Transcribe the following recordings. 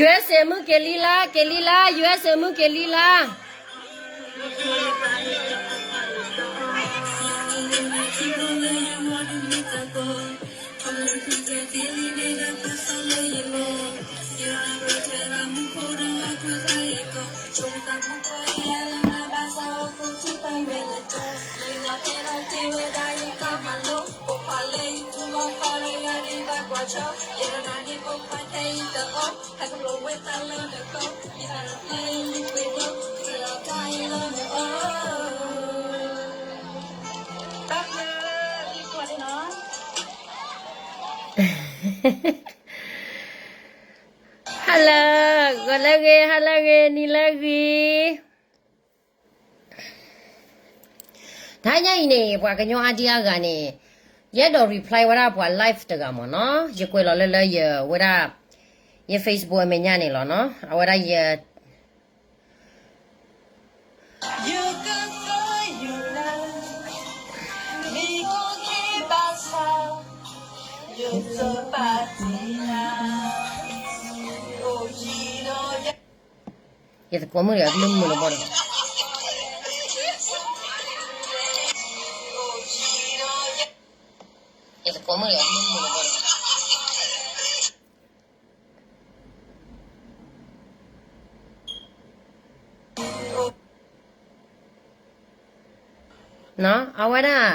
USA မုၣ်က့ၤလံလါ, က့ၤလံလါ, USA မုၣ်က့ၤလံလါ. Hello, ဂီၤလၢအဂ့ၤ, ဟါလၢအဂ့ၤ, နံၤလၢအဂ့ၤ. တဟါညါအံၤန့ၣ် ပှၤကညီအါဒံအါဂၤန့ၣ် ယအဲၣ်ဒိး reply ဝဲဒၣ်ပှၤ live တဂၤမ့ၢ်နီၤ, ယကွဲးလီၤလၢလၢယဝဲဒၣ် ယ Facebook အမဲာ်ညါန့ၣ်လီၤနီၤ, အဝဲဒၣ်ယ ယသကိးမုၣ်ဒီးအကလုၢ်မုာ်လီၤဘီဒီး, ယသကိးမုၣ်ဒီးအကလုၢ်မုာ်လီၤဘီဒီး အဝဲဒၣ်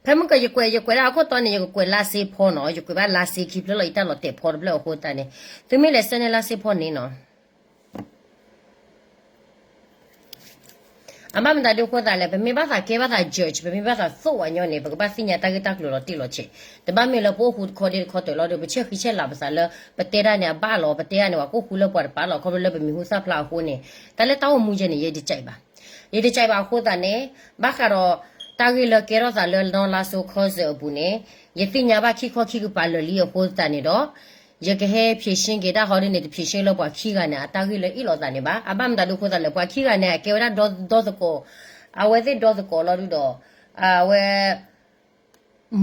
ဖဲမုၢ်ကီးယကွဲး ယကွဲးဒၣ်အခိၣ်တီန့ၣ် ယကကွဲးလါစ့ဖီနီၤ, ယကွဲးဘၣ်လါစ့ခံဖျၢၣ်လီၤ, ယတၢ်လီၤတဲာ်ဖီတဖျၢၣ်အဃိသတးန့ၣ် သုမ့ၢ်လဲၤဆှၢန့ၢ်လါစ့ဖီန့ၣ်နီၤ. အဘၣ်မတၤဒုးအဃိသတးလဲၣ်, ပမ့ၢ်ဘၣ်သးကဲဘၣ်သး judge, ပမ့ၢ်ဘၣ်သးသိၣ်ဝဲညီန့ၣ် ပကဘၣ်သ့ၣ်ညါတၢ်ဂ့ၢ်တၢ်ကျိၤလီၤတံၢ်လီၤဆဲး, တဘၣ်မ့ၢ်လၢပအိၣ်ဃူတခီဒ့တခီတၢၤလီၤဒီး ပဆဲးဃံဆဲးလၤပသးလၢ ပတဲဒၣ်န့ၣ်အဘၣ်လီၤ, ပတဲဒၣ်န့ၣ် ပှၤကအိၣ်ဃူလၢပှၤတပၤလီၤ, ခီဖျိလၢပမံၤဟူသၣ်ဖျါအဃိန့ၣ် တၢ်လၢတၢ်အိၣ်မူယဲန့ၣ် ယတကြိုက်ဘၣ်. ယတကြိုက်ဘၣ်အဃိသတးန့ၣ် ဘၣ်ဃးဒီး တၢ်ဂ့ၢ်လၢကဲထီၣ်သးလၢနီၢ်လါစိၤခီစၢၤအပူၤန့ၣ် ယသ့ၣ်ညါဘၣ်ခံခီခံကပၤလၢာ်လံအဃိသတးန့ၣ်ဒီး ယကဟဲဖြေရှင်းက့ၤတၢ်ဟီဒ်န့ၣ် တဖြေရှင်းလၢပှၤခံဂၤန့ၣ် အတၢ်ဂ့ၢ်လၢအ့ၣ်လိာ်သးန့ၣ်ဘၣ်. အဘၣ်မတၤဒုးအဃိသတးလဲၣ်, ပှၤခံဂၤန့ၣ် အကဲဝဲဒၣ်ဒီသကိး, အဝဲသ့ၣ်ဒီသကိးလီၤဒုးဒီး အဝဲ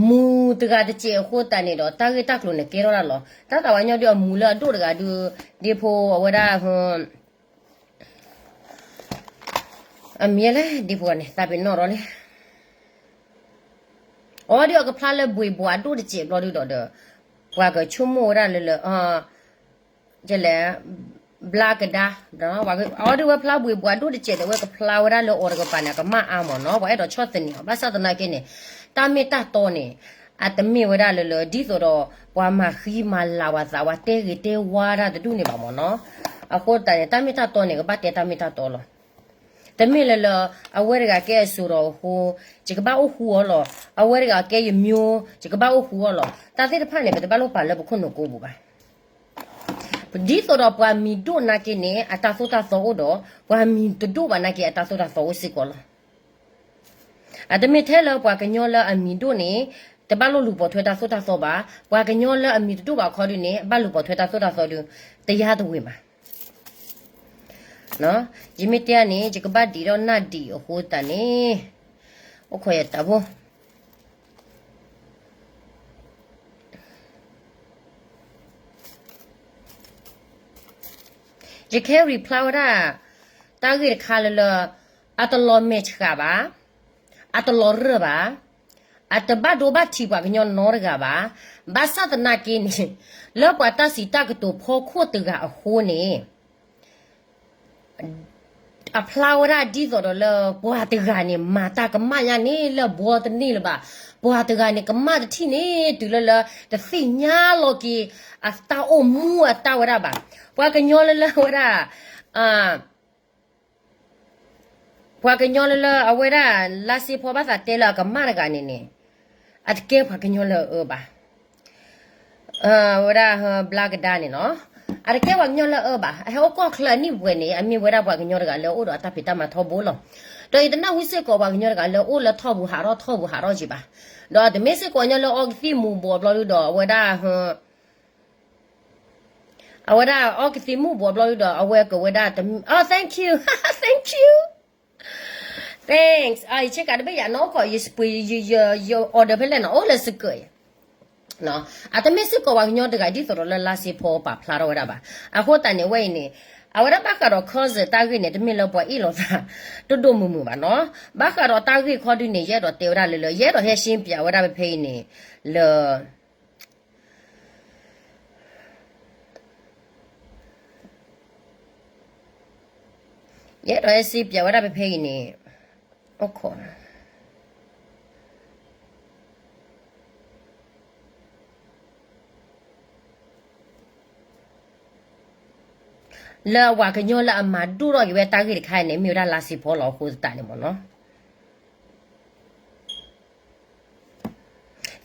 မူတဂၤတစဲးအဃိသတးန့ၣ်ဒီး တၢ်ဂ့ၢ်တၢ်ကျိၤန့ၣ်ကဲထီၣ်ဒၣ်လီၤ. တၢ်သးဝါညီဒုးအမူလၢအဒိၣ်တဂၤဒုး ဒ့ဖိအဝဲဒၣ် အမံၤလဲၣ် ဒ့ဖိဂၤန့ၣ် သးပ့ၤနီၣ်ထီၣ်လံ. အီဒုးအကဖျါလၢဘှံးဘှးဒိၣ်တစဲးဘျီဒုးဒီးဒီး ပှၤကဆိကမိၣ်ဝဲဒၣ်လၢလၢ ကလဲၣ် ဘျါကဒါ, အီဒုးဝဲဖျါဘှံးဘှးဒိၣ်တစဲးဒီး ဝဲကဖျါဝဲဒၣ်လၢအီၤတကပၤန့ၣ် အကမၣ်အါမ့ၢ်နီၤ, ပှၤအဲၣ်ဒိးဆီၣ်သနံးအီၤ, ဘၣ်ဆၣ်သနာ်က့န့ၣ် တၢ်မ့ၢ်တၢ်တီန့ၣ် အတမ့ၢ်ဝဲဒၣ်လၢလၢ ဒ်သိးဒီး ပှၤမၤဃံမၤလၤဝဲသး ပှၤတဲဂ့ၤတဲဝါတၢ်တဒူၣ်န့ၣ်ဘၣ်မ့ၢ်နီၤ. အဃိသတးန့ၣ် တၢ်မ့ၢ်တၢ်တီန့ၣ် ကဘၣ်တဲတၢ်မ့ၢ်တၢ်တီလီၤ. တမ့ၢ်လၢလၢ အဝဲတဂၤကဲအစိၤဒီးအဃိ ယကဘၣ်အိၣ်ဃူအီၤလီၤ, အဝဲတဂၤကဲယမျိုး ယကဘၣ်အိၣ်ဃူအီၤလီၤ. တၢ်သ့ၣ်တဖၣ်န့ၣ် ပတဘၣ်လိၣ်ပာ်လၢပခိၣ်နူာ်ကိးပူၤဘၣ်. ဒ်သိးဒီးပှၤမံၤဒိၣ်နာ်က့န့ၣ် အတၢ်သိၣ်တၢ်သီအိၣ်ဒီး ပှၤမံၤတဒိၣ်ဘၣ်နာ်က့ အတၢ်သိၣ်တၢ်သီအိၣ်စ့ၢ်ကီးလီၤ. အတမ့ၢ်ထဲလၢပှၤကညီလၢအမံၤဒိၣ်န့ၣ် တဘၣ်လိၣ်လူၤပိာ်ထွဲတၢ်သိၣ်တၢ်သီဘၣ်, ပှၤကညီလၢအမံၤတဒိၣ်ဘၣ်အခီဒုးန့ၣ် ဘၣ်လူၤပိာ်ထွဲတၢ်သိၣ်တၢ်သီဒုး တယါတဝ့ၤဘၣ်. ယမ့ၢ်တဲန့ၣ် ယကဘၣ်ဒံးဒီးနၢ်ဒံးအဃိသတးန့ၣ် အိၣ်ခိးယတၢ်ဖိ ယ ယကဟဲ reply ဝဲဒၣ် တၢ်ဂ့ၢ်တခါလၢလၢ အတလီၤမဲာ်ဆှးဘၣ်, အတလီၤရၢၢ်ဘၣ်, အတဘၣ်ဒိဘၣ်ထံးပှၤကညီနီတဂၤဘၣ်. ဘၣ်ဆၣ်သနာ်က့န့ၣ် လၢပှၤတၢ်စံးတၢ်ကတိၤဖီခိၣ်တဂၤအဃိန့ၣ် အဖျါဝဲဒၣ်ဒ်သိးဒီးလၢ ပှၤတဂၤန့ၣ် မၤတၢ်ကမၣ်ညါန့ၣ်လၢဘှီတန့ၢ်လၢၤဘၣ်. ပှၤတဂၤန့ၣ် ကမၣ်တထံၣ်န့ၣ် တုၤလၢလၢ တသ့ၣ်ညါလီၤက့ၤ အတၢ်အိၣ်မူအတၢ်ဝဲဒၣ်ဘၣ်. ပှၤကညီလၢလၢအဝဲဒၣ် ပှၤကညီလၢလၢအဝဲဒၣ် လါစ့ဖီဘၣ်သးတဲလၢအကမၣ်တဂၤန့ၣ်န့ၣ် အတကဲပှၤကညီလၢအအၢဘၣ်. ဝဲဒၣ် ဘျါကဒါန့ၣ်နီၤ, အတကဲပှၤကညီလၢအအၢဘၣ်. အဟဲအိၣ်ကီၢ်ချၢအနံၣ်ပှဲၤန့ၣ် အမ့ၢ်ဝဲဒၣ်ပှၤကညီတဂၤလၢအအိၣ်ဒီးအတၢ်ဖံးတၢ်မၤထီဘိလီၤ. ဒီးယတနၢ်ဟူစ့ၢ်ကီးပှၤကညီတဂၤလၢအအိၣ်လၢထီၣ်ပူၤဟးထီၣ်ထီၣ်ပူၤဟးထီၣ်က့ၤဘၣ်. ဒီးတမ့ၢ်စ့ၢ်ကီးညီလၢအီကသံၣ်မူၤဘှီးဘျီဒုဒီး အဝဲဒၣ် အဝဲဒၣ်အီကသံၣ်မူၤဘှီးဘျီဒုဒီး အဝဲကဝဲဒၣ်တမံၤ oh thank you, thank you, thanks. ယဆ့ကၤတဘ့ၣ်ယၤနီၢ်ကီၢ် ယ order ဖဲလဲၣ်နီၤ အိၣ်လၢစကၢးယဲ အတမ့ၢ်စ့ၢ်ကီးပှၤကညီတဂၤဒ်သိးဒီးလၢလါစ့ဖီပာ်ဖျါထီၣ်ဝဲဒၣ်ဘၣ်. အဃိသတးန့ၣ်ဝဲအံၤန့ၣ် အဝဲဒၣ်ဘၣ်ဃးဒီး cousin တၢ်ဂ့ၢ်န့ၣ် တမ့ၢ်လၢပှၤအ့ၣ်လိာ်သး ဒိၣ်ဒိၣ်မုၢ်မုၢ်ဘၣ်နီၤ. ဘၣ်ဃးဒီးတၢ်ဂ့ၢ်ခီဒုန့ၣ် ယအဲၣ်ဒိးတဲဝဲဒၣ်လၢလၢ ယအဲၣ်ဒိးဟဲရှင်းပြဝဲဒၣ်ဖဲဖဲအံၤန့ၣ် လၢ ယအဲၣ်ဒိးဟဲရှင်းပြဝဲဒၣ်ဖဲဖဲအံၤန့ၣ် အိၣ်ခိး လၢပှၤကညီလၢအမၤဒိၣ်ထီၣ်က့ၤဝဲတၢ်ဂ့ၢ်တခါအံၤန့ၣ် မ့ၢ်ဝဲဒၣ်လါစ့ဖီလီၤအဃိသတးန့ၣ်မ့ၢ်နီၤ.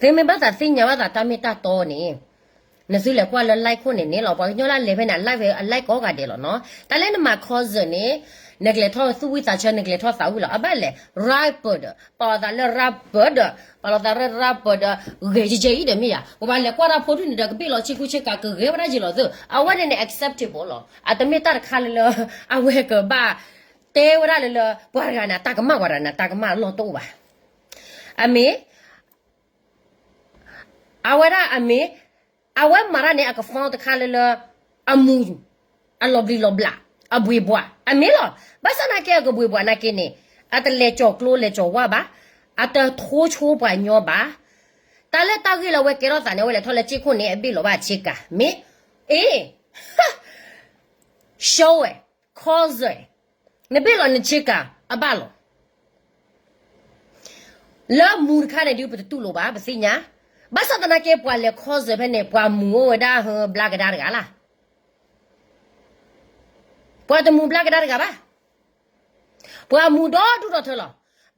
သုမ့ၢ်ဘၣ်သးသ့ၣ်ညါဘၣ်သးတၢ်မ့ၢ်တၢ်တီန့ၣ် နသုလဲၤကွၢ်လၢ live ခိၣ်န့ၣ်န့ၣ်လီၤ. ပှၤကညီလၢအလဲၤဖဲန့ၣ် အ live ဝဲ အ live ကိးဂၤဒဲးလီၤနီၤ. တၢ်လၢနမၤ cousin န့ၣ် နကလဲၤထီၣ်သူၣ်ဝံၣ်သးဆၢ နကလဲၤထီၣ်သးဝံၣ်လီၤ. အဘၣ်လဲၣ် rapper ဒီး ပာ်လီၤသးလၢ rapper ဒီး ပာ်လီၤသးလၢ rapper ဒီး ဂဲၤယဲယဲအံၤဒီးမ့ၢ်ယၤ ပဘၣ်လဲၤကွၢ်တၢ်ဖိဒုန့ၣ်ဒီး ကဘ့ၣ်လီၤဆ့ကူဆ့ကၤ ကဂဲၤဝဲဒၣ်ယံာ်လီၤသၢ အဝဲန့ၣ်န့ၣ် acceptable လီၤ. အတမ့ၢ်တၢ်တခါလၢလၢ အဝဲကဘၣ်တဲဝဲဒၣ်လၢလၢ ပှၤတဂၤန့ၣ် အတၢ်ကမၣ် ပှၤတဂၤန့ၣ် အတၢ်ကမၣ်အလီၢ်တအိၣ်ဘၣ်. အမ့ၢ် အဝဲဒၣ်အမ့ၢ် အဝဲမၤတၢ်န့ၣ် အက found တခါလၢလၢ အမူၤ အလီၤဘျံးလီၤဘျး အဘှ့းဘှး အမ့ၢ်လီၤ. ဘၣ်ဆၣ်သနာ်က့ အကဘှ့းဘှးသနာ်က့န့ၣ် အတလဲၤကၠီၤကျိလဲၤကၠီၤဝါဘၣ်, အတထိဆိပှၤကညီဘၣ်. တၢ်လၢတၢ်ဂ့ၢ်လၢအဝဲကဲထီၣ်သးန့ၣ် အဝဲလဲၤထီၣ်လၢစ့ခိၣ်န့ၣ် အဘ့ၣ်လီၤဘၣ်ဆ့ကၤ မ့ၢ် အ့ show ဝဲ ခီစၢၤ နဘ့ၣ်လီၤနဆ့ကၤအဘၣ်လီၤ. လၢမူၤတခါန့ၣ်ဒုး ပတတူၢ်လိာ်ဘၣ် ပသ့ၣ်ညါ. ဘၣ်ဆၣ်သနာ်က့ ပှၤလဲၤခီစၢၤဖဲန့ၣ် ပှၤမူၤအိၣ်ဝဲဒၣ် ဘျါကဒါတဂၤလီၤ. ပှၤတမူၤဘျါကဒါတဂၤဘၣ်. ပှၤမူၤဒီဒူၣ်ဒီထၢလီၤ.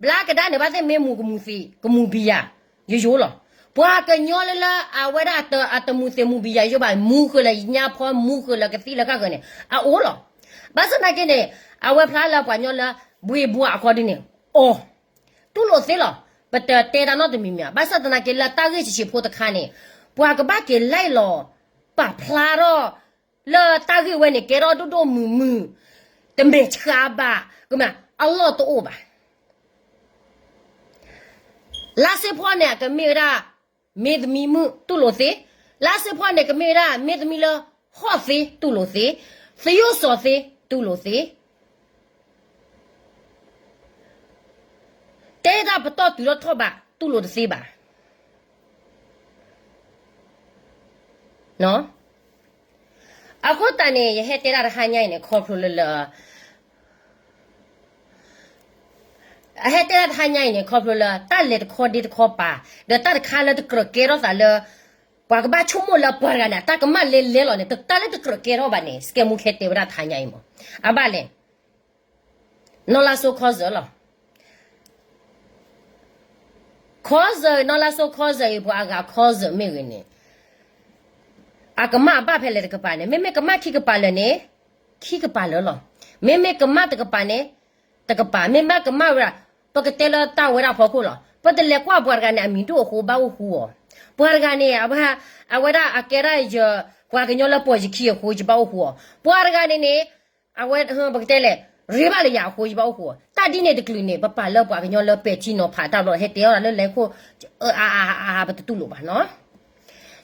ဘျါကဒါန့ၣ် ဘၣ်သ့ၣ်မ့ၢ်မူၤကမူၤသံး ကမူၤဘံယၤ ယိယိလီၤ. ပှၤကညီလၢလၢ အဝဲဒၣ်အတမူၤသံးမူၤဘံယၤယိဘၣ် မူၤဃုာ်လၢညါဖီ မူၤဃုာ်လၢကသံၣ်လၢဃၣ်ဃၢၤန့ၣ် အအိၣ်လီၤ. ဘၣ်ဆၣ်သနာ်က့န့ၣ် အဝဲဖျါလၢပှၤကညီလၢ ဘှ့းဘှးအခီဒုန့ၣ် အီၤ တူၢ်လိာ်သ့လီၤ. ပတတဲတၢ်နီတမံၤမံၤ ဘၣ်ဆၣ်သနာ်က့လၢတၢ်ဂ့ၢ်ဆံးဆံးဖိတခါန့ၣ် ပှၤကဘၣ်က့ၤလဲၤလီၤ ပာ်ဖျါထီၣ် လၢတၢ်ဂ့ၢ်ဝဲန့ၣ် ကဲထီၣ်ဒိၣ်ဒိၣ်မုၢ်မုၢ် တမဲာ်ဆှးဘၣ် ကမ့ၢ်အလီၢ်တအိၣ်ဘၣ်. လါစ့ဖီန့ၣ် အကမ့ၢ်ဝဲဒၣ် မ့သမံမုၣ် တူၢ်လိာ်သ့. လါစ့ဖီန့ၣ် ကမ့ၢ်ဝဲဒၣ် မ့သမံလၢ ဟီၣ်သ့ တူၢ်လိာ်သ့, သယိၣ်စီၤသ့ တူၢ်လိာ်သ့ တဲဒၣ်ပတီၢ်တုၤထီၣ်ထီၣ်ဘး တူၢ်လိာ်တသ့ဘၣ်. အဃိသတးန့ၣ် ယဟဲတဲဒၣ်တဟါညါအံၤန့ၣ် ခီဖျိလၢလၢ အဟဲတဲဒၣ်တဟါညါအံၤန့ၣ် ခီဖျိလၢ တၢ်လဲၤတခီဒ့တခီပၤ ဒီးတၢ်တခါလၢတကြၢးကဲထီၣ်သးလၢ ပှၤကဘၣ်ဆိကမိၣ်လၢပှၤတဂၤန့ၣ် တၢ်ကမၣ်လဲၤလဲၤလီၤန့ၣ် တၢ်လၢတကြၢးကဲထီၣ်ဘၣ်န့ၣ် စကဲမူခဲတဲဝဲဒၣ်တဟါညါအံၤမး. အဘၣ်လဲၣ် နီၢ်လါစိခီစၢၤလီၤ. ခီစၢၤ နီၢ်လါစိခီစၢၤအံၤ ပှၤအဂၤခီစၢၤမ့ၢ်ဂ့ၤန့ၣ် အကမၣ်အဘၣ်ဖဲလဲၣ်တကပၤန့ၣ် မ့မ့ၢ်ကမၣ်ခံကပၤလၢာ်န့ၣ် ခံကပၤလၢာ်လီၤ. မ့မ့ၢ်ကမၣ်တကပၤန့ၣ် တကပၤ မ့မ့ၢ်ကမၣ်ဝဲဒၣ် ပကတဲလၢတၢ်ဝဲဒၣ်ဖီခိၣ်လီၤ. ပတလဲၤကွၢ်ပှၤတဂၤန့ၣ် အမံၤဒိၣ်အဃိဘၣ်အိၣ်ဃူအီၤ. ပှၤတဂၤန့ၣ် အဝဲ အဝဲဒၣ်အကဲဒၣ်ယ ပှၤကညီလၢပိာ်ယခံအဃိ ယဘၣ်အိၣ်ဃူအီၤ. ပှၤတဂၤန့ၣ်န့ၣ် အဝဲ ပကတဲလဲၣ် ရ့ဘၣ်လၢယၤအဃိ ယဘၣ်အိၣ်ဃူအီၤ. တၢ်ဒ်န့ၣ်တကလုာ်န့ၣ် ပပာ်လၢပှၤကညီလၢပဲာ်ထံနီၤဖးတၢ်ဘျီ ဟဲတဲအီၤဒၣ်လၢလဲၤခိၣ် အါအါအါအါ ပတတူၢ်လိာ်ဘၣ်နီၤ.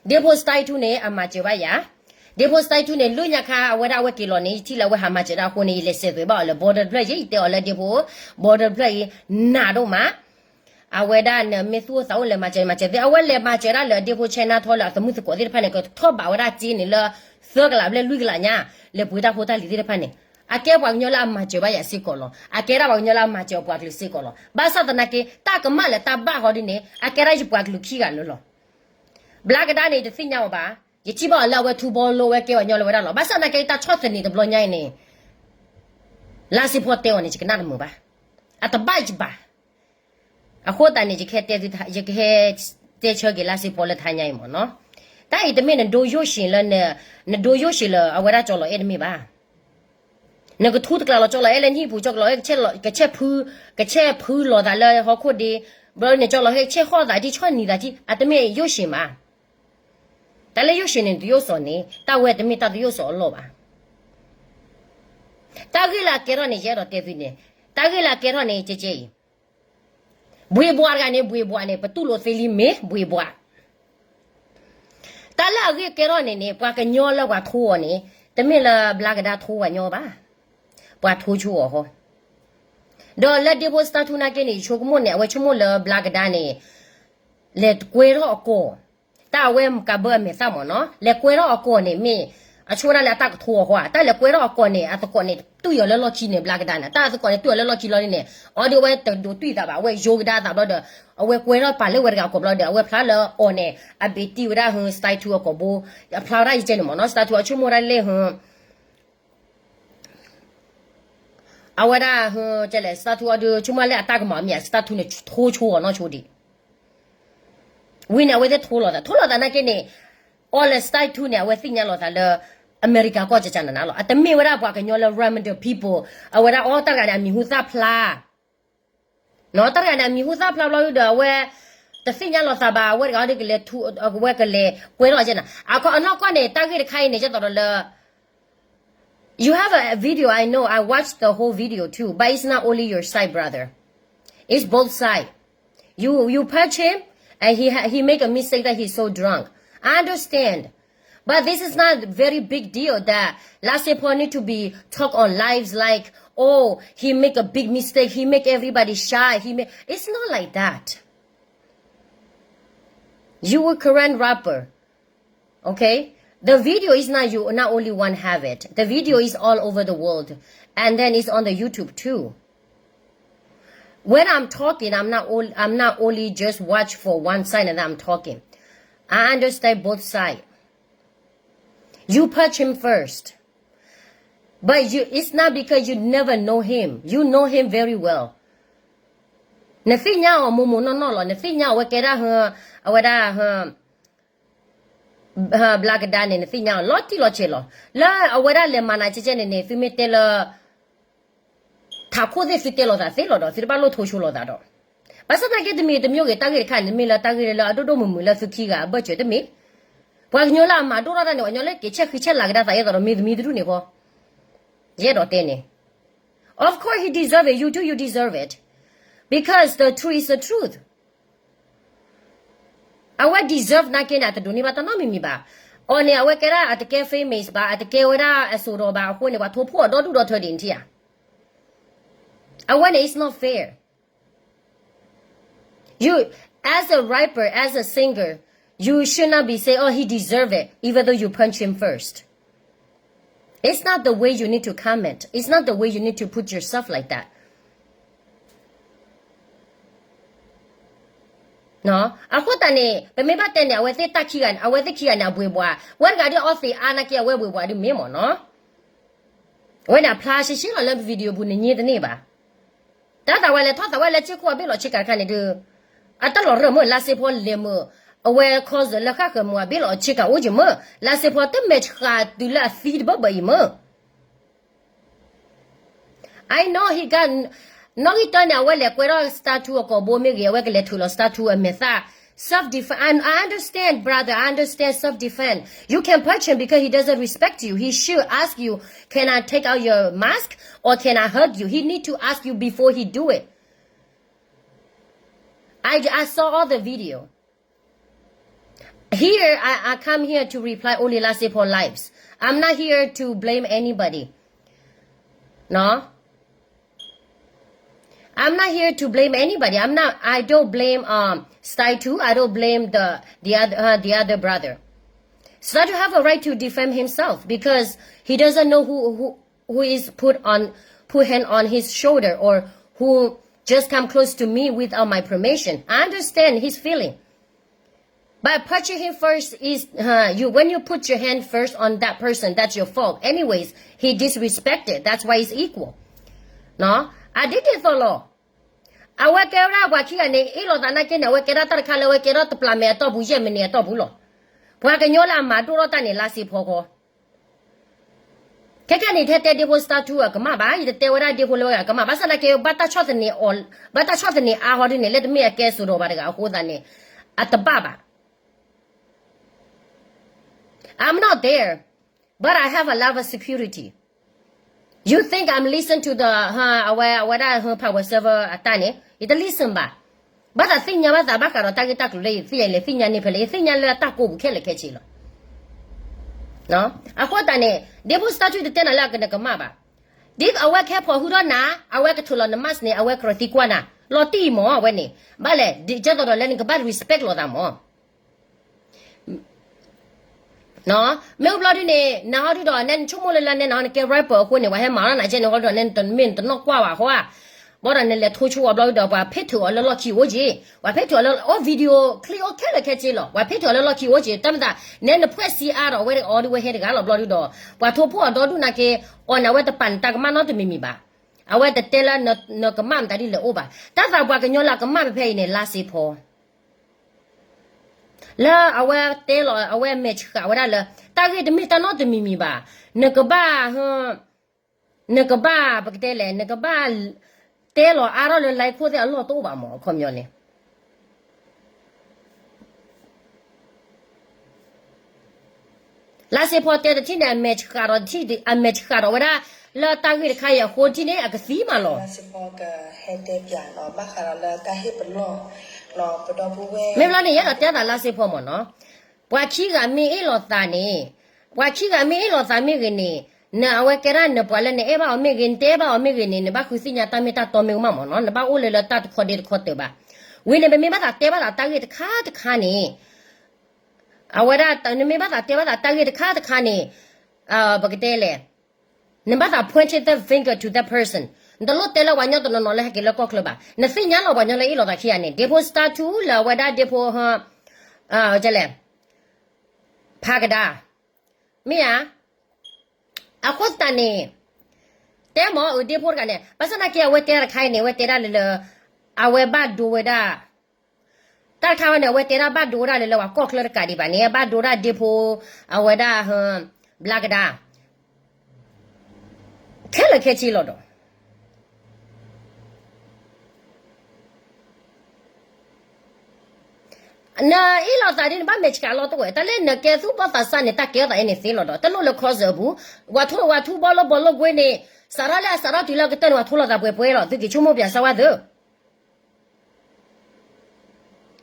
ဒ့ဖိ style two န့ၣ် အမၤစၢၤဘၣ်ယၤ ဒ့ဖိ Style Two န့ၣ် လၢညါခါ အဝဲဒၣ်အဝဲက့ၤလီၤန့ၣ် ယထံၣ်လၢအဝဲဟးမၤစၢၤဒၣ်အဃိန့ၣ် ယလဲၤစဲးသွဲၣ်ဘၣ်အီၤလၢ border တဖျၢၣ် ယဲယတဲအီၤလၢဒ့ဖိ border တဖျၢၣ်အံၤ နးဒိၣ်မး အဝဲဒၣ်နမ့ၢ်သူၣ်အိၣ်သးအိၣ်လဲၤမၤစၢၤ မၤစၢၤသ့ အဝဲလဲၤမၤစၢၤဒၣ်လၢဒ့ဖိ China ထီလၢအသးမုၣ်သကိးသ့ၣ်တဖၣ်န့ၣ် ကထီၣ်ဘးဝဲဒၣ်စ့န့ၣ်လၢ သၢကလးဘျဲၣ်လွံၢ်ကလးညါ လဲၤပှ့ၤတၢ်ဖိတၢ်လံၤသ့ၣ်တဖၣ်န့ၣ် အကဲပှၤကညီလၢအမၤစၢၤဘၣ်ယၤစ့ၢ်ကီးလီၤ. အကဲဒၣ်ပှၤကညီလၢအမၤစၢၤပှၤကလုာ်စ့ၢ်ကီးလီၤ. ဘၣ်ဆၣ်သနာ်က့ တၢ်ကမၣ်လၢတၢ်ဘၣ်ဃီဒ်န့ၣ် အကဲဒၣ်ယပှၤကလုာ်ခံဂၤလၢလီၤ. ဘျါကဒါန့ၣ် ယတသ့ၣ်ညါအီၤဘၣ်. ယထံၣ်ဘၣ်အီၤလၢအဝဲထူဘီလိဝဲကဲပှၤကညီလၢဝဲဒၣ်လီၤ. ဘၣ်ဆၣ်သနာ်က့ တၢ်ဆီၣ်သနံးတဘျီညါအံၤန့ၣ် လါစ့ဖီတဲအီၤန့ၣ် ယကနၣ်တမုာ်ဘၣ်. အတဘၣ်ယဘၣ်. အဃိသတးန့ၣ် ယကဟဲတဲဆၢက့ၤလါစ့ဖီလၢထါညါအံၤမ့ၢ်နီၤ. တၢ်အံၤတမ့ၢ်နဒိယိၣ်ၡ့လၢ နဒိယိၣ်ၡ့လၢအဝဲဒၣ်ကၠီလီၤအဲၣ်တမ့ၢ်ဘၣ်. နကထူတကျးလီၤ ကၠီလီၤအဲၣ်လၢနဟံၣ်ပူၤ ကၠီလီၤအဲၣ် ကဆဲၣ်ဖု ကဆဲၣ်ဖုလီၤသးလၢဟီၣ်ခိၣ်ဒ့ ဘျီန့ၣ် ကၠီလီၤဟဲကဆဲၣ်ဃီၣ်သးဒ်ဆီၣ်နံၤသးထံ အတမ့ၢ်ယိၣ်ၡ့ဘၣ်. တၢ်လၢယိၣ်ၡ့န့ၣ် နတယိၣ်စီၤန့ၣ် တၢ်ဝဲတမ့ၢ်တၢ်တယိၣ်စီၤအလီၢ်ဘၣ်. တၢ်ဂ့ၢ်လၢအကဲထီၣ်န့ၣ် ယအဲၣ်ဒိးတဲသုန့ၣ် တၢ်ဂ့ၢ်လၢအကဲထီၣ်န့ၣ် ကဲကဲအံၤ ဘှ့းဘှးတဂၤန့ၣ် ဘှ့းဘှးန့ၣ် ပတူၢ်လိာ်သ့လံမ့ၢ်ဘှ့းဘှး. တၢ်လၢအဂ့ၢ်ကဲထီၣ်န့ၣ်န့ၣ် ပှၤကညီလၢပှၤထိအီၤန့ၣ် တမ့ၢ်လၢဘျါကဒါထိပှၤကညီဘၣ်. ပှၤထိဆိအီၤဃီ ဒီးလၢဒ့ဖိ Star Two နာ်က့န့ၣ် ယဆိကမိၣ်န့ၣ် အဝဲဆိကမိၣ်လၢဘျါကဒါန့ၣ် လဲၤကွဲထီၣ်အကီၢ်, တၢ်အဝဲကးဘၢအမဲာ်သၣ်မ့ၢ်နီၤ, လဲၤကွဲထီၣ်အကီၢ်န့ၣ်မ့ၢ် အဆိကမိၣ်ဒၣ်လၢအတၢ်ကထိအီၤဃီဧါ, တၢ်လဲၤကွဲထီၣ်အကီၢ်န့ၣ် အသကိးန့ၣ် တွံၢ်အီၤလၢလီၢ်ခံန့ၣ် ဘျါကဒါန့ၣ် တၢ်အသကိးန့ၣ် တွံၢ်အီၤလၢလီၢ်ခံလီၤန့ၣ်, အီၤဒီးအဝဲတဒိးတွံၢ်သးဘၣ် အဝဲယိၤကဒါသးဘျီဒီး အဝဲကွဲထီၣ်ပာ်လၢဝဲတဂၤအကိာ်ဘျီဒီး အဝဲဖျါလၢအီၤန့ၣ် အဘ့ၣ်တံၢ်ဝဲဒၣ်ဟု Star Two အကိာ်ဘိ, အဖျါဝဲဒၣ်ယကဲန့ၣ်မ့ၢ်နီၤ, Star Two အဆိကမိၣ်ဒၣ်လဲၣ်ဟု အဝဲဒၣ်ဟု ကဲလဲၣ် Star Two အီၤဒီး ဆိကမိၣ်လၢအတၢ်ကမၤမ့ၢ်ဧါ, Star Two န့ၣ် ထိဆိအီၤနီၢ်ဆိဒံး, ဝံၤန့ၣ် အဝဲသ့ၣ်ထိလိာ်သး, ထိလိာ်သးနာ်က့န့ၣ်, အီၤလၢ Star Two န့ၣ် အဝဲသ့ၣ်ညါလိာ်သးလၢ အမဲရကၤကီၢ်ကကနနၤလီၤ, အတမ့ၢ်ဝဲဒၣ်ပှၤကညီလၢ Raimunda people, အဝဲဒၣ်အီၤတၢ်တဂၤန့ၣ် အမံၤဟူသၣ်ဖျါ နီၤ, တၢ်တဂၤန့ၣ် အမံၤဟူသၣ်ဖျါဘျီဒီး အဝဲ တသ့ၣ်ညါလိာ်သးဘၣ်, အဝဲတဂၤအီၤဒီးကလဲၤထူ, အဝဲကလဲၤကွဲထီၣ်ကဲနၤ, အခီအနီၢ်ကီၢ်န့ၣ် တၢ်ဂ့ၢ်တခါအံၤန့ၣ် ကဲသိးဒီးလၢ You have a video, I know, I watched the whole video too, but it's not only your side, brother. It's both side. You, you punch him, and he, ha- he make a mistake that he's so drunk. I understand. But this is not a very big deal that Lasipor need to be talk on lives like, oh, he make a big mistake, he make everybody shy, he make, it's not like that. You a Karen rapper. Okay? The video is not you, not only one have it. The video is all over the world. And then it's on the YouTube too. When I'm talking, I'm not all, I'm not only just watch for one side and I'm talking. I understand both sides. You punch him first. But you, it's not because you never know him. You know him very well. နသ့ၣ်ညါအီၤမိၢ်မိၢ်နီၢ်နီၢ်လီၤ, နသ့ၣ်ညါအဝဲကဲဒၣ်ဟ, အဝဲဒၣ်ဟ, ဘျါကဒါန့ၣ် နသ့ၣ်ညါအီၤလီၤတံၢ်လီၤဆဲးလီၤ. လၢအဝဲဒၣ်လဲၤမၤနၤကဲကဲန့ၣ်န့ၣ် သုမ့ၢ်တဲလၢ ထးခိၣ်သ့ၣ်သုတဲလိာ်သးသ့လီၤဒီး သုတဘၣ်လိၣ်ထိဆိလိာ်သးဒီး, ဘၣ်ဆၣ်သနာ်က့တမံၤတမံၤဂ့ၤ တၢ်ဂ့ၢ်တခါန့ၣ် မ့ၢ်လၢတၢ်ဂ့ၢ်လၢအဒိၣ်ဒိၣ်မုၢ်မုၢ်လၢသုခံဂၤအဘၢၣ်စၢၤတမ့ၢ်, ပှၤကညီလၢအမၤဒိၣ်ထီၣ်တၢ်န့ၣ် ပှၤကညီလၢက့ၤဆဲးဃံဆဲးလၤကဒါသး ယဲသိးဒီးမ့ၢ်သမံသဒူၣ်န့ၣ်ဃီ, ယအဲၣ်ဒိးတဲန့ၣ်, Of course he deserve it, you too you deserve it, because the truth is the truth. အဝဲ deserve နာ်က့န့ၣ် အတဒိးန့ၢ်ဘၣ်တၢ်နီတမံၤမံၤဘၣ်. အီၤန့ၣ် အဝဲကဲဒၣ်အတကဲ famous ဘၣ်, အတကဲဝဲဒၣ်အစိၤဒီးဘၣ်အဃိန့ၣ် ပှၤထိဖှိၣ်အီၤဒီဒူၣ်ဒီထၢဒံးနထံၣ်ဧါ. အဝဲန့ၣ် it's not fair. You, as a rapper, as a singer, you should not be say, oh, he deserve it, even though you punch him first. It's not the way you need to comment. It's not the way you need to put yourself like that. အဃိသတးန့ၣ် ပမ့ၢ်ဘၣ်တဲန့ၣ် အဝဲသ့ၣ်တၢ်ခံဂၤန့ၣ် အဝဲသ့ၣ်ခံဂၤန့ၣ် အဘှ့းဘှး, ဝဲတဂၤဒ်အီသံးအါနာ်က့ အဝဲဘှ့းဘှးဒ်မ့ၢ်မ့ၢ်နီၤ. ဝဲန့ၣ်အဖျါရှဲရှဲလီၤလၢ video ပူၤ နညါတန့ၢ်ဘၣ်. တၢ်သးဝဲလဲၤထီၣ်သးဝဲလၢက့ခိၣ်အဘ့ၣ်လီၤဆ့ကၤတခါန့ၣ်ဒီး အတၢ်လီၤရၢၢ်မ့ၢ် လါစ့ဖီလဲၤမုာ်, အဝဲ ခီစၢၣ် လၢဃၣ်ဃၢၤမုာ်အဘ့ၣ်လီၤဆ့ကၤအိၣ်က့ၤမ့ၢ် လါစ့ဖီတမဲာ်ဆှးတုၤလၢအသံတဘၢဘၢအံၤမ့ၢ် I know he got, နီၣ်ဂံၢ်တၢန့ၣ် အဝဲလဲၤကွဲထီၣ် Star Two အကိာ်ဘိမ့ၢ်ဂ့ၤ, အဝဲကလဲၤထုးလီၤ Star Two အမဲာ်သၣ်, self defense. I, I understand, brother, I understand self defense. You can punch him because he doesn't respect you. He should ask you, can I take out your mask or can I hug you? He need to ask you before he do it. I, I saw all the video. Here, I, I come here to reply only လါစ့ဖီ lives. I'm not here to blame anybody. No. I'm not here to blame anybody. I'm not, I don't blame, um, Staitu. I don't blame the, the other, uh, the other brother. Staitu have a right to defend himself because he doesn't know who, who, who is put on, put hand on his shoulder or who just come close to me without my permission. I understand his feeling. But punching him first is, uh, you, when you put your hand first on that person, that's your fault. Anyways, he disrespected. That's why it's equal. No? I did it သီလီၤ. အဝဲကဲဝဲဒၣ်ပှၤခံဂၤန့ၣ် အ့ၣ်လိာ်သးနာ်က့န့ၣ် အဝဲကဲထီၣ်တၢ်တခါလၢအဝဲကဲထီၣ်တပျၢ်မဲာ်အတီၢ်ပူၤ ယဲၢ်မံးနံးအတီၢ်ပူၤလီၤ. ပှၤကညီလၢအမၤဒိၣ်ထီၣ်တၢ်န့ၣ် လါစ့ဖီဃီ ခဲကနံၣ်ထဲတဲဒ့ဖိ Star Two အကမၣ်ဘၣ်, ယတတဲဝဲဒၣ်ဒ့ဖိလၢဝဲဂၤကမၣ်, ဘၣ်ဆၣ်သနာ်က့ ဘၣ်တၢ်ဆီၣ်သနံးအီၤ, ဘၣ်တၢ်ဆီၣ်သနံးအါဟီဒ်န့ၣ် လၢတမ့ၢ်အကဲစိၤဒီးပှၤတဂၤအဃိသတးန့ၣ် အတဘၣ်ဘၣ်. I'm not there, but I have a lot of security. You think I'm listen to the, အဝဲ အဝဲဒၣ် power server အတၢ်န့ၣ် ယတ listen ဘၣ်. ဘၣ်သးသ့ၣ်ညါဘၣ်သး ဘၣ်ဃးဒီးတၢ်ဂ့ၢ်တၢ်ကျိၤလၢယသ့ၣ်ညါ လဲၤသ့ၣ်ညါန့ၢ်ဖဲလဲၣ်, ယသ့ၣ်ညါလၢအတၢ်ကိးပူၤခဲလၢာ်ခဲဆ့လီၤ. အဃိသတးန့ၣ် ဒ့ဖိ Star Two တတဲနၤလၢအကနကမၣ်ဘၣ်. ဒ်အဝဲကဟဲဖီၣ်ဟုၣ်ဒီးနၤ အဝဲကထုးလီၤန mask န့ၣ် အဝဲကရၢသံကွၢ်နၤ လီၤတံၢ်မး အဝဲန့ၣ် ဘၣ်လဲၣ် ဒ်သိးဒီးလၢနကဘၣ် respect လိာ်သးမး. မ့ၢ်ဘျီဒုန့ၣ် နဟီဒုဒီး နဲနဆိကမိၣ်လၢလၢနဲနဟီ နကဲ rapper အဃိန့ၣ် ပှၤဟဲမၤလီၤနၤကဲန့ၣ် ဟီဒုဒီး နဲနတမ့ၢ်နတနီၣ်ကွၢ်ဘၣ်ဃီဧါ. ဘၣ်ဒီးနလဲၤထိဆိဝဲဘျီဒုဒီး ပှၤဖ့ထုးအီၤလၢလီၢ်ခံအိၣ်က့ၤ, ပှၤဖ့ထုးအီၤလၢ အိၣ် video clip အိၣ်ခဲလၢာ်ခဲဆ့လီၤ. ပှၤဖ့ထုးအီၤလၢလီၢ်ခံအိၣ်က့ၤ တၢ်မၤသး နဲနဖှဲးစံးအါဒီး အဝဲအီၤဒုးဝဲဟဲတဂၤလီၤဘျီဒုဒီး ပှၤထိၣ်ဖှိၣ်အီၤဒီဒူၣ်နာ်က့ အီၤန့ၣ် အဝဲတပာ်နတၢ်ကမၣ်နီတမံၤမံၤဘၣ်. အဝဲတတဲလၢနကမၣ်မတၤဒ်လဲၣ်အိၣ်ဘၣ်. တၢ်သးပှၤကညီလၢအကမၣ်ဖဲဖဲအံၤန့ၣ် လါစ့ဖီ လၢအဝဲတဲလီၤ အဝဲမဲာ်ဆှးဝဲဒၣ်လၢ တၢ်ဂ့ၢ်တမ့ၢ်တၢ်နီတမံၤမံၤဘၣ်. နကဘၣ် နကဘၣ် ပကတဲလဲၣ် နကဘၣ်တဲလီၤအါထီၣ်လၢ လၢခိၣ်သ့ၣ်အလီၢ်တအိၣ်ဘၣ်မး အခီပညီန့ၣ် လါစ့ဖီတဲတထံၣ်န့ၣ် အမဲာ်ဆှးဒီးတထံၣ် အမဲာ်ဆှးဒီးဝဲဒၣ် လၢတၢ်ဂ့ၢ်တခါအံၤအဃိတထံၣ်န့ၣ် အကသံမးလီၤ. မ့ၢ်ဘျီန့ၣ် ယအဲၣ်ဒိးတဲသးလါစ့ဖီမးနီၤ, ပှၤခံဂၤမ့ၢ်အ့ၣ်လိာ်သးန့ၣ်, ပှၤခံဂၤမ့ၢ်အ့ၣ်လိာ်သးမ့ၢ်ဂ့ၤန့ၣ်, နအဝဲကဲဒၣ်နပှၤလၢနအဲၣ်ဘၣ်အီၤမ့ၢ်ဂ့ၤ, နတအဲၣ်ဘၣ်အီၤမ့ၢ်ဂ့ၤန့ၣ်, နဘၣ်ဃုသ့ၣ်ညါတၢ်မ့ၢ်တၢ်တီမ့ၢ်ကမၣ်မးနီၤ, နဘၣ်အိၣ်လၢလၢတၢ်တခီဒ့တခီတၢၤဘၣ်. ဝံၤန့ၣ် ပမ့ၢ်ဘၣ်သးတဲဘၣ်သးတၢ်ဂ့ၢ်တခါတခါန့ၣ်, အဝဲဒၣ် နမ့ၢ်ဘၣ်သးတဲဘၣ်သးတၢ်ဂ့ၢ်တခါတခါန့ၣ်, ပကတဲလဲၣ်, နဘၣ်သး pointing the finger to that person, နတလိၣ်တဲလၢပှၤကညီတနီၤနီၤလၢဟဲက့ၤလၢကီၢ်ချၢဘၣ်. နသ့ၣ်ညါလီၤပှၤကညီလၢအ့ၣ်လိာ်သးခံဂၤန့ၣ်, ဒ့ဖိ Star Two လၢအဝဲဒၣ်ဒ့ဖိ လဲၣ်, ဖးကဒါ, မ့ၢ်ဧါ. အဃိသတးန့ၣ်, တဲမ့ၢ်အဒ့ဖိတဂၤန့ၣ်, ဘၣ်ဆၣ်သနာ်က့ အဝဲတဲတခါအံၤန့ၣ် အဝဲတဲဒၣ်လၢလၢ, အဝဲဘၣ်ဒိဝဲဒၣ် တၢ်တခါဝဲန့ၣ် အဝဲတဲဒၣ်ဘၣ်ဒိဝဲဒၣ်လၢလၢပှၤကီၢ်ချၢတကးဒံးဘၣ်န့ၣ်, ဘၣ်ဒိဝဲဒၣ်ဒ့ဖိ, အဝဲဒၣ်, ဘျါကဒါ, ခဲလၢာ်ခဲဆ့လီၤဒီး နအ့ၣ်လိာ်သးဒ်နဘၣ်မဲာ်ဆှးလီၤတဝဲ, တၢ်လၢနကဲသူၣ်ဘီၣ်သးစၢ်န့ၣ် တၢ်ကဲထီၣ်သးအဲန့ၣ်သ့လီၤဒီး တလိၣ်လၢ concert အပူၤ, ပှၤထိၣ်ဝဲထူဘီလိဘီလိကွ့န့ၣ်, စးထီၣ်လၢအစးထီၣ်တုၤလၢအကတၢၢ်န့ၣ် ပှၤထိလိာ်သးပှဲၤပှဲၤလီၤ, သုက့ၤဆိကမိၣ်ပၠးစၢ်ဝဲသု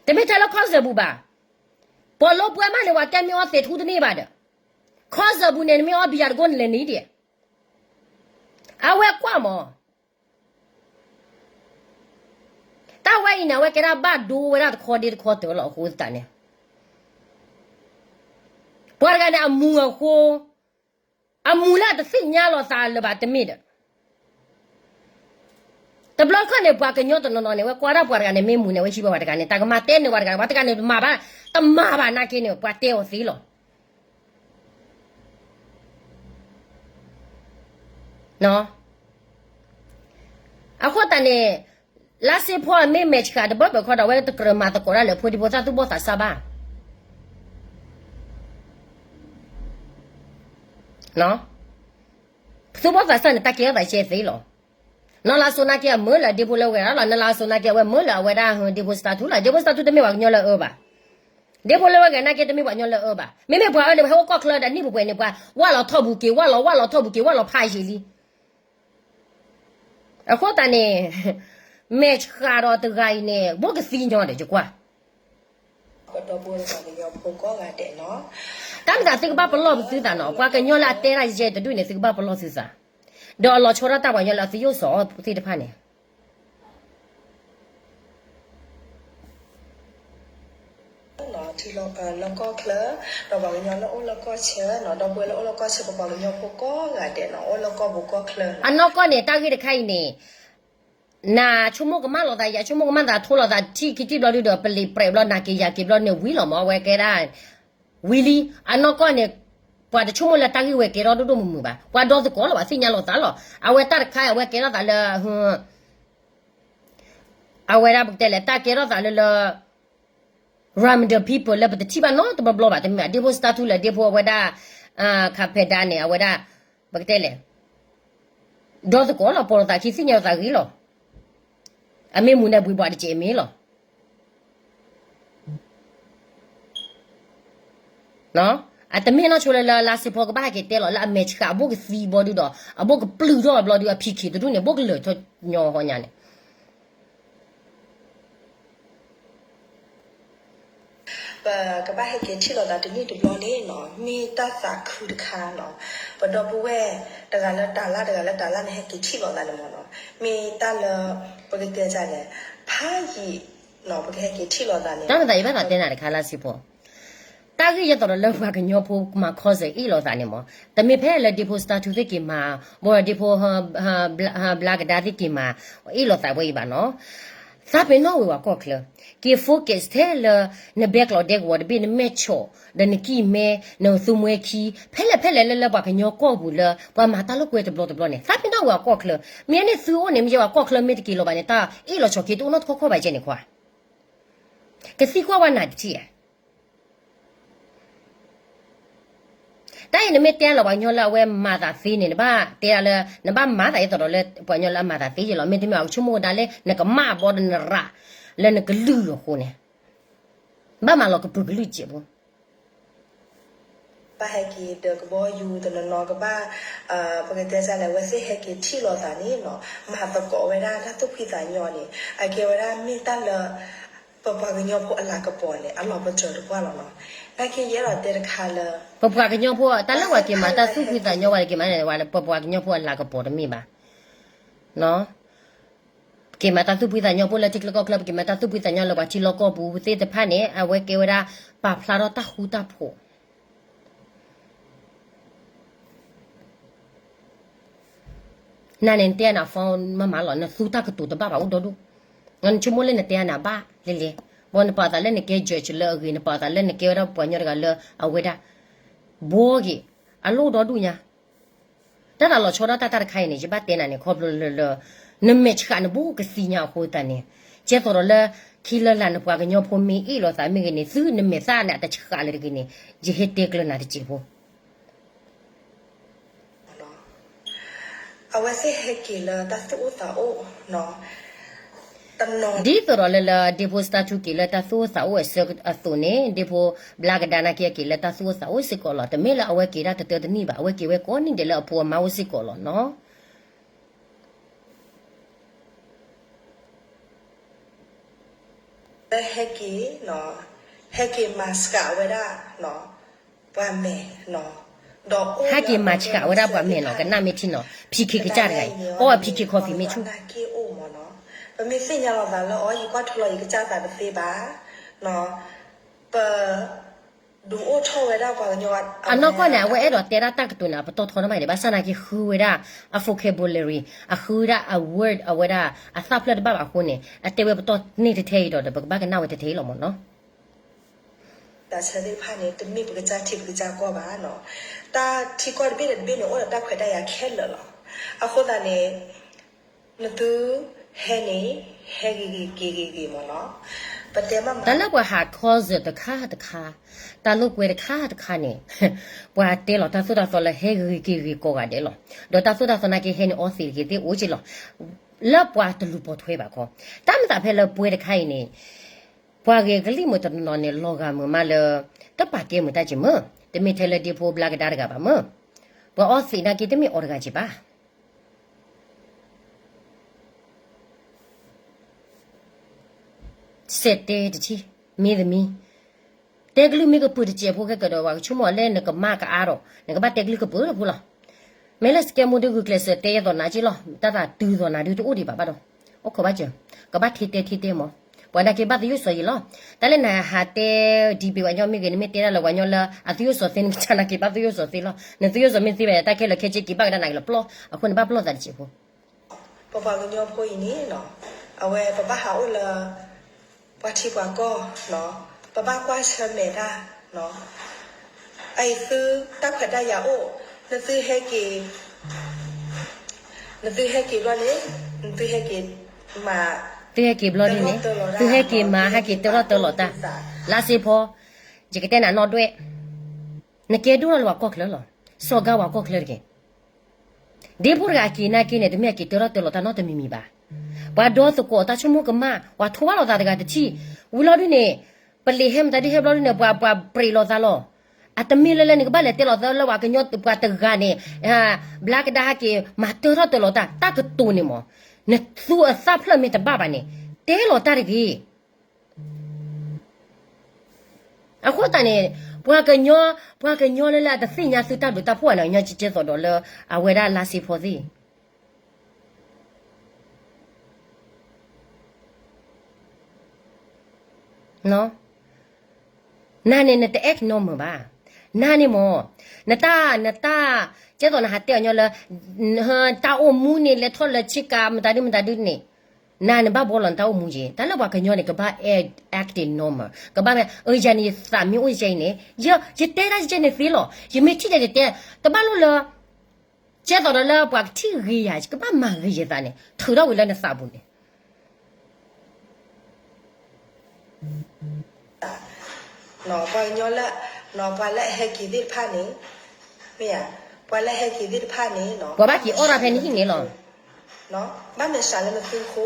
တမ့ၢ်ထဲလၢ concert ပူၤဘၣ်. ပီၤလိပှဲၤမးန့ၣ် ပှၤတဲမ့ၢ်အီသံးထူတန့ၢ်ဘၣ်ဒီး, concert ပူၤန့ၣ် နမ့ၢ်အီဘံယၤတကိးနလဲၤန့ၣ်ဒံး, အဝဲကွၢ်မး, တၢ်ဝဲအံၤန့ၣ် အဝဲကဲဒၣ်ဘၣ်ဒိဝဲဒၣ်တခီဒ့တခီတၢၤလီၤအဃိသတးန့ၣ်, ပှၤတဂၤန့ၣ်အမူအဃိ အမူလၢအတသ့ၣ်ညါလီၤသးလၢၤဘၣ်တမ့ၢ်ဒီး, တဘျီခီန့ၣ် ပှၤကညီတနီၤနီၤန့ၣ် ဝဲကွၢ်ဒၣ်ပှၤတဂၤန့ၣ် မ့ၢ်မူန့ၣ် ဝဲဟံးဝဲပှၤတဂၤန့ၣ် တၢ်ကမၤတဲန့ၢ်ပှၤတဂၤန့ၣ် ပှၤတဂၤန့ၣ် တမၤဘၣ်, တမၤဘၣ်နာ်က့န့ၣ် ပှၤတဲအီၤသ့လီၤ. အဃိသတးန့ၣ်, လါစ့ဖီမ့ၢ်မဲာ်ဆှးတဘၢၣ်ဘၢၣ်ခီဒီး အဝဲတကြၢးမၤသကိးတၢ်လၢဖိဒံဖိသၣ်သူၣ်ဘီၣ်သးစၢ်ဘၣ်. သူၣ်ဘီၣ်သးစၢ်န့ၣ် တၢ်ကဲထီၣ်သးကဲသ့လီၤ. နီၢ်လါစိၤနာ်က့အမၢလၢအဒ့ဖိလၢဝဲဒၣ်လီၤ, နီၢ်လါစိၤနာ်က့အဝဲမၢလၢအဝဲဒၣ်ဒ့ဖိ Star Two လီၤ, ဒ့ဖိ Star Two တမ့ၢ်ပှၤကညီလၢအအၢဘၣ်. ဒ့ဖိလၢဝဲဂၤနာ်က့တမ့ၢ်ပှၤကညီလၢအအၢဘၣ်. မ့မ့ၢ်ပှၤအၢန့ၣ် ပှၤဟဲအိၣ်ကီၢ်ချၢဒီးနံၣ်ပှဲၤပှဲၤန့ၣ် ပှၤဝၢ်လီၤထီၣ်ပူၤက့ၤ ဝၢ်လီၤဝၢ်လီၤထီၣ်ပူၤက့ၤ ဝၢ်လီၤဖးယံာ်လံ. အဃိသတးန့ၣ်, မဲာ်ဆှးဒီးတဂၤအံၤန့ၣ် ဘိကသံညီဒီးယကွၢ်. ဒီပုၢ်ဝဲၢ်ပှၤကညီဖိကိးဂၤဒဲးနီၤ, တၢ်မ့ၢ်သးသုကဘၣ်ပလီၢ်ပသုသးနီၤ, ပှၤကညီလၢအတဲတၢ်ယဲၢ်တဒူၣ်န့ၣ် သုကဘၣ်ပလီၢ်သုသး, ဒီးအလီၤဆီဒၣ်တၢ်ပှၤကညီလၢအသုယိၣ်စီၤသ့ၣ်တဖၣ်န့ၣ် ထံလၢကီၢ်ချၢ, ဒီးပှၤကညီလၢအိၣ်လၢကီၢ်ဆၢနီၤ, ဒီပုၢ်ဝဲၢ်လၢအိၣ်လၢကီၢ်ဆၢပပှၤကညီဖိကိးဂၤဒဲးနီၤ, အိၣ်လၢကီၢ်ပူၤကီၢ်ချၢနီၤ. အနီၢ်ကီၢ်န့ၣ် တၢ်ဂ့ၢ်တခါအံၤန့ၣ် နဆိကမိၣ်ကမၣ်လိာ်သး ယဆိကမိၣ်ကမၣ်သး ထိလိာ်သး ထံၣ်ခံထံၣ်ဘျီဒုဒီး ပလံးပြဲးဘျီ နၤက့ၤယၤက့ၤဘျီန့ၣ် ဝံၤလီၤမး အဝဲကဲဒၣ် ဝံၤလံ. အနီၢ်ကီၢ်န့ၣ် ပှၤတဆိကမိၣ်လၢတၢ်ဂ့ၢ်ဝဲကဲထီၣ်ဒိၣ်ဒိၣ်မုၢ်မုၢ်ဘၣ်, ပှၤဒီသကိးလီၤဘၣ် သ့ၣ်ညါလိာ်သးလီၤ. အဝဲတၢ်တခါ အဝဲကဲထီၣ်သးလၢ အဝဲဒၣ်ပကတဲလဲၣ် တၢ်ကဲထီၣ်သးလၢလၢ random people လၢပတထံၣ်ဘၣ်နီတဘျီဘျီဘၣ်, တမ့ၢ်ဒ့ဖိစတါထူလၢဒ့ဖိအဝဲဒၣ် ခးဖဲဒါန့ၣ် အဝဲဒၣ် ပကတဲလဲၣ် ဒီသကိးလီၤ ပိာ်လိာ်သးခံ သ့ၣ်ညါလိာ်သးဂ့ၤလီၤ. အမ့ၢ်မူၤန့ၣ်ဘှံးဘှီးတစဲးမ့ၢ်လီၤ. အတမ့ၢ်နီၢ်ဆိလၢလၢလါစ့ဖီကဘၣ်ဟဲက့ၤတဲလီၤ လၢအမဲာ်ဆှးအဘိၣ်ကသံဘျီဒုဒီး အဘိၣ်ကပျုၢ်ထီၣ်ဘျီဒု အဖံးခံတဒူၣ်န့ၣ် ဘိၣ်ကလၢာ်ထီၣ်ညီဟီညါန့ၣ် ပကဘၣ်ဟဲက့ၤထံၣ်လိာ်သးတနံၣ်တဘျီန့ၣ်နီၤ, မ့ၢ်တၢ်သးခုတခါနီၤ, ပဒီပုၢ်ဝဲၢ်တဂၤလၢတၢ်လၢတဂၤလၢတၢ်လၢန့ၣ် ဟဲက့ၤထံၣ်လိာ်သးန့ၣ်မ့ၢ်နီၤ, မ့ၢ်တၢ်လၢ ပကတဲဒ်လဲၣ် ဖးယံာ်နီၤ ပကဟဲက့ၤထံၣ်လိာ်သးန့ၣ် တၢ်မ့ၢ်သးယဘၣ်သးတဲနၤတခါလၢစံးဖီ တၢ်ဂ့ၢ်ယဲသိးဒီးလၢပှၤကညီဖိမၤခီစၢၤအ့ၣ်လိာ်သးန့ၣ်မ့ၢ် တမ့ၢ်ဖဲလၢဒ့ဖိစတါထူသ့ၣ်က့ၤမၤ ဘၣ်ဒီးဒ့ဖိ ဘျါကဒါသ့ၣ်က့ၤမၤ အ့ၣ်လိာ်သးဝဲအံၤဘၣ်နီၤ. သးပ့ၤနီၣ်ဝဲပှၤကီၢ်ချၢ က့ၤ focus ထဲလၢ နဘဲကျိးဒဲကဝီၤတဘ့ၣ် နမဲာ်ဆိး ဒီးနကံၢ်မဲ နသူမှဲခံ ဖဲလဲၣ်ဖဲလဲၣ်လၢလၢပှၤကညီကီၢ်ပူၤလၢ ပှၤမၤတၢ်လိာ်ကွဲတဘျီတဘျီန့ၣ် သးပ့ၤနီၣ်ဝဲပှၤကီၢ်ချၢ မ့ၢ်န့ၣ်သုအိၣ်န့ၣ် မ့ၢ်ယဲပှၤကီၢ်ချၢမ့ၢ်တက့ၤလီၤဘၣ်န့ၣ် တၢ်အ့ၣ်လိာ်ဆိးက့တအိၣ်နီတခီခီဘၣ်ကဲန့ၣ်ခွါ ကသံကွၢ်ဝဲနၤတထံၣ်ဧါ. တၢ်အံၤနမ့ၢ်တဲလီၤပှၤကညီလၢအဝဲမၤသးသ့န့ၣ် နဘၣ်တဲဒၣ်လၢ နဘၣ်မၤသးယဲသိးဒီးလၢပှၤကညီလၢအမၤသးသ့ယဲလီၤ. မ့တမ့ၢ်အကဆိကမိၣ်ကဒါလၢ နကမၣ်ဘီဒီးနရး လၢနကလုၢ်အဃိန့ၣ် ဘၣ်မၤလီၤကပုာ်ကလုၢ်စဲးဖိ ဘၣ်ဟဲက့ၤဒီးကဘီယူၤတနီၤနီၤကဘၣ် ပကတဲဒ်လဲၣ် အဝဲသ့ၣ်ဟဲက့ၤထံၣ်လိာ်သးန့ၣ်နီၤ မၤသကိးဝဲဒၣ်တၢ်သူၣ်ဖှံသးညီန့ၣ် အကဲဝဲဒၣ်မ့ၢ်တၢ်လၢ ပပှၤကညီဖိအလၤကပီၤန့ၣ် အလီၤပတြၢၤတပှၢ်လီၤနီၤ. နာ်က့ယအဲၣ်ဒိးတဲတခါလၢ ပပှၤကညီဖိ တၢ်လၢပှၤက့ၤမၤတၢ်သူၣ်ဖှံသးညီဝဲက့ၤမၤန့ၣ် ပပှၤကညီဖိအလၤကပီၤတမ့ၢ်ဘၣ် ပက့ၤမၤတၢ်သူၣ်ဖှံသးညီဖိလၢထံချၢကီၢ်ချၢ ပက့ၤမၤတၢ်သူၣ်ဖှံသးညီလၢပှၤထံလီၢ်ကီၢ်ပူၤသ့ၣ်တဖၣ်န့ၣ် အဝဲကဲဝဲဒၣ် ပာ်ဖျါထီၣ်တၢ်ဃူတၢ်ဖိး နၤန့ၣ် နတဲနၤ phone မၤမၤလီၤ နသူတၢ်ကတိၤတဘၣ်ဘၣ်အိၣ်ဒီဒူၣ်, နဆိကမိၣ်လၢနတဲနၤဘၣ်လဲၣ်လဲၣ်, ဘၣ်နပာ်သးလၢနကဲ judge လၢအဂ့ၤ နပာ်သးလၢနကဲဝဲဒၣ်ပှၤကညီတဂၤလၢအဝဲဒၣ် ဘှီက့ၤ အလိၣ်ဒီဒူၣ်ညါ တၢ်သးလီၤဆီဒၣ်တၢ်တၢ်တခါအံၤန့ၣ် ယဘၣ်တဲနၤန့ၣ် ခီဖျိလၢလၢ နမဲာ်ဆှးနဘိၣ်ကသံညါအဃိသတးန့ၣ် ကဲသိးဒီးလၢ ခံလၢလာ်နပှၤကညီဖိမ့ၢ်အ့ၣ်လိာ်သးမ့ၢ်ဂ့ၤန့ၣ် သုနမဲာ်သၣ်န့ၣ်အတဆှးလၢတဂ့ၤန့ၣ် ယဟဲတဲကျၢၤနၤတစဲးဖိ အဝဲသ့ၣ်ဟဲက့ၤလၢတၢ်သူၣ်အိၣ်သးအိၣ် ဒ်သိးဒီးလၢလၢ ဒ့ဖိစတါထူက့ၤလၢတၢ်သူၣ်အိၣ်သးအိၣ်အဆၢ အသိးန့ၣ် ဒ့ဖိဘျါကဒါနာ်က့က့ၤလၢတၢ်သူၣ်အိၣ်သးအိၣ်စ့ၢ်ကီးလီၤ. တမ့ၢ်လၢအဝဲက့ၤတၢ်တတၢတနံၣ်ဘၣ်, အဝဲက့ၤဝဲကိးနံၣ်ဒဲးလၢအဖိအမါအိၣ်စ့ၢ်ကီးလီၤနီၤ. ဟဲက့ၤ ဟဲက့ၤမၤဆှးဝဲဒၣ် ပှၤမဲာ် ဟဲက့ၤမၤဆှးဝဲဒၣ်ပှၤမဲာ်နီၤ, ကနၣ်မ့ၢ်ထံနီၤ, ဖံခ့ကစၢ်တဂၤအံၤ, အီၣ်ဝဲဖံခ့ coffee မ့ၢ်ဆူၣ် ပမ့ၢ်သ့ၣ်ညါလီၤသးလၢအီၤ ယကွၢ်ထီလီၤယကစၢ်သးတသ့ဘၣ်, ပ ဒုးအိၣ်ထီၣ်ဝဲဒၣ်ပှၤကညီ အနီၢ်ကီၢ်န့ၣ် အဝဲအဲၣ်ဒိးတဲဒၣ်တၢ်ကတိၤန့ၣ် အပတီၢ်ထီတမံၤန့ၣ် ဘၣ်ဆၣ်နာ်က့ဃုဝဲဒၣ် အ vocabulary အဃုဝဲဒၣ်အ word အဝဲဒၣ် အသၣ်ဖျၢၣ်တဘၣ်ဘၣ်အဃိန့ၣ် အတဲဝဲပတီၢ်န့ၢ်တထဲအံၤဒီး ပကဘၣ်ကနၣ်ဝဲတထဲအံၤလီၤမ့ၢ်နီၤ. တၢ်ဆၢသ့ၣ်တဖၣ်န့ၣ် တမ့ၢ်ပကစၢ်ထံပကစၢ်ကီၢ်ဘၣ်နီၤ. တၢ်ထံကီၢ်တဘ့ၣ်ဒီးတဘ့ၣ်န့ၣ် အိၣ်ဒီးတၢ်ခွဲးတၢ်ယာ်ခဲလၢာ်လီၤ. အဃိသတးန့ၣ် နသုဟဲန့ၣ် ဟဲဂ့ၤဂ့ၤက့ၤဂ့ၤဂ့ၤမ့ၢ်နီၤ. ပတဲမ့ၢ်မး တၢ်လၢပှၤဟးခီစၢၤတခါတခါ, တၢ်လိာ်ကွဲတခါတခါန့ၣ် ပှၤတဲလီၤတၢ်သိၣ်တၢ်သီလၢဟဲဂ့ၤဂ့ၤက့ၤဂ့ၤကိးဂၤဒဲးလီၤ. ဒီးတၢ်သိၣ်တၢ်သီနာ်က့ဟဲန့ၣ်အီသံးတက့ၢ်သ့ၣ်အိၣ်က့ၤလီၤ. လၢပှၤတလူၤပိာ်ထွဲဘၣ်ခီ, တၢ်မ့ၢ်သးဖဲလၢပှဲၤတခါအံၤန့ၣ် ပှၤဂ့ၤကလံၣ်မုၢ်တနီၤန့ၣ် လီၤဂာ်မုာ်မးလၢ တပာ်ကဲမုာ်တၢ်က့ၤမုာ်, တမ့ၢ်ထဲလၢဒ့ဖိဘျါကဒါတဂၤဘၣ်မုာ်, ပှၤအီသံးနာ်က့တမ့ၢ်အီတဂၤက့ၤဘၣ်. စဲးတဲတထံၣ် မ့ၢ်သမံၤ တဲကလုၢ်မ့ၢ်ကပၢၤတစဲးဖိ ခဲကဒီး ပှၤကဆိကမိၣ်လၢနကမၣ်ကအါဒီး နကဘၣ်တဲကလုၢ်ကပၢၤဖိလီၤ. မ့ၢ်လၢစကဲမူဒုးဂုာ်ကျဲးစၢးတဲယဲသိးနၤက့လီၤ, တၢ်သးတုၤသိးနၤဒုးတအိၣ်ဒံးဘၣ်ဘၣ်ဒီး အိၣ်ခိးဘၣ်စၢၤ, ကဘၣ်ထံတဲထံတဲမး, ပှၤနာ်က့ဘၣ်သယိၣ်စီၤယံၤလီၤ. တၢ်လၢနဟးတဲဒံးဘ့ၣ်ပှၤညီမ့ၢ်ဂ့ၤ နမ့ၢ်တဲဒၣ်လၢပှၤညီလၢအသယိၣ်စီၤသ့ နကစၢ်နာ်က့ဘၣ်သယိၣ်စီၤသ့လီၤ. နသယိၣ်စီၤမ့ၢ်သ့ဘၣ် တၢ်ခဲလၢာ်ခဲဆ့က့ၤဘၣ်ကဒါနာ်က့လီၤပျီ, အဃိန့ၣ်ဘၣ်ပလီၢ်သးတစဲးဖိ ပပှၤကညီဖိအံၤန့ၣ်နီၤ, အဝဲပဘၣ်ဟးအိၣ်လၢ ပှၤထံပှၤကီၢ်နီၤ, ပဘၣ်ကွၢ်ဆၢၣ်မဲာ်တၢ်နီၤ, အအံၤသုတၢ်ခွဲးတၢ်ယာ်အိၣ်, နသုဟဲက့ၤ, နသုဟဲက့ၤဘျီန့ၣ်, နသုဟဲက့ၤမၤ, သုဟဲက့ၤဘျီဒ်န့ၣ်, သုဟဲက့ၤမၤ ဟဲက့ၤတၢထီၣ်တၢလီၤတၢ်, လါစ့ဖီ, ယကတဲနၤနီၢ်ဒွဲၣ်, နကဲဒိၣ်ထီၣ်လၢပှၤကီၢ်ချၢလီၤ, စီၤကါပှၤကီၢ်ချၢတက့ၢ်. ဒ့ဖိတဂၤအက့ၤနာ်က့န့ၣ် တမ့ၢ်အက့ၤတၢထီၣ်တၢလီၤတၢ်နီတမံၤမံၤဘၣ်. ပှၤဒီသကိးတၢ်ဆိကမိၣ်ကမၣ် ပှၤထိဘၣ်လိာ်သးတဂၤတထံၣ်, ဝံၤလီၤဒုးန့ၣ်, ပလံာ်ဟဲမတၤဒုးဟဲဘျီဒုးန့ၣ် ပှၤ, ပှၤပြဲးလိာ်သးလီၤ. အတမ့ၢ်လၢလၢနကဘၣ်လဲၤတဲလိာ်သးလၢပှၤကညီပှၤတဂၤန့ၣ်, ဘျါကဒါဟဲက့ၤ မၤတၢထီၣ်တၢလီၤတၢ် တၢ်ကတိၤန့ၣ်မး, နသူအသၣ်ဖျၢၣ်မ့ၢ်တဘၣ်ဘၣ်န့ၣ်, တဲလီၤတၢ်တဂ့ၤ အဃိသတးန့ၣ်, ပှၤကညီ, ပှၤကညီလၢလၢအတသ့ၣ်ညါသုတၢ်ဘျုးတၢ်ဖှိၣ်န့ၣ် ကညီကဲသိးဒီးလၢ အဝဲဒၣ်လါစ့ဖီသ့ၣ်, နၤန့ၣ် နတ act normal ဘၣ်. နၤန့ၣ်မး, နတၢ်, နတၢ်, ကဲသိးနဟးတဲအီၤညီလၢ တၢ်အိၣ်မူန့ၣ် လဲၤထီၣ်လၢဆ့ကၤ မတၤဒုမတၤဒုန့ၣ်, နၤန့ၣ်ဘၣ်ဘှီလီၤနတၢ်အိၣ်မူက့ၤ, တၢ်လၢပှၤကညီန့ၣ် ကဘၣ် act normal, ကဘၣ်မ့ၢ်, အၢ ယၤန့ၣ်ယသးမ့ၢ်အိၣ်ယဲအံၤန့ၣ်, ယတဲဒၣ်ယဲန့ၣ်သ့လီၤ, ယမ့ၢ်ထံၣ်ဒီးယတဲ, တဘၣ်လိၣ်လၢ ကဲသိးဒီးလၢပှၤကထံၣ်ဂ့ၤယၤ ယကဘၣ်မၤဂ့ၤယသးန့ၣ် ထုးထီၣ်ဝံၤလၢနသးပူၤန့ၣ် ပှၤကညီလၢ, ပှၤလၢအဟဲက့ၤသ့ၣ်တဖၣ်န့ၣ်, မ့ၢ်ဧါ, ပှၤလၢအဟဲက့ၤသ့ၣ်တဖၣ်န့ၣ်, ပှၤဘၣ်က့ၤအီၣ်တၢ်ဖဲန့ၣ်ဟံၣ်န့ၣ်လီၤ. ဘၣ်မဲာ်ဆှးလၢနသုဃိ,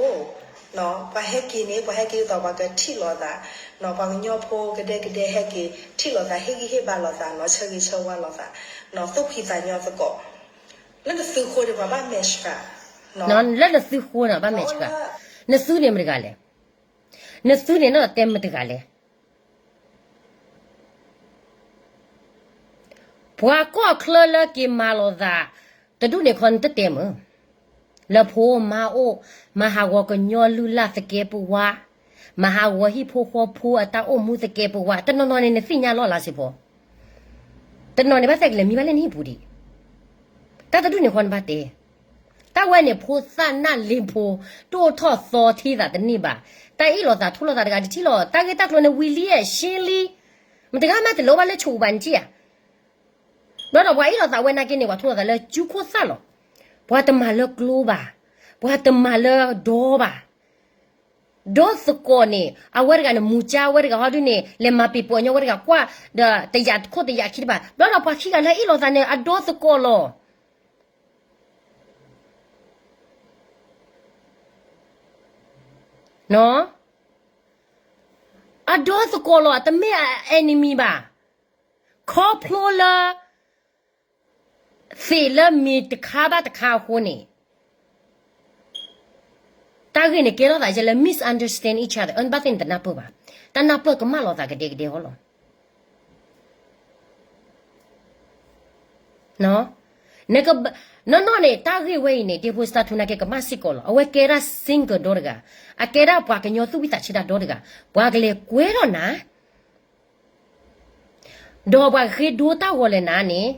ပှၤဟဲက့ၤန့ၣ် ပှၤဟဲက့ၤဒ်သိးပှၤကထံၣ်လိာ်သး, ပှၤကညီဖိကဒဲကဒဲဟဲက့ၤထံၣ်လိာ်သး ဟ့ၣ်ဂံၢ်ဟ့ၣ်ဘါလိာ်သးနီၤ, ဆၢဂ့ၤဆၢဝါလိာ်သး, သူၣ်ဖှံသးညီသကိး, လၢနသုဃိန့ၣ် ပှၤဘၣ်မဲာ်ဆှး, လၢနသုဃိန့ၣ်ဘၣ်မဲာ်ဆှး, နသုန့ၣ်မတဂၤလဲၣ်, နသုန့ၣ်နီၢ်တဲမတဂၤလဲၣ် ပှၤကီၢ်ချၢလၢက့ၤမၤလိာ်သး တဒူၣ်န့ၣ်ခီနတတဲမုၢ်, လၢဖိမါအိၣ်, မၤဟးဂီၤကညီလုၢ်လၢ်သကဲးပဝး, မၤဟးဂီၤဟံၣ်ဖိဃီဖိအတၢ်အိၣ်မူသကဲးပဝး, တနီၤနီၤန့ၣ်နသ့ၣ်ညါလီၤလါစ့ဖီ, တနီၤန့ၣ်ဘၣ်သဲကလဲၤမံဘၣ်လၢနဟံၣ်ပူၤဒံး, တၢ်တဒူၣ်န့ၣ်ဃီနဘၣ်တဲ တၢ်ဝဲန့ၣ်ဖိသၣ်နၢ်လ့ဖိ, ဒိၣ်ထီၣ်သီထံသးတန့ၢ်ဘၣ်, တၢ်အ့ၣ်လိာ်သးထိၣ်လိာ်သးတဂၤတထံၣ်လီၤ, တၢ်ဂ့ၢ်တၢ်ကျိၤန့ၣ်ဝံၤလံ, ရှင်းလံ, မတဂၤမးတလဲၤဘၣ်လၢဆိးပူၤဘၣ်နထံၣ်ဧါ, ဘျီဒီးပှၤအ့ၣ်လိာ်သးဝဲနာ်က့န့ၣ် ပှၤထိၣ်လိာ်သးလၢကၠူခိၣ်သၣ်လီၤ, ပှၤတမၤလၢကျိဘၣ်, ပှၤတမၤလၢဒီဘၣ်, ဒီသကိးန့ၣ် အဝဲတဂၤန့ၣ် မူၤကၠါဝဲတဂၤဟီဒုန့ၣ် လဲၤမၤပ့ၤပိာ်ညီဝဲတဂၤကွၢ်, ဒီးတယာ်ခိၣ်တယာ်ခံတဘၣ်, ဘျီဒီးပှၤခံဂၤလၢအ့ၣ်လိာ်သးန့ၣ် အဒီသကိးလီၤ အဒီသကိးလီၤ, တမ့ၢ်အ enemy ဘၣ်, ခီဖျိလၢ သ့ၣ်လၢမ့ၢ်တခါဘၣ်တခါအဃိန့ၣ်, တၢ်ဂ့ၢ်န့ၣ်ကဲထီၣ်သးယဲလၢ misunderstand each other, အၢ နဘၣ်သ့ၣ်နတနၢ်ပၢၢ်ဘၣ်, တၢ်နၢ်ပၢၢ်ကမၣ်လိာ်သးကဒဲကဒဲဟီလီၤ. နီၢ်နီၢ်န့ၣ် တၢ်ဂ့ၢ်ဝဲအံၤန့ၣ် ဒ့ဖိစတၢ်ထူနာ်က့ကမၣ်စ့ၢ်ကီးလီၤ. အဝဲကဲဒၣ် single ဒီတဂၤ, အကဲဒၣ်ပှၤကညီသူၣ်ဝံသးဆၢတၢ်ဒီတဂၤ, ပှၤကလဲၤကွဲထီၣ်နၤ ဒီးပှၤကဃ့ဒိတၢ်ဂီၤလၢနၤန့ၣ်,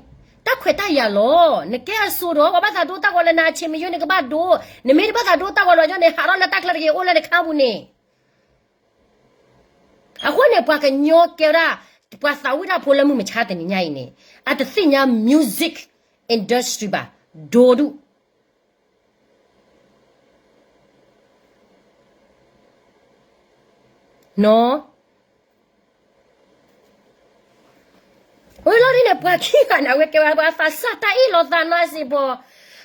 တၢ်ခွဲးတၢ်ယာ်လီၤ. နကဲအစိၤဒီး ပှၤဘၣ်သးဒိတၢ်ဂီၤလၢနၤ အဆံးမယိန့ၣ်ကဘၣ်ဒိ, နမ့ၢ်တဘၣ်သးဒိတၢ်ဂီၤလၢညီန့ၣ် ဟးထီၣ်လၢတၢ်ချၢတဂ့ၤ အိၣ်လၢနခါပူၤန့ၣ် အဃိန့ၣ် ပှၤကညီကဲဝဲဒၣ် ပှၤသးဝံၣ်တၢ်ဖိလၢမုၢ်မဆါတနံၤညါအံၤန့ၣ် အတသ့ၣ်ညါ music industry ဘၣ်, ဒိဒူၣ် နီၢ် ဝဲလီၤဒ်န့ၣ် ပှၤခံဂၤန့ၣ် အဝဲကဲဝဲပှၤသးစၢ်တၢ်အ့ၣ်လိာ်သးနီၢ်စံးဘီ,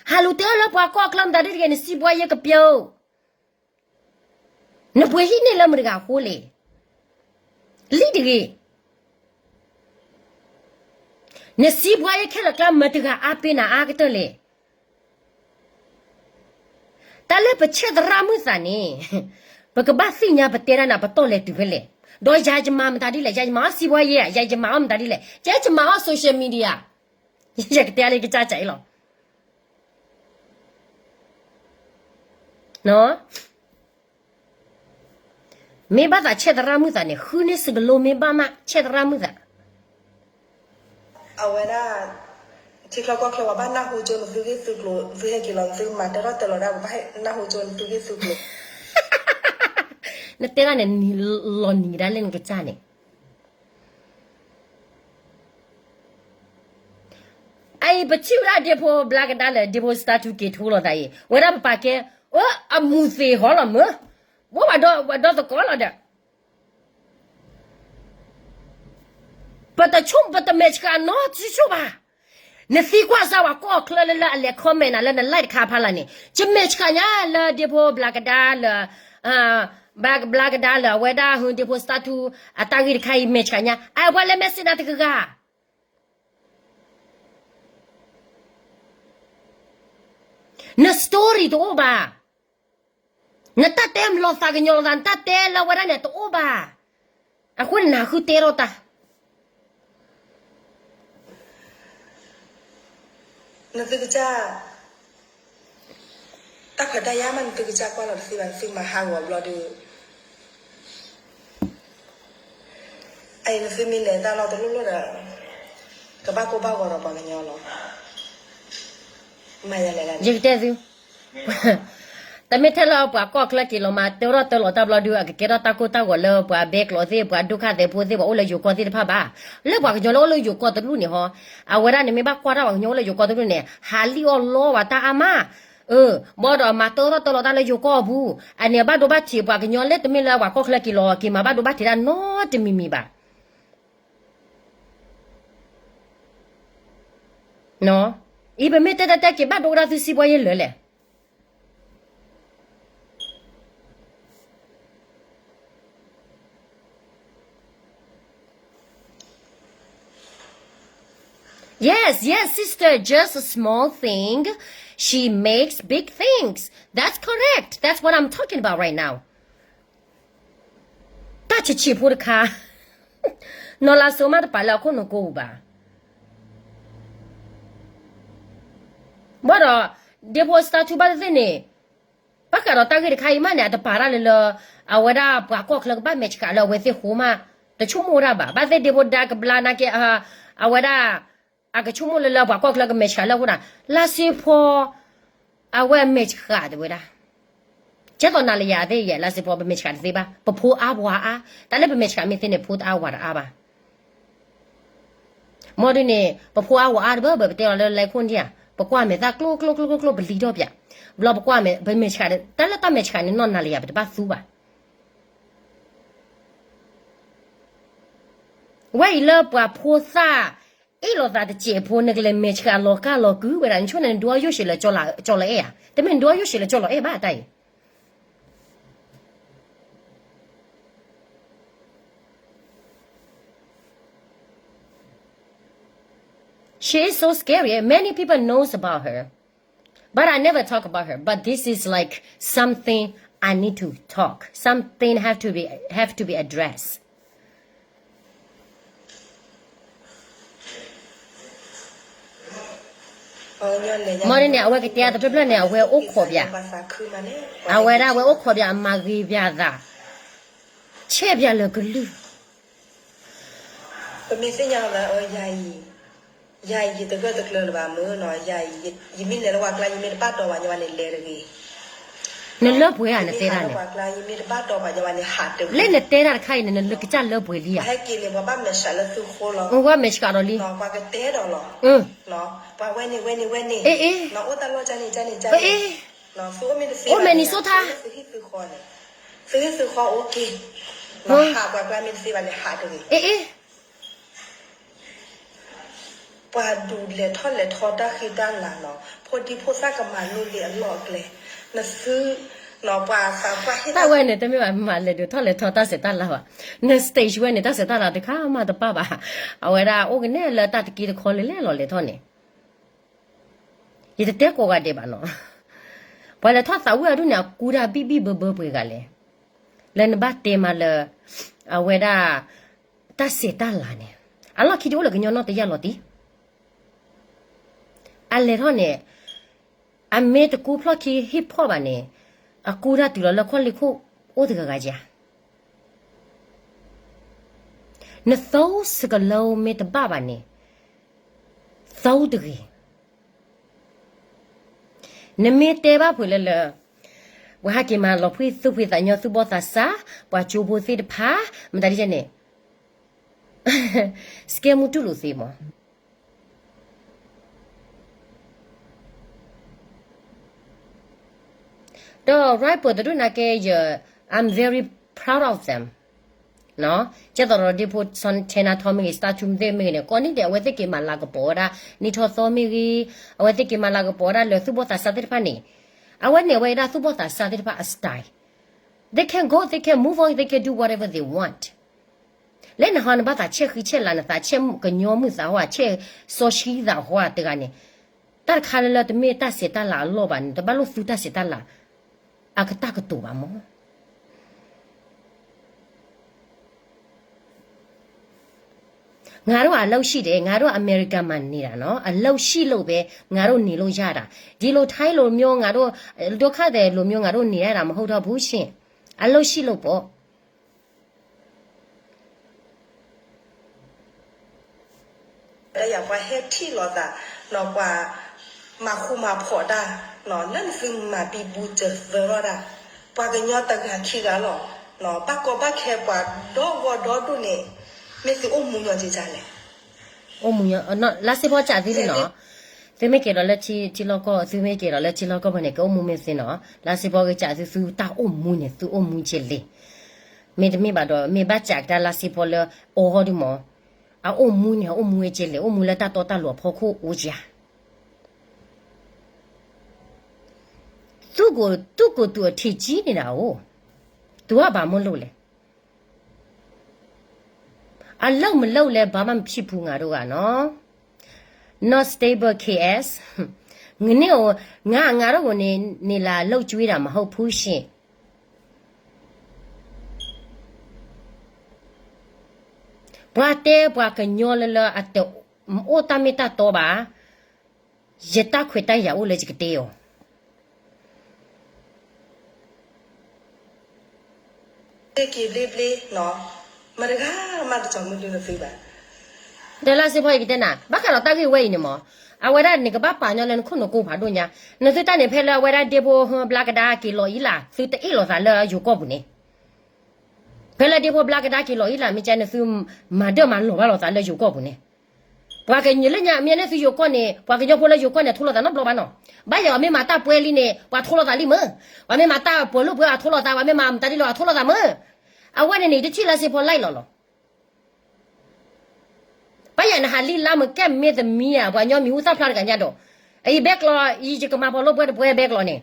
ဟးလူၤတဲအီၤလၢပှၤကီၢ်ချၢမတၤဒ်တဂ့ၤ နစံးဘီယဲကပျဲအိၣ် နပှ့ၤဟံၣ်န့ၢ်လၢမတဂၤအဃိလဲၣ်. လံတဂ့ၤ. နစံးဘီယဲခဲလၢာ်ကျါမတဂၤအါပ့ၤနၤအါကတၢၢ်လဲၣ်. တၢ်လၢပဆဲးသရၣ်မုၣ်သးန့ၣ် ပကဘၣ်သ့ၣ်ညါပတဲဒၣ်နၤပတီၢ်လဲၤတုၤဖဲလဲၣ်. ဒီးယၤယမၤမတၤဒ်လဲၣ်, ယၤယမၤအီၣ်စံးဘှီယဲ, ယၤယမၤအီၣ်မတၤဒ်လဲၣ်, ယဲယမၤအီၣ် social media, ယကတဲလၢကစၢ်ကၢ်အံၤလီၤ. မ့ၢ်ဘၣ်သးဆဲးသရၣ်မုၣ်သးန့ၣ် ဃုန့ၢ်စကလိမ့ၢ်ဘၣ်မး ဆဲးသရၣ်မုၣ်သး အဝဲဒၣ် ထံချၢကီၢ်ချၢ ပှၤဘၣ်နၢ်ဟူကၠိနသုဂ့ၢ်သုကျိၤ, သုဟဲက့ၤလီၤ သုမၤတၢ်ထီၣ်တၢ်လီၤဒၣ် ပဘၣ်နၢ်ဟူကၠိနသုဂ့ၢ်သုကျိၤ. နတဲဒၣ်န့ၣ် လီၤနံၤကဒါလၢနကစၢ်န့ၣ်. အအံၤ ပထံၣ်ဝဲဒၣ်ဒ့ဖိဘျါကဒါလၢ ဒ့ဖိ Star Two က့ၤထူလီၤသးအံၤ ဝဲဒၣ်ပပာ်ကဲ, အၢ အမူၤသ့ၣ်ဟီလီၤမၢ်, ဘိးဝဲဒီသကိးလီၤဒီး ပတဆိကမိၣ် ပတမဲာ်ဆှးနီတဆိဘၣ်. နသံကွၢ်စၢ်ဝဲကီၢ်ချၢလၢလၢအလဲၤ comment နၤလၢန live တခါဖးလၢ်န့ၣ် ယမဲာ်ဆှးညါလၢဒ့ဖိဘျါကဒါလၢ, ဘျါကဒါလၢအဝဲဒၣ်ဟ ဒ့ဖိ Star Two အတၢ်ဂ့ၢ်တခါအံၤ မဲာ်ဆှးညါ အဝဲလဲၤ message နၤတဂၤဂၤ န story တအိၣ်ဘၣ်. နတၢ်တဲလီၤသးကညီၤလိာ်သး နတၢ်တဲလၢဝဲဒၣ်န့ၣ်တအိၣ်ဘၣ်. အဃိန့ၣ် နဃုတဲထီၣ်တၢ် နသုကစၢ်, တၢ်ခွဲးတၢ်ယာ်မး နသုကစၢ်ကွၢ်လီၤတသ့ဘၣ် နသုမၤဟးဂီၤဘျီဒီး, အအံၤ နသုမ့ၢ်လဲၤတၢ်လီၢ်တလိၣ်လိၣ်ဒီး ကဘၣ်ကိၢ်ဘၣ်ဂီၤဒီးပှၤကညီလီၤ. မၤယလဲၣ်, ယကတဲသု, တမ့ၢ်ထဲလၢပှၤကီၢ်ချၢက့ၤလီၤမၤတၢထီၣ်တၢလီၤတၢ်ဘျီဒီး အကကဲထီၣ်တၢ်ကိၢ်တၢ်ဂီၤလၢပှၤဘဲကျိးသ့ၣ် ပှၤဒိၣ်ခါသဲးဖိသ့ၣ် ပှၤအိၣ်လၢယိၤကီၢ်သ့ၣ်တဖၣ်ဘၣ်. လၢပှၤကညီလၢအိၣ်လၢယိၤကီၢ်တဒူၣ်န့ၣ်ဟီ, အဝဲဒၣ်န့ၣ်မ့ၢ်ဘၣ်ကွၢ်တၢ်ပှၤကညီအိၣ်လၢယိၤကီၢ်တဒူၣ်န့ၣ် ဟးလံၣ်အီၣ်လီဝဲတၢ်အါမး, အၢ, ဘၣ်ဒီးမၤတၢထီၣ်တၢလီၤတၢ်လၢယိၤကီၢ်အပူၤ, အန့ၣ်ဘၣ်ဒိဘၣ်ထံးပှၤကညီလၢတမ့ၢ်လၢပှၤကီၢ်ချၢက့ၤလီၤ က့ၤမၤဘၣ်ဒိဘၣ်ထံးတၢ်နီတမံၤမံၤဘၣ်. အံၤပမ့ၢ်တဲတၢ်တဲက့ၤဘၣ်ဒိဝဲဒၣ်သုစံးဘှီယဲလၢာ်လဲၣ်. Yes, yes, sister, just a small thing. She makes big things. That's correct. That's what I'm talking about right now. တၢ်ဆံးဆံးဖိတခါ, နီၢ်လါစိမးတပာ်လၢအခိၣ်နူာ်ကိးပူၤဘၣ်. ဘၣ်ဒီး ဒ့ဖိ Star Two ဘၣ်သ့ၣ်သ့ၣ်န့ၣ် ဘၣ်ဃးဒီးတၢ်ဂ့ၢ်တခါအံၤမးန့ၣ် အတပာ်တၢ်လၢလၢ အဝဲဒၣ်ပှၤကီၢ်ချၢကဘၣ်မဲာ်ဆှးလၢအဝဲသ့ၣ်ဃိမး, တဆိကမိၣ်ဝဲဒၣ်ဘၣ်. ဘၣ်သ့ၣ်ဒ့ဖိဒါကဘျါနာ်က့ အဝဲဒၣ် အကဆိကမိၣ်လၢလၢပှၤကီၢ်ချၢကမဲာ်ဆှးလၢအဃိဒၣ် လါစ့ဖီ အဝဲအမဲာ်ဆှးတဝဲဒၣ် ကဲသိးနၤလၢယၤသ့ၣ်ယဲ လါစ့ဖီ ပမဲာ်ဆှးတသ့ဘၣ်, ပဖိအါပှၤအါ, တၢ်လၢပမဲာ်ဆှးမ့ၢ်သ့န့ၣ် ဖိတအါဝၤတအါဘၣ်. မ်ဒ်န့ၣ် ပဖိအါဝၤအါတဘၣ်ဘၣ် ပတဲလီၤလၢလဲခိၣ်ဒံဧါ, ပကွၢ်မဲာ်သၣ်ကျိကျိကျိကျိကျိ ပလံၤထီၣ်ပၠး, ဘျီပကွၢ်မဲာ် ပမဲာ်ဆှး တၢ်လၢတၢ်မဲာ်ဆှးန့ၣ် နီၢ်နၤလၢယၤ ပတဘၣ်သူဘၣ်. ဝဲအံၤလၢပှၤဖိသၣ် အ့ၣ်လိာ်သးတစဲးဖိ နကလဲၤမဲာ်ဆှးလီၤကၢ်လီၤကုၤဝဲဒၣ် နဆိန့ၣ် နဒုးအီၣ်ယိၣ်ရှဲးလၢကၠီလီၤအဲၣ်ဧါ, တမ့ၢ်နဒုးအီၣ်ယိၣ်ရှဲးလၢကၠီလီၤအဲၣ်ဘၣ်တၢ်အံၤ She is so scary. Many people knows about her, but I never talk about her. But this is like something I need to talk. Something have to be have to be addressed. မ့ၢ်န့ၣ် အဝဲကတဲတဖျၢၣ်ဖျၢၣ်န့ၣ် အဝဲအိၣ်ခိးပၠး, အဝဲဒၣ်အဝဲအိၣ်ခိးပၠး အမၤဂ့ၤပၠးသး, ဆဲးပၠးလၢကလုၢ် ပမ့ၢ်သ့ၣ်ညါလီၤသး ယၤအံၤ, ယၤအံၤ ယတဂၢၢ်တကျၢၤလၢၤဘၣ်မ့ၢ်နီၤ, ယၤအံၤ ယမ့ၢ်လဲၤလၢပှၤကျါ ယမ့ၢ်တဘၣ်တီပှၤညီဘၣ်န့ၣ် လဲၤတဂ့ၤ. နလၢပှဲၤဧါ နတဲတၢ်န့ၣ်, ယမ့ၢ်ဟးလၢပှၤကျါ ယမ့ၢ်တဘၣ်တီပှၤညီဘၣ်န့ၣ် ဟးတဂ့ၤ. လၢနတဲတၢ်တခါအံၤန့ၣ် နကစၢ်လၢပှဲၤလံဧါ, ပှၤဟဲက့ၤန့ၣ် ပှၤဘၣ်မဲာ်ဆှးလၢသုဃိလီၤ, ပှၤမဲာ်ဆှးဒီးလံ, ပှၤကတဲဒီးလီၤ, ပှၤဝဲန့ၣ်ဝဲန့ၣ်ဝဲန့ၣ်, အိၣ်တၢ်လီၢ်ကန့ၣ်ကန့ၣ်ကန့ၣ်, သုအိၣ်မ့ၢ်တသ့ဘၣ်န့ၣ်, သုဟံၣ်သုဃီန့ၣ် သုဟံၣ်သုဃီအိၣ်က့ၤ, ဟးပှၤကျါမ့ၢ်တသ့ဘၣ်န့ၣ် ဟးတဂ့ၤ. ပှၤဒုးလဲၤထီၣ်လဲၤထီတၢ်ဃံတၢ်လၤနီၤ, ဖိဒံဖိသၣ်ကမၤလိလံအလီၢ်အကျဲ, နသု, ပှၤသးပှၢ်ဟ့ၣ်တၢ်ဝဲန့ၣ် တမ့ၢ်ဘၣ်မၤလဲၤဒုးထီၣ်လဲၤထီတၢ်ဆဲးတၢ်လၤဘၣ်, န stage ဝဲန့ၣ် တၢ်ဆဲးတၢ်လၤတခါမးတပာ်ဘၣ်, အဝဲဒၣ်အိၣ်ကနဲၣ်လၢတၢ်တက့တခီလၢလဲၤလီၤလဲၤထီၣ်န့ၣ် ယတတဲကိးဂၤဒဲးဘၣ်နီၤ, ပှၤလဲၤထီၣ်သးဝံၣ်အဒူၣ်န့ၣ် အကူတၢ်ဘံၣ်ဘံၣ်ဘၢဘၢပှဲၤဂၤလဲၣ်, လၢနဘၣ်တဲမးလၢ အဝဲဒၣ် တၢ်ဆဲးတၢ်လၤန့ၣ် အလီၢ်ခံတအိၣ်လၢကညီနီၢ်တယၢ်လီၤတံၢ်. အလဲၤထီၣ်န့ၣ် အမ့ၢ်တကူဖျီၣ်ခံဟံၣ်ဖီၣ်ဘၣ်န့ၣ် အကူတၢ်တုၤလီၤလၢခီၣ်လ့ၢ်ခိၣ်အိၣ်တဂၤဂၤဧါ. နသိစကလိမ့ၢ်တဘၣ်ဘၣ်န့ၣ် သိတဂ့ၤ. နမ့ၢ်တဲဘၣ်ဖုးလၢလၢ ပှၤဟဲက့ၤမၤလီၤဖှံသူၣ်ဖှံသးညီ သူၣ်ဘီၣ်သးစၢ် ပှၤကၠိဖိသ့ၣ်တဖၣ် မတၤဒ်န့ၣ် စကဲမူတူၢ်လိာ်သ့မး ဒီး right ပၢၢ်တဒိၣ်နာ်က့ ယ I'm very proud of them. ကဲသိးဒီးဒ့ဖိ China Tho မ့ၢ်ဂ့ၤ Star Two သ့ၣ်မ့ၢ်ဂ့ၤန့ၣ် ကိးနံၣ်ဒဲး အဝဲသ့ၣ်က့ၤမၤလၤကပီၤဝဲဒၣ် နံၣ်ထီၣ်သီမ့ၢ်ဂ့ၤ အဝဲသ့ၣ်က့ၤမၤလၤကပီၤဝဲဒၣ်လၢသူၣ်ဘီၣ်သးစၢ်သ့ၣ်တဖၣ်န့ၣ် အဝဲန့ၣ်အဝဲဒၣ်သူၣ်ဘီၣ်သးစၢ်သ့ၣ်တဖၣ်အ style. They can go, they can move on, they can do whatever they want. လၢနဟီနဘၣ်သးဆဲးဃံဆဲးလၤ နသးဆဲးကညီမုၢ်သးဟီ ဆဲးစီဆှံသးဟီတဂၤန့ၣ် တၢ်တခါလၢလၢတမ့ၢ်တၢ်ဆဲးတၢ်လၤအလီၢ်ဘၣ်န့ၣ် တဘၣ်လိၣ်သူတၢ်ဆဲးတၢ်လၤ အကတၢ်ကတိၤဘၣ်မး. ငါတို့အလုပ်ရှိတယ်, ငါတို့အမေရိကန်မှာနေတာနော်, အလုပ်ရှိလို့ပဲ ငါတို့နေလို့ရတာ, ဒီလိုထိုင်းလိုမျိုး ငါတို့ ဒုက္ခသည်လိုမျိုး ငါတို့နေရတာမဟုတ်တော့ဘူးရှင်, အလုပ်ရှိလို့ပေါ့. တၢ်ယၤပှၤဟဲထံၣ်လိာ်သး, ပှၤမၤဃူမၤဖိးတၢ်, လၢနသုမၤပံပူစၢၤသၢထီၣ်တၢ်, ပှၤကညီတဂၤခံဂၤလီၤ, ဘၣ်ကီဘၣ်ခဲပှၤဒီဂီၢ်ဒီဒိၣ်န့ၣ်, မ့ၢ်သုအိၣ်မူညီက့လဲၣ်. အိၣ်မူညီ, လါစ့ဖီစးသုလံနီၤ, သုမ့ၢ်က့ၤဒီးလၢထံလီၢ်ကီၢ်, သုမ့ၢ်က့ၤဒီးလၢထံလီၢ်ကီၢ်ဖဲန့ၣ် ကအိၣ်မူမ့ၢ်သ့နီၤ, လါစ့ဖီကစးသု သုတၢ်အိၣ်မူန့ၣ် သုအိၣ်မူက့လဲၣ်. မ့တမ့ၢ်ဘၣ်ဒီး မ့ၢ်ဘၣ်စးကဒါလါစ့ဖီလၢအီၤဒုမး, အအိၣ်မူန့ၣ် အအိၣ်မူဝဲက့လဲၣ်, အိၣ်မူလၢတၢ်တီတၢ်လိၤအဖီခိၣ်အိၣ်ဧါ. သူၣ်ကိၢ်သူၣ်ကိၢ်တူၢ်အထံးကံန့ၣ်ဒၣ်အိၣ်, သူကဘၣ်မ့ၢ်လိၣ်လဲၣ်. အလုပ်မလုပ်လဲ ဘာမှမဖြစ်ဘူး ငါတို့ကနော်, not stable K S, ငါန့ၣ်, ငါ, ငါတို့ကိုနေ, နေလာလုပ်ကျွေးတာမဟုတ်ဘူးရှင်. ပှၤတဲပှၤကညီလၢလၢအတအိၣ်တၢ်မ့ၢ်တၢ်တီဘၣ်, ယတၢ်ခွဲးတၢ်ယာ်အိၣ်လၢယကတဲအီၤ က့ၤဘျ့ဘျ့, မတဂၤမးတကီၤမုၢ်ဒုနသုဘၣ်. ဒီးလါစ့ဖီအံၤကတဲနၤ, ဘၣ်ဃးဒီးတၢ်ဂ့ၢ်ဝဲအံၤန့ၣ်မး, အဝဲဒၣ်န့ၣ်ကဘၣ်ပာ်ညီလၢနခိၣ်နူာ်ကိးဖးဒိၣ်ညါ, နသုတၢ်န့ၣ်ဖဲလၢအဝဲဒၣ်ဒ့ဖိဟၢဘျါကဒါက့ၤလီၤအံၤလၢ်, သုတအ့ၣ်လိာ်သးလၢယိၤကီၢ်ပူၤန့ၣ်, ဖဲလၢဒ့ဖိဘျါကဒါက့ၤလီၤအံၤလၢ် မ့ၢ်ကဲနသုမၤဒၢၣ်မၤလီၤဘၣ်လိာ်သးလၢယိၤကီၢ်ပူၤန့ၣ်, ပှၤကညီလၢညါမ့ၢ်န့ၣ်သုယိၤကီၢ်န့ၣ် ပှၤကညီဖိလၢယိၤကီၢ်န့ၣ် အထိလိာ်သးနီတဘျီဘၣ်နီၤ, ဘၣ်ယၤအမ့ၢ်မၤတၢ်ပှဲၤလံန့ၣ် ပှၤထိလိာ်သးလံမ့ၢ်, ပှၤမ့ၢ်မၤတၢ်ပှဲၤလိာ်ပှဲၤအထိလိာ်သး, ပှၤမ့ၢ်မၤမတၤဒ်လဲၣ်အထိလိာ်သးမ့ၢ်, အဝဲန့ၣ်န့ၣ် တထံၣ်လါစ့ဖီလၢအလီၢ်လီၤ. ဘၣ်ယၤနဟးလံလါမ့ၢ်ကဲမ့ၢ်သမံဧါ, ပှၤညီမံၤဟူသၣ်ဖျါတဂၤညါဒီး, အအံၤဘဲကျီး, ယကမၤဖီလိာ်ပှဲၤတပှဲၤဘဲကျီးန့ၣ်,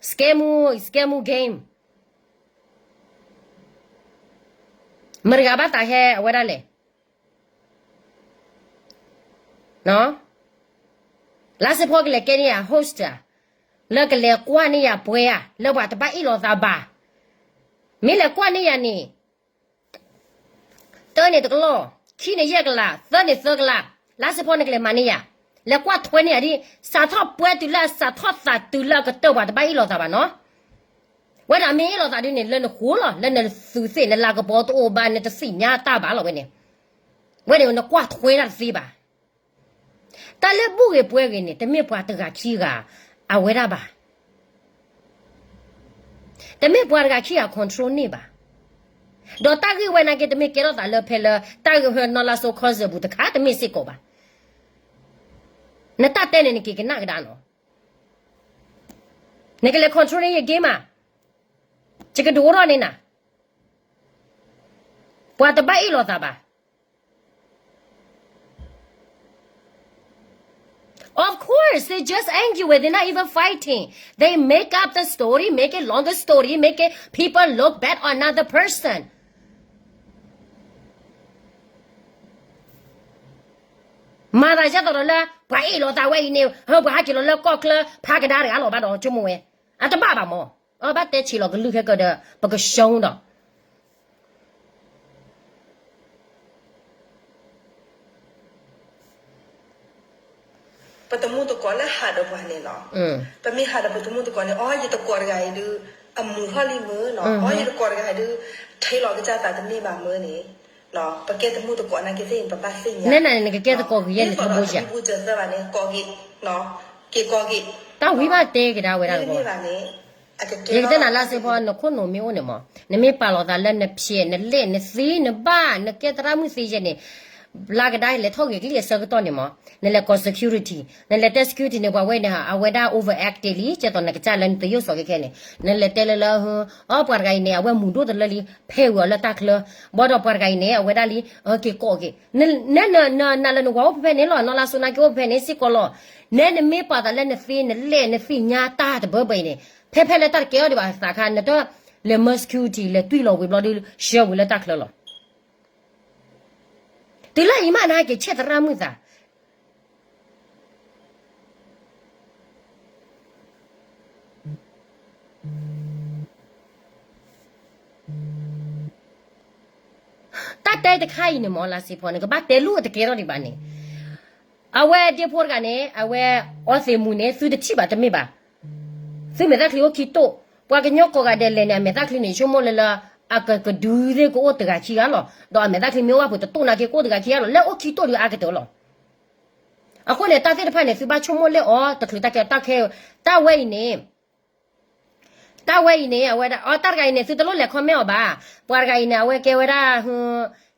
scam, scam game, မတဂၤဘၣ်သးဟဲအဝဲဒၣ်လဲၣ်. လါစ့ဖီကလဲၤကဲန့ၢ်ယၤ host ဧါ, လၢကလဲၤကွၢ်န့ၢ်ယၤပှဲၤဧါ, လၢပှၤတဘၣ်အ့ၣ်လိာ်သးဘၣ်, မ့ၢ်လဲၤကွၢ်န့ၢ်ယၤန့ၣ် တၢန့ၣ်တကလီၢ်, ခံန့ၣ်ယဲၢ်ကလး, သၢန့ၣ်သၢကလး, လါစ့ဖီနကလဲၤမၤန့ၢ်ယၤ, လဲၤကွၢ်ထွဲန့ၢ်ယၤဒ်, စးထီၣ်ပှဲၤတုၤလၢအစးထီၣ်သးတုၤလၢအကတၢၢ်ပှၤတဘၣ်အ့ၣ်လိာ်သးဘၣ်နီၤ. ဝဲဒၣ်မ့ၢ်အ့ၣ်လိာ်သးဒ်န့ၣ် လၢနဃိလီၤ, လၢနသုးသ့ၣ် နလၤကပီၤတအိၣ်ဘၣ် နတသ့ၣ်ညါတၢ်ဘၣ်လီၤဝဲန့ၣ်, ဝဲန့ၣ်နကွၢ်ထွဲတၢ်တသ့ဘၣ်. တၢ်လၢဘူၣ်ဂ့ၤပှဲၤဂ့ၤန့ၣ် တမ့ၢ်ပှၤတဂၤခံဂၤ အဝဲဒၣ်ဘၣ်. တမ့ၢ်ပှၤတဂၤခံဂၤ control န့ၢ်ဘၣ်. ဒီးတၢ်ဂ့ၢ်ဝဲနာ်က့ တမ့ၢ်ကဲထီၣ်သးလၢဖဲလၢ တၢ်ဂ့ၢ်ဟၢနီၢ်လါစိၤ concert ပူၤတခါ တမ့ၢ်စ့ၢ်ကီးဘၣ်. နတၢ်တဲန့ၣ် နက့ၤကနၣ်ကဒါနီၤ. နကလဲၤ control န့ၢ်ယ game မး, ယကဒုးအိၣ်ထီၣ်န့ၢ်နၤ. ပှၤတဘၣ်အ့ၣ်လိာ်သးဘၣ်. Of course, they just arguing, they're not even fighting. They make up the story, make it longer story, make it people look bad on another person. မၤသးဒ်သိးဒီးလၢ ပှၤအ့ၣ်လိာ်သးဝဲအံၤန့ၣ် ဟၢ ပှၤဟဲက့ၤလီၤလၢကီၢ်ချၢ ဖးကဒါတဂၤလီၤဘၣ်ဒီး ဆိကမိၣ်ဝဲ အတဘၣ်ဘၣ်မး. အဘၣ်တဲဆံးလီၤကလုၢ်ခဲကၢဒီး ပကရှုံးဒီး ပတမူတကိးလၢဟးဒီးပှၤန့ၣ်လီၤ. ပမ့ၢ်ဟးဒီးပတမူတကိးန့ၣ် အီ ယတကိးတဂၤအံၤဒုး အမုာ်ထီၣ်လံမ့ၢ်နီၤ, အီ ယတကိးတဂၤအံၤဒုး ထံလီၤကစၢ်သးတန့ၢ်ဘၣ်မ့ၢ်န့ၣ်, ပကဲတမူတကိးနာ်က့သ့ၣ်န့ၣ် ပဘၣ်သ့ၣ်ညါ, နဲနၤန့ၣ် နကကဲသကိးဂ့ၤယဲၢ်န့ၣ် တဘိယၤ, က့ၤကိးဂ့ၤ, က့ၤကိးဂ့ၤ, တၢ်ဝံဘၣ်တဲကဒါဝဲဒၣ်တဘိဘၣ်, ယကတဲနၤလါစ့ဖီ နခိၣ်နူာ်မ့ၢ်အိၣ်န့ၣ်မး, နမ့ၢ်ပာ်လီၤသးလၢနဖျဲး နလဲၢ် နသ့ နဘၣ် နကဲသရၣ်မုၣ်သ့ယဲၢ်န့ၣ် လါကဒါလဲၤထီၣ်ဂ့ၤကလံၣ်အဆၢကတီၢ်န့ၣ်မး, နလဲၤကိး security, နလဲၤတဲ security န့ၣ် ပှၤဝဲန့ၣ် အဝဲဒၣ် overactive လံ ကဲသိးနကစၢ်လၢနတယိၣ်စီၤခဲခဲန့ၣ် နလဲၤတဲလၢလၢ အီ ပှၤတဂၤအံၤန့ၣ် အဝဲမူၤဒိၣ်တလၢလံ ဖဲဝံၤအီၤလၢတၢ်ချၢ, ဘၣ်ဒီးပှၤတဂၤအံၤန့ၣ် အဝဲဒၣ်လံ က့ၤကိးက့ၤ, နဲနနၤလၢနဝၤအိၣ်ဖဲဖဲန့ၣ်လီၤ, နီၢ်လါစိနာ်က့အိၣ်ဖဲဖဲန့ၣ်စ့ၢ်ကီးလီၤ, နဲနမ့ၢ်ပာ်သးလၢနသ့နလဲၢ်နသ့ၣ်ညါတၢ်တဘၢဘၢအံၤန့ၣ် ဖဲဖဲလၢတၢ်တကဲထီၣ်ဒံးဘၣ်သးခါ နတလဲၤမၢ security လဲၤတွံၢ်လီၤဝံၤဘျီဒုး ဆှၢဝံၤလၢတၢ်ချၢလီၤ. တုၤလၢအံၤမးနဟဲက့ၤဆဲးသရၣ်မုၣ်သး တၢ်တဲတခါအံၤန့ၣ်မ့ၢ်လါစ့ဖီန့ၣ် ကဘၣ်တဲလိၣ်တကဲထီၣ်ဒံးဘၣ်န့ၣ်, အဝဲဒ့ဖိတဂၤန့ၣ် အဝဲအီသံးမူၤန့ၣ် သုတထံၣ်ဘၣ်တမ့ၢ်ဘၣ်, သုမဲာ်သၣ်ချံအိၣ်ခံတိၢ်, ပှၤကညီကိးဂၤဒဲးလဲၤန့ၣ် အမဲာ်သၣ်ချံန့ၣ် ဆိကမိၣ်လၢလၢ အကကဒုသ့ၣ်ကအိၣ်တဂၤခံဂၤလီၤ, ဒီးအမဲာ်သၣ်ချံမ့ၢ်အိၣ်ဘၣ်ပူၤတတိၢ်နာ်က့ကအိၣ်တဂၤခံဂၤလီၤ, လၢအိၣ်ခံတိၢ်ဒုးအါကတၢၢ်လီၤ. အဃိန့ၣ် တၢ်သ့ၣ်တဖၣ်န့ၣ် သုဘၣ်ဆိကမိၣ်လၢအီၤ တချုးတၢ်ကဲတၢ်ခဲ, တၢ်ဝဲအံၤန့ၣ် တၢ်ဝဲအံၤန့ၣ် အဝဲဒၣ် အီ တၢ်တဂၤအံၤန့ၣ် သုတလိၣ်လဲၤ comment အီၤဘၣ်, ပှၤတဂၤအံၤန့ၣ် အဝဲကဲဝဲဒၣ်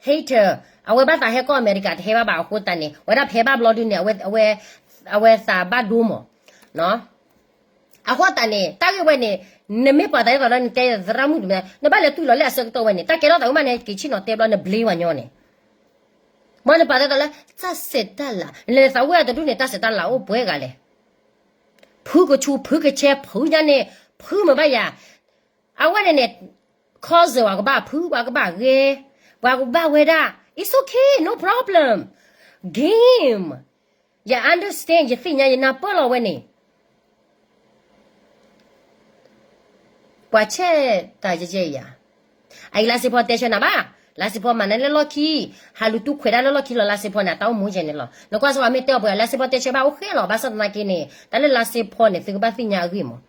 hater, အဝဲဘၣ်သးဟဲကီၢ်အမဲရကၤ တဟဲဘၣ်ဘၣ်အဃိသတးန့ၣ် ဝဲဒၣ်ဖဲဘၣ်ဘျီဒုန့ၣ် အဝဲသးဘၣ်ဒိမး, အဃိသတးန့ၣ် တၢ်ဂ့ၢ်ဝဲန့ၣ် နမ့ၢ်ပာ်သးဒ်သိးလၢနတဲသရၣ်မုၣ်တမံၤ နဘၣ်လဲၤတွံၢ်လီၤလၢအဆၢကတီၢ်ဝဲန့ၣ် တၢ်ကဲထီၣ်သးဝံၤမးန့ၣ် က့ၤဆ့ၣ်နီၤတဲဘျီနဘျ့ပှၤကညီန့ၣ်, မ်နပာ်သးဒ်သိးလၢ တၢ်ဆဲးတၢ်လၤ နလဲၤသးဝံၣ်အတဒူၣ်န့ၣ် တၢ်ဆဲးတၢ်လၤအိၣ်ပှဲၤဂၤလဲၣ်, ဖုကဆူးဖုကဆဲးဖုညါန့ၣ် ဖုမ့ၢ်ဘၣ်ယၤ, အဝဲန့ၣ်န့ၣ် ခီစၢၤပှၤကဘၣ်ဖု ပှၤကဘၣ်ဂဲၤ ပှၤကဘၣ်ဝဲဒၣ် it's okay, no problem, game, ယ understand ယသ့ၣ်ညါ ယနၢ်ပၢၢ်လီၤဝဲန့ၣ် ပှၤဆဲးတၢ်ယဲၢ်ယဲၢ်ယၤ, အအံၤလါစ့ဖီတဲဆၢနၤဘၣ်, လါစ့ဖီမၤနၤလၢလီၢ်ခံ, ဟးလူၤတူၢ်ခွဲးဒၣ်လၢလီၢ်ခံလီၤ လါစ့ဖီန့ၣ် အတၢ်အိၣ်မူယဲၢ်န့ၣ်လီၤ, နကွၢ်စ့ၢ်ကီးမ့ၢ်တဲအီၤပှဲၤ လါစ့ဖီတဲဆၢဘၣ်အိၣ်ဃဲလီၤ, ဘၣ်ဆၣ်သနာ်က့န့ၣ် တၢ်လၢလါစ့ဖီန့ၣ် သုကဘၣ်သ့ၣ်ညါအဂ့ၢ်မး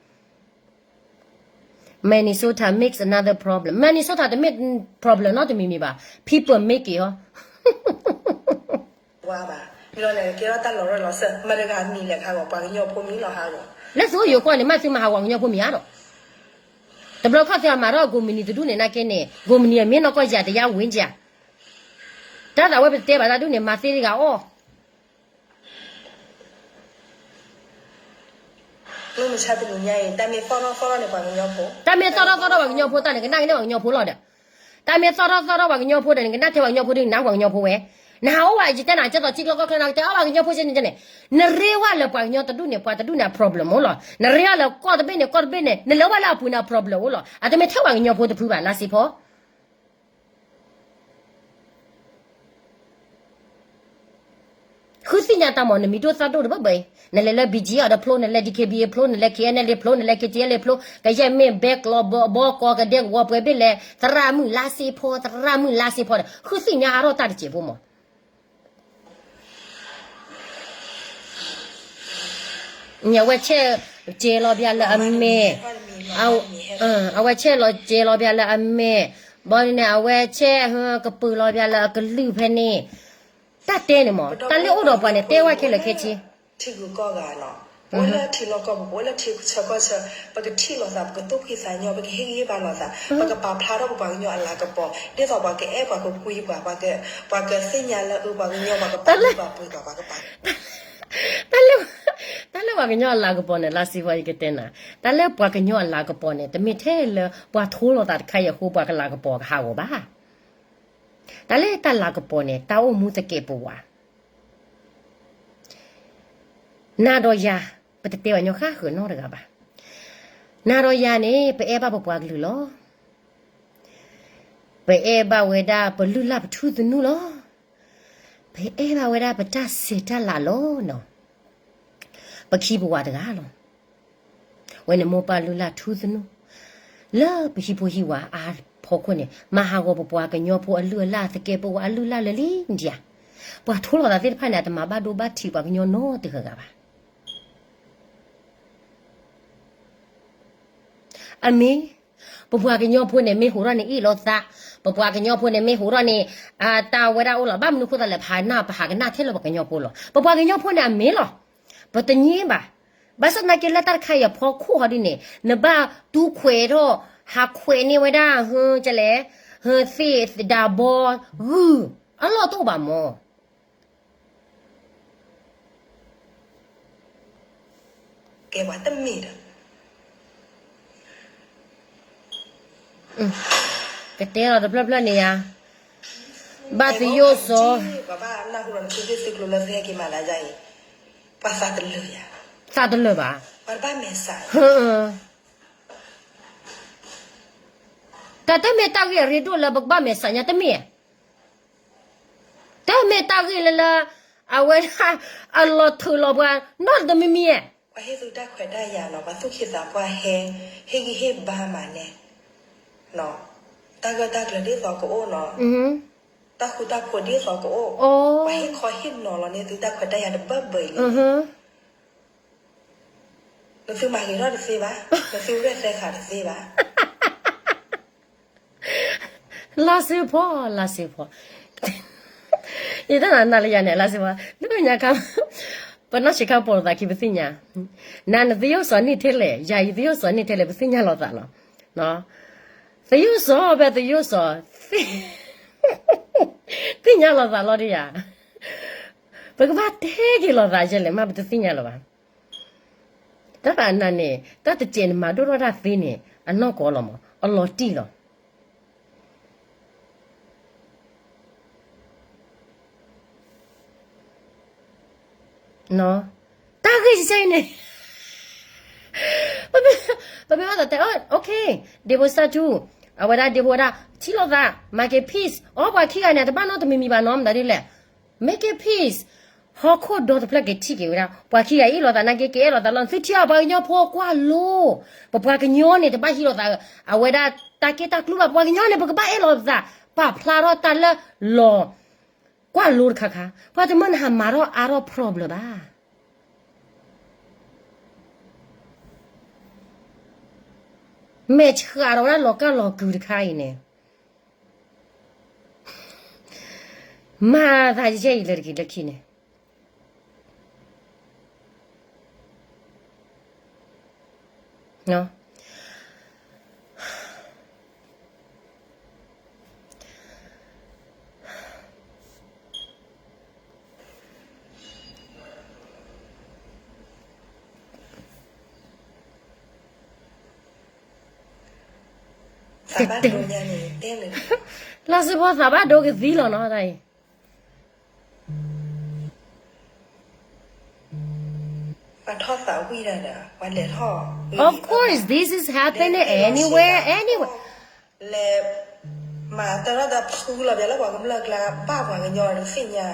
Minnesota makes another problem, Minnesota တမ့ၢ် problem နီတမံၤမံၤဘၣ်, people make it အီၤ ဝါဘၣ်, မ့ၢ်လီၤန့ၣ် ကဲထီၣ်တၢ်လီၤရၢၢ်လီၤစၢၢ် မတၤတဂၤမံၤလဲၣ်ခါဂီၤ ပှၤကညီဖိမံၤလီၤဟးဂီၤ, လၢသုအိၣ်ယိၤကီၢ်န့ၣ် မ့ၢ်သုမၤဟးဂီၤကညီဖိမံၤဧါဒီး, တဘျီခီၣ်သ့ၣ်အမၤထီၣ်အကိးမုၢ်နံၤတဒူၣ်န့ၣ် နာ်က့န့ၣ် ကိးမုၢ်နံၤအမ့ၢ်နီၢ်ကီၢ်ယၤတယါဝ့ၤကၠၤ, တၢ်သးဝဲပတဲဘၣ်တၢ်ဒူၣ်န့ၣ် မၤသ့တဂၤအီၣ် မုၢ်မဆါတနံၤညါအံၤ တၢ်မ့ၢ်သီၣ်ထီၣ်သီၣ်ထီၣ်န့ၣ် ပှၤကညီဖိ, တၢ်မ့ၢ်သီၣ်ထီၣ်သီၣ်ထီၣ်ပှၤကညီဖိတၢ်န့ၣ် ကနၣ်က့ၤန့ၢ်ပှၤကညီဖိလီၤဒီး, တၢ်မ့ၢ်သီၣ်ထီၣ်သီၣ်ထီၣ်ပှၤကညီဖိဒီး နကနၣ်ထဲပှၤကညီဖိဒီး နနၢ်ပှၤကညီဖိဝဲ, နဟးအိၣ်ဝဲယတဲနၤ ကဲသိးထံကျိကီၢ်ချၢနၤ ကတဲအီၣ်ပှၤကညီဖိစ့ၢ်န့ၣ်န့ၣ်, နရ့ဝဲလၢပှၤကညီတဒူၣ်န့ၣ် ပှၤတဒူၣ်န့ၣ် အ problem အိၣ်လီၤ, နရ့အီၤလၢကီၢ်တဘ့ၣ်န့ၣ် ကီၢ်တဘ့ၣ်န့ၣ် နလဲၤဝဲလၢအပူၤန့ၣ် အ problem အိၣ်လီၤ, အတမ့ၢ်ထဲပှၤကညီဖိတဖုဘၣ် လါစ့ဖီ ဃုသ့ၣ်ညါတၢ်မး နမံၤဒိၣ်သၣ်ဒိၣ်တဘၣ်ဘၣ်အံၤ, နလဲၤလၢ ဘီကၠံအီၤဒီးဖျိ, နလဲၤ ဒံၣ်ခ့ဘံအဖျိ, နလဲၤ ခ့ၣ်အဲၣ်အဲၣ်လ့ဖျိ, နလဲၤ ခ့ၣ်ထံၣ်အဲၣ်လ့ဖျိ, ကယဲၢ်မ့ၢ်ဘဲကျိးဘီကီးကဒဲကဝီၤပှဲၤဘ့ၣ်လဲၣ် သရၣ်မုၣ်လါစ့ဖီ, သရၣ်မုၣ်လါစ့ဖီဒီး ဃုသ့ၣ်ညါအါထီၣ်တၢ်တစဲးဖိမး အဝဲဆဲးကဲလီၤပျၢၤလၢအမဲာ်, အဝဲဆဲးလီၤကဲလီၤပျၢၤလၢအမဲာ်, ဘီန့ၣ် အဝဲဆဲးကပၢၤလီၤပျၢၤလၢအကလုၢ်ဖဲန့ၣ်, တၢ်တဲန့ၣ်မး တၢ်လၢအိၣ်ဒီးပှၤန့ၣ် တဲဝဲခဲလၢာ်ခဲဆ့ ထံဂုၤကီၢ်ဂၤနီၤ, ပအိၣ်လၢထံလီၢ်ကီၢ်ပူၤ ပအိၣ်လၢထံဆၢကီၢ်ဆၢ, ပကထံၣ်လိာ်သး ပကသူၣ်ဖှံသးညီ ပကဟ့ၣ်ဂံၢ်ဟ့ၣ်ဘါလိာ်သး, ပကပာ်ဖျါထီၣ်ပပှၤကညီအလၤကပီၤ ဒ်သိးပှၤကအဲၣ်ပှၤ ကကွံပှၤ ပှၤကသ့ၣ်ညါလၢအပှၤကညီ ပှၤကပာ်လုၢ်ပာ်ပှ့ၤပှၤ ပှၤကပာ် တၢ်လၢပှၤကညီအလၤကပီၤန့ၣ် လါစ့ဖီ ယကတဲနၤ, တၢ်လၢပှၤကညီအလၤကပီၤန့ၣ် တမ့ၢ်ထဲလၢပှၤထိလိာ်သးတခါအံၤအဃိ ပှၤကလၤကပီၤကဟးဂီၤဘၣ်. တၢ်လၢတၢ်လၤကပီၤန့ၣ် တၢ်အိၣ်မူသကဲးပဝး နၤဒီးယၤ ပတတဲဘၣ်ညီဃၣ်ဃၢၤနီတဂၤဘၣ်. နၤဒီးယၤန့ၣ် ပအဲၣ်ဘၣ်ပပှၤကလုာ်လီၤ. ပအဲၣ်ဘၣ်ဝဲဒၣ်ပလုၢ်လၢ်ပထူသနူလီၤ. ပအဲၣ်ဘၣ်ဝဲဒၣ်ပတၢ်ဆဲးတၢ်လၤလီၤနီၤ. ပခံပဝးတဂၤလီၤ. ဝဲန့ၣ်မိၢ်ပၢ်လုၢ်လၢ်ထူသနူ လၢပဟံၣ်ဖိဟံၣ်ဝါအါဖီခိၣ်န့ၣ် မၤဟးဂီၤပပှၤကညီဖိအလုၢ်အလၢ် သကဲးပဝးအလုၢ်အလၢ်လၢာ်လံဒံးဧါ. ပှၤထိလိာ်သးသ့ၣ်တဖၣ်န့ၣ် အတမၤဘၣ်ဒိဘၣ်ထံးပှၤကညီနီတဂၤဂၤဘၣ်. အမ့ၢ် ပပှၤကညီဖိန့ၣ်မ့ၢ်ဟူးထီၣ်န့ၣ်အ့ၣ်လိာ်သး, ပပှၤကညီဖိန့ၣ်မ့ၢ်ဟူးထီၣ်န့ၣ် အတၢ်ဝဲဒၣ်အိၣ်လီၤ. ဘၣ်မနုၤဃိသတးလဲၣ် ပဟးကနၣ် ပဟးကနၣ်ထဲလၢပှၤကညီဖိလီၤ. ပပှၤကညီဖိန့ၣ်အမ့ၢ်လီၤ. ပတညါဘၣ်. ဘၣ်ဆၣ်သနာ်က့လၢတၢ်တခါအံၤအဖီခိၣ်ဟီဒ်န့ၣ် နဘၣ်တူၢ်ခွဲးထီၣ် ဟးခွဲးန့ၢ်ဝဲဒၣ် ဟၢကလဲၣ် ဟၢသ့ၣ်ဒးဘီ ဂုၢ် အလီၢ်တအိၣ်ဘၣ်မၢ်. ကဲပှၤတမ့ၢ်ဒီး ကတဲလီၤတဖျၢၣ်ဖျၢၣ်န့ၣ်ယါ, ဘၣ်သယိၣ်စီၤ, ပှၤဘၣ်နၢ်ဟူလီၤနသုသ့ၣ်သုကျိၤလၢသုဟဲက့ၤမၤလၢယၤအံၤ, ပှၤသးတလၢာ်ယၤ, သးတလၢာ်ဘၣ်, ပှၤတဘၣ်မဲာ်ဆှး, တၢ်တမ့ၢ်တၢ်ဂ့ၢ်အရ့ဒိၣ်လၢပကဘၣ်မဲာ်ဆှးညါတမ့ၢ် တမ့ၢ်တၢ်ဂ့ၢ်လၢလၢ အဝဲဒၣ် အလီၤထုးလီၤပှၤ နီတမံၤမံၤဧါ. ပှၤဟ့ၣ်သုတၢ်ခွဲးတၢ်ယာ်နီၤ, ပှၤသူၣ်က့သးပှၢ်ဟဲ ဟ့ၣ်ဂံၢ်ဟ့ၣ်ဘါမးန့ၣ်, တၢ်ဂၢၢ်တၢ်ကျၢၤဒ်သိးကအိၣ်နီၤ, တၢ်ဃူတၢ်ဖိးဒ်သိးကအိၣ်, ပှၤဟ့ၣ်ခီဟ့ၣ်နီၤလီၤန့ၢ်သုတၢ်ခွဲးတၢ်ယာ်တဘၢဘၢအံၤန့ၣ်, နသုမၤဂ့ၤထီၣ်တသ့ဘၣ်, နသုရဲၣ်သဲဃာ်တသ့ဘၣ်. လါစ့ဖီ, လါစ့ဖီ, ယတနၤနၤလၢယၤန့ၣ် လါစ့ဖီ, လၢညါခါ, ပနီၢ်ဆံးခါပိာ်လိာ်သးခံပသ့ၣ်ညါ, နၤနသယိၣ်စီၤန့ၢ်ထဲလဲၣ်, ယၤယသယိၣ်စီၤန့ၢ်ထဲလဲၣ် ပသ့ၣ်ညါလိာ်သးလီၤ. သယိၣ်စီၤဖဲသယိၣ်စီၤ, သ့ၣ်ညါလိာ်သးလီၤဒ်ယၤ, ပကဘၣ်တဲက့ၤလိာ်သးယဲလဲၣ်မး ပတသ့ၣ်ညါလၢၤဘၣ်. တၢ်သးနၤန့ၣ် တၢ်တစဲးနမၤဒိၣ်ထီၣ်တၢ်သ့န့ၣ် အနီၢ်ကီၢ်လီၤမး အလီၤတံၢ်လီၤ. တၢ်ဂ့ၢ်စဲအံၤန့ၣ် ပမ့ၢ်ဘၣ်သးတဲ okay, ဒ့ဖိစၢ်ထူ, အဝဲဒၣ်ဒ့ဖိဝဲဒၣ် ထံၣ်လိာ်သး မၤက့ၤ peace, အီ ပှၤခံဂၤန့ၣ် တဘၣ်နီတမံၤမံၤဘၣ်နီၤ မတၤဒ်လဲၣ်, make it peace, ဟီၣ်ခိၣ်ဒီတဖျၢၣ်က့ၤထံၣ်က့ၤဝဲဒၣ် ပှၤခံဂၤအ့ၣ်လိာ်သးနာ်က့ ကအဲၣ်လိာ်သးလီၤ သုထံၣ်အီၤ ပှၤကညီဖိကွၢ်လိ, ပပှၤကညီန့ၣ် တဘၣ်ဟံးလိာ်သး အဝဲဒၣ်တၢ်က့ၢ်တၢ်ကျူဘၣ် ပှၤကညီန့ၣ် ပကဘၣ်အဲၣ်လိာ်သး ပာ်ဖျါထီၣ်တၢ်လၢလီၤ ကွၢ်လိတခါခါ ပှၤတမၢနဟးမၤထီၣ်အါထီၣ် problem ဘၣ်. မဲာ်ဆှးဒီးဝဲဒၣ်လီၤကၢ်လီၤကုၤတခါအံၤန့ၣ် မၤသးယဲအံၤလၢတက့ၤလၢခံန့ၣ် လါစ့ဖီသးဘၣ်ဒိကသံလီၤနီၤတၢ်အံၤ Of course, this is happening anywhere, anywhere. လဲၤမၤတၢ်လီၢ်တၢ်ဖုလီၤ ပျဲလၢပှၤကမျၢၢ်အကျါ ဘၣ်ပှၤကညီတသ့ၣ်ညါ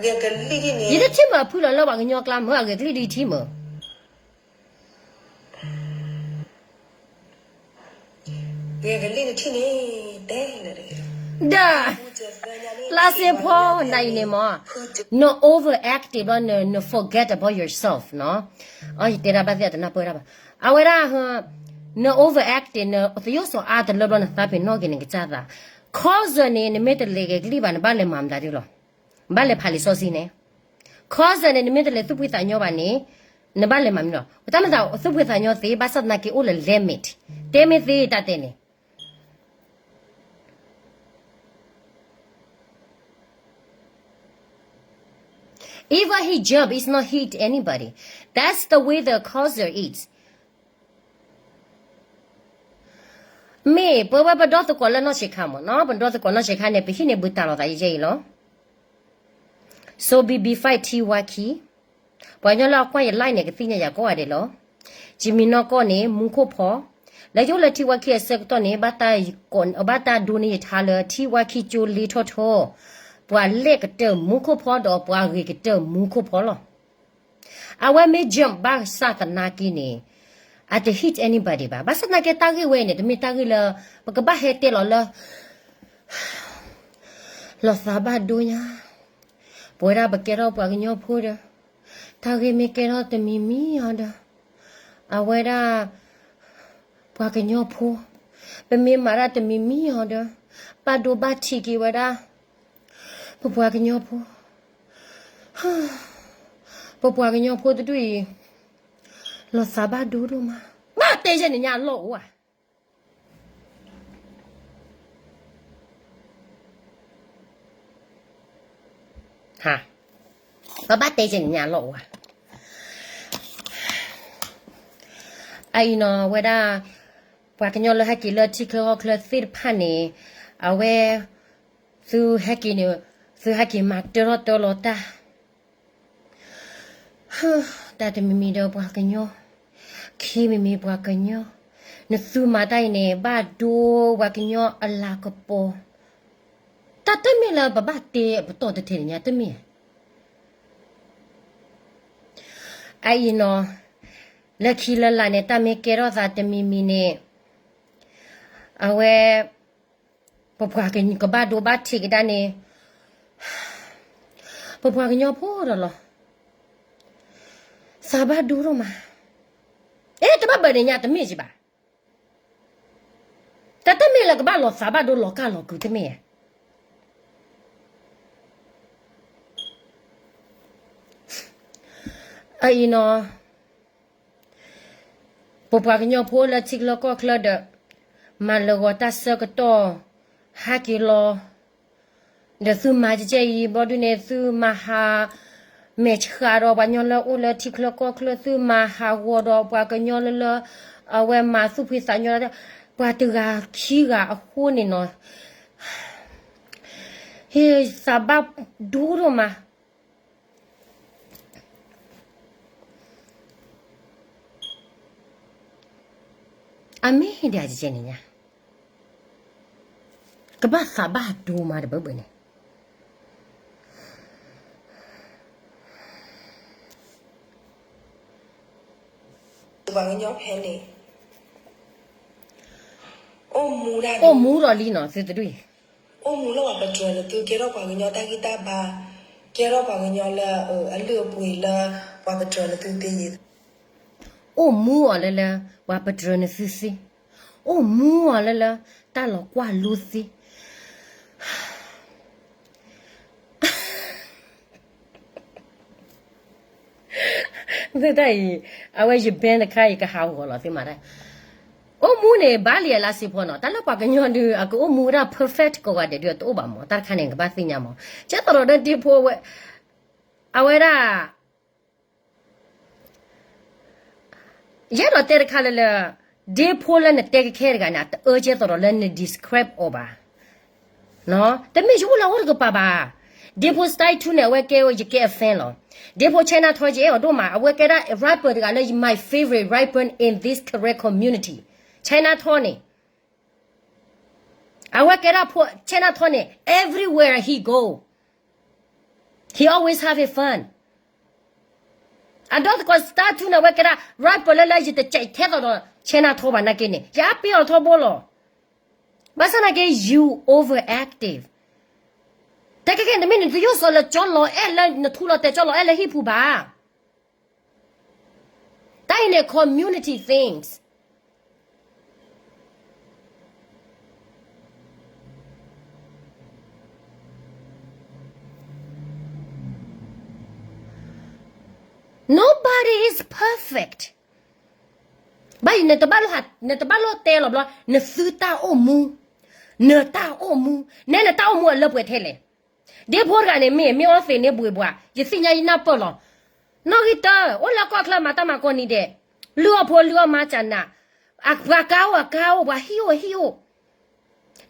ဂဲၤကလံၣ်ဒ်န့ၣ် ယတထံၣ်မးဖုလီၤလၢပှၤကညီအကျါ မ့ၢ်အဂဲၤကလံၣ်ဒ်ယထံၣ်မး ဂဲၤကလံၣ်နထံၣ်န့ၣ် တဲလၢတဂ့ၤ ဒီး လါစ့ဖီနၤအံၤန့ၣ်မး န overactive ဘျီ န forget about yourself နီၤ အယတဲဒၣ်ဘၣ်သ့ၣ်အတနၢ်ပၢၢ်ဒၣ်ဘၣ် အဝဲဒၣ် န overactive နသယိၣ်စီၤအါတလၢဘျီ နသးပ့ၤနီၣ်က့ၤန့ၣ်ကစၢ်သး ခီစၢ်န့ၣ် နမ့ၢ်တလဲၤဂဲၤကလံၣ်ဘၣ် နဘၣ်လဲၤမၤမတၤဒ်လီၤ ဘၣ်လဲၤဖးလံာ်စီဆှံန့ၣ် ခီစၢ်န့ၣ် နမ့ၢ်တလဲၤသူၣ်ဖှံသးညီဘၣ်န့ၣ် နဘၣ်လဲၤမၤမနုၤလီၤ တၢ်မၤသးသူၣ်ဖှံသးညီသ့ ဘၣ်ဆၣ်သနာ်က့အိၣ်လၢ limit တဲမ့ၢ်သ့တၢ်တဲန့ၣ် Even he jump, it's not hit anybody. That's the way the culture is. မ့ၢ်ပဝဲပဒီသကိးလၢနီၢ်ဆံးခါမးနီၤ ပဒီသကိးနီၢ်ဆံးခါန့ၣ် ပဟံၣ်န့ၢ်ဘုတၢ်လီၤသးယဲအံၤလီၤ So be be fight ထံဝါခံ ပှၤကညီလၢအကွၢ်ယ live န့ၣ် ကသ့ၣ်ညါယၤကိးဂၤဒဲးလီၤ ယမံၤနီၢ်ကီၢ်န့ၣ် မူခိၣ်ဖီ လၢယအိၣ်လၢထံဝါခံအဆၢကတီၢ်န့ၣ် ဘၣ်တၢ်ဒိးန့ၢ်ယထါလၢထံဝါခံကၠိလ့ထီၣ်ထီ ပှၤလဲၣ်ကတၢၢ်မူခိၣ်ဖီဒီးပှၤဂ့ၤကတၢၢ်မူခိၣ်ဖီလီၤ အဝဲမ့ၢ် jump ဘၣ်ဆၣ်သနာ်က့န့ၣ် အတ hit anybody ဘၣ် ဘၣ်ဆၣ်သနာ်က့တၢ်ဂ့ၢ်ဝဲန့ၣ် တမ့ၢ်တၢ်ဂ့ၢ်လၢ ပကဘၣ်ဟဲတဲလီၤလၢ လီၤသးဘၣ်ဒိညါ ပဝဲဒၣ်ပကဲထီၣ်ပှၤကညီဖိဒီး တၢ်ဂ့ၢ်မ့ၢ်ကဲထီၣ်တမံၤမံၤအီၤဒီး အဝဲဒၣ် ပှၤကညီဖိ, ပမ့ၢ်မၤတၢ်တမံၤမံၤအီၤဒီး ဘၣ်ဒိဘၣ်ထံးက့ၤဝဲဒၣ် ပပှၤကညီဖိ, ပပှၤကညီဖိတဒူၣ်အံၤ လီၤသးဘၣ်ဒိဒိၣ်မး, ဘၣ်တဲယဲၢ်နံၣ်ညါအလီၢ်အိၣ်ဧါ. ပဘၣ်တဲယဲၢ်နံၣ်ညါအလီၢ်အိၣ်ဧါ. အအံၤနီၤ ဝဲဒၣ် ပှၤကညီလၢဟဲက့ၤလၢထံချၢကီၢ်ချၢသ့ၣ်တဖၣ်န့ၣ် အဝဲ သုဟဲက့ၤန့ၣ် သုဟဲက့ၤမၤတၢထီၣ်တၢလီၤတၢ် တၢ်တမံၤမံၤဒီးပှၤကညီ, ခံမံၤမံၤပှၤကညီ, နသုမၤတၢ်အံၤန့ၣ် ဘၣ်ဒိပှၤကညီအလၤကပီၤ, တၢ်တမ့ၢ်လၢပဘၣ်တဲပတီၢ်တထံးနံၣ်ညါတမ့ၢ်ဧါ. အအံၤနီၤ, လၢခံလၢလာ်န့ၣ် တၢ်မ့ၢ်ကဲထီၣ်သးတမံၤမံၤန့ၣ် အဝဲ ပပှၤကဘၣ်ဒိဘၣ်ထံးကဒါန့ၣ် ပပှၤကညီဖိဒီးလီၤ. သးဘၣ်ဒိဒိၣ်မး, အဲ တဘၣ်ဘၣ်နံၣ်ညါတမ့ၢ်ကဘၣ်, တၢ်တမ့ၢ်လၢကဘၣ်လီၤသးဘၣ်ဒိလီၤကၢ်လီၤကုာ်တမ့ၢ်ဧါ. အအံၤနီၤ ပပှၤကညီဖိလၢထံချၢကီၢ်ချၢဒီး မၤလၢာ်ဂီၤတၢ်ဆၢကတီၢ် ဟဲက့ၤလီၤ, ဒီးသုမၤကဲကဲအံၤ ဘျီဒုန့ၣ် သုမၤဟး မဲာ်ဆှးဒီးပှၤကညီလၢအိၣ်လၢထံချၢကီၢ်ချၢ သုမၤဟးဂီၤဒီးပှၤကညီလၢလၢ အဝဲမၤသူၣ်ဖှံသးညီ ပှၤတဂၤခံဂၤအဃိန့ၣ်နီၤ ဟ့ၣ်သးဘၣ်ဒိဒိၣ်မး အမ့ၢ်ဒ်အံၤကဲန့ၣ်ညါ ကဘၣ်သးဘၣ်ဒိမးတဘၢဘၢန့ၣ် ပှၤကညီဖဲန့ၣ် အိၣ်မူဒၣ် အိၣ်မူဒီးလံနီၤ သုတဒူၣ်အံၤ အိၣ်မူလၢပှၤပတြၢၤနသု ကဲထီၣ်ပှၤကညီတၢ်ဂံၢ်တၢ်ဘါ ကဲထီၣ်ပှၤကညီလၢ အလုၢ်အပှ့ၤလၢ ပှၤပတြၢၤနသုသ့ယံၤ အိၣ်မူအီၤလၢလၢ ပှၤပတြၢၤနသုသ့, အိၣ်မူအီၤလၢလၢ တၢ်လီၤကွၢ်လိသ့ သုတၢ်အံၤ အဝဲယဘဲတခါအံၤကဟးဂီၤလီၤသုမးတၢ် အိၣ်မူန့ၣ် ဘၣ်လံအလါစ့ဖီနီၤ တၢ်လၢပှၤကညီဒုး အကအိၣ်မူဝဲဒၣ် perfect ကိးဂၤဒဲးဒုးတအိၣ်ဘၣ်မး တၢ်တခါန့ၣ် ကဘၣ်သ့ၣ်ညါမး ကဲသရီးဒီးဒ့ဖိဝဲ အဝဲဒၣ် ယအဲၣ်ဒိးတဲတခါလၢလၢ ဒ့ဖိလၢနတဲကခဲတဂၤန့ၣ် တအၢကဲသရီးလၢန describe အီၤဘၣ် တမ့ၢ်ယအိၣ်လၢအအိၣ်တကပၤဘၣ်. ဒ့ဖိ Style Two န့ၣ် အဝဲကဲဝဲယကဲအ fan လီၤ. ဒ့ဖိ China Tall ယအဲၣ်အီၤဒိၣ်မး အဝဲကဲဒၣ် rapper တဂၤလၢ my favorite rapper in this Karen community. China Tall န့ၣ် အဝဲကဲဒၣ်ဖိ China Tall န့ၣ် everywhere he go he always have his fun. အဒီသကိး Style Two န့ၣ် အဝဲကဲဒၣ် rapper လၢလၢယတကဲထဲသိးဒီး China Tall ဘၣ်နာ်က့န့ၣ် ယအါပ့ၤအီၤထီဘိလီၤ. ဘၣ်ဆၣ်နာ်က့ you overactive. တကဲကဲ တမ့ၢ်နသုယိၣ်စီၤလၢကၠီလီၤအဲၣ်လၢနထူလီၤတဲာ်ကၠီလီၤအဲၣ်လၢဟံၣ်ပူၤဘၣ်. That in a community things. Nobody is perfect. ဘၣ်အံၤ နတဘၣ်လိၣ်တဲလီၤဘျီ နသုတၢ်အိၣ်မူ, နတၢ်အိၣ်မူ, နဲနတၢ်အိၣ်မူအလၢပှဲၤထဲလဲၣ်. ဒ့ဖိတဂၤန့ၣ် မ့ၢ်မ့ၢ်အီသံးန့ၢ်ဘှံးဘှး ယသ့ၣ်ညါယနၢ်ပၢၢ်လီၤ. နီၣ်ဂံၢ်တၢ အိၣ်လၢကီၢ်ချၢမၤတၢ်မၤကိးနံၤဒဲး, လုၢ်အီၣ်ဖိလုၢ်အီၣ်မါကနး, ပှၤကါအိၣ်အကါအိၣ် ပှၤဟံၣ်အိၣ်ဟံၣ်အိၣ်,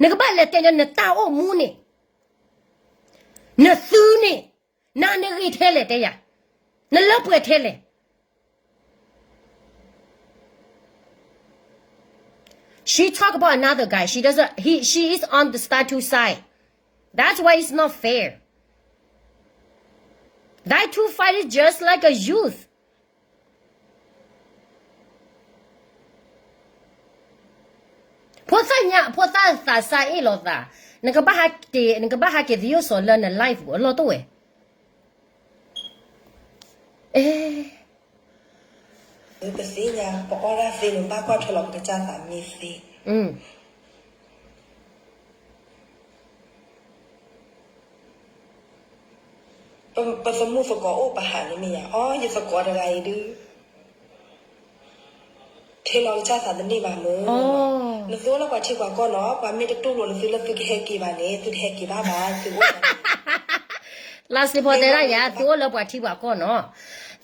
နကဘၣ်လဲၤတဲညီနတၢ်အိၣ်မူန့ၣ်, နသုန့ၣ်, နနဂ့ၤထဲလဲၣ်တဲယၤ, နလၢပှဲၤထဲလဲၣ်. She talk about another guy. She doesn't. He. She is on the statue side. That's why it's not fair. That two fight is just like a youth. ဖိသၣ်ညါ ဖိသၣ်သးစၢ်အ့ၣ်လိာ်သး, နကဘၣ်ဟဲက့ၤ နကဘၣ်ဟဲက့ၤသယိၣ်စီၤလၢန life ပူၤအလီၢ်တအိၣ်ဝဲ. အဲ ပသ့ၣ်ညါ ပအီၣ်ဒၣ်သ့န့ၣ် ဘၣ်ကွၢ်ထွဲလီၤပကစၢ်သးမ့ၢ်သ့. ပသမူသကိးအိၣ်ပဟးန့ၣ်မ့ၢ်ယါ, အီ ယသကိးတဂၤအံၤဒုး ထဲလီၤကစၢ်သးတန့ၢ်ဘၣ်မုၢ်, နသုအိၣ်လၢပှၤထံပှၤကီၢ်နီၤ, ပှၤမ့ၢ်တတူၢ်လိာ်လၢသုလၢသုကဟဲက့ၤဘၣ်န့ၣ် သုတဟဲက့ၤဘၣ်ဘၣ်, သုအိၣ် လါစ့ဖီတဲဒၣ်ယၤ သုအိၣ်လၢပှၤထံပှၤကီၢ်နီၤ,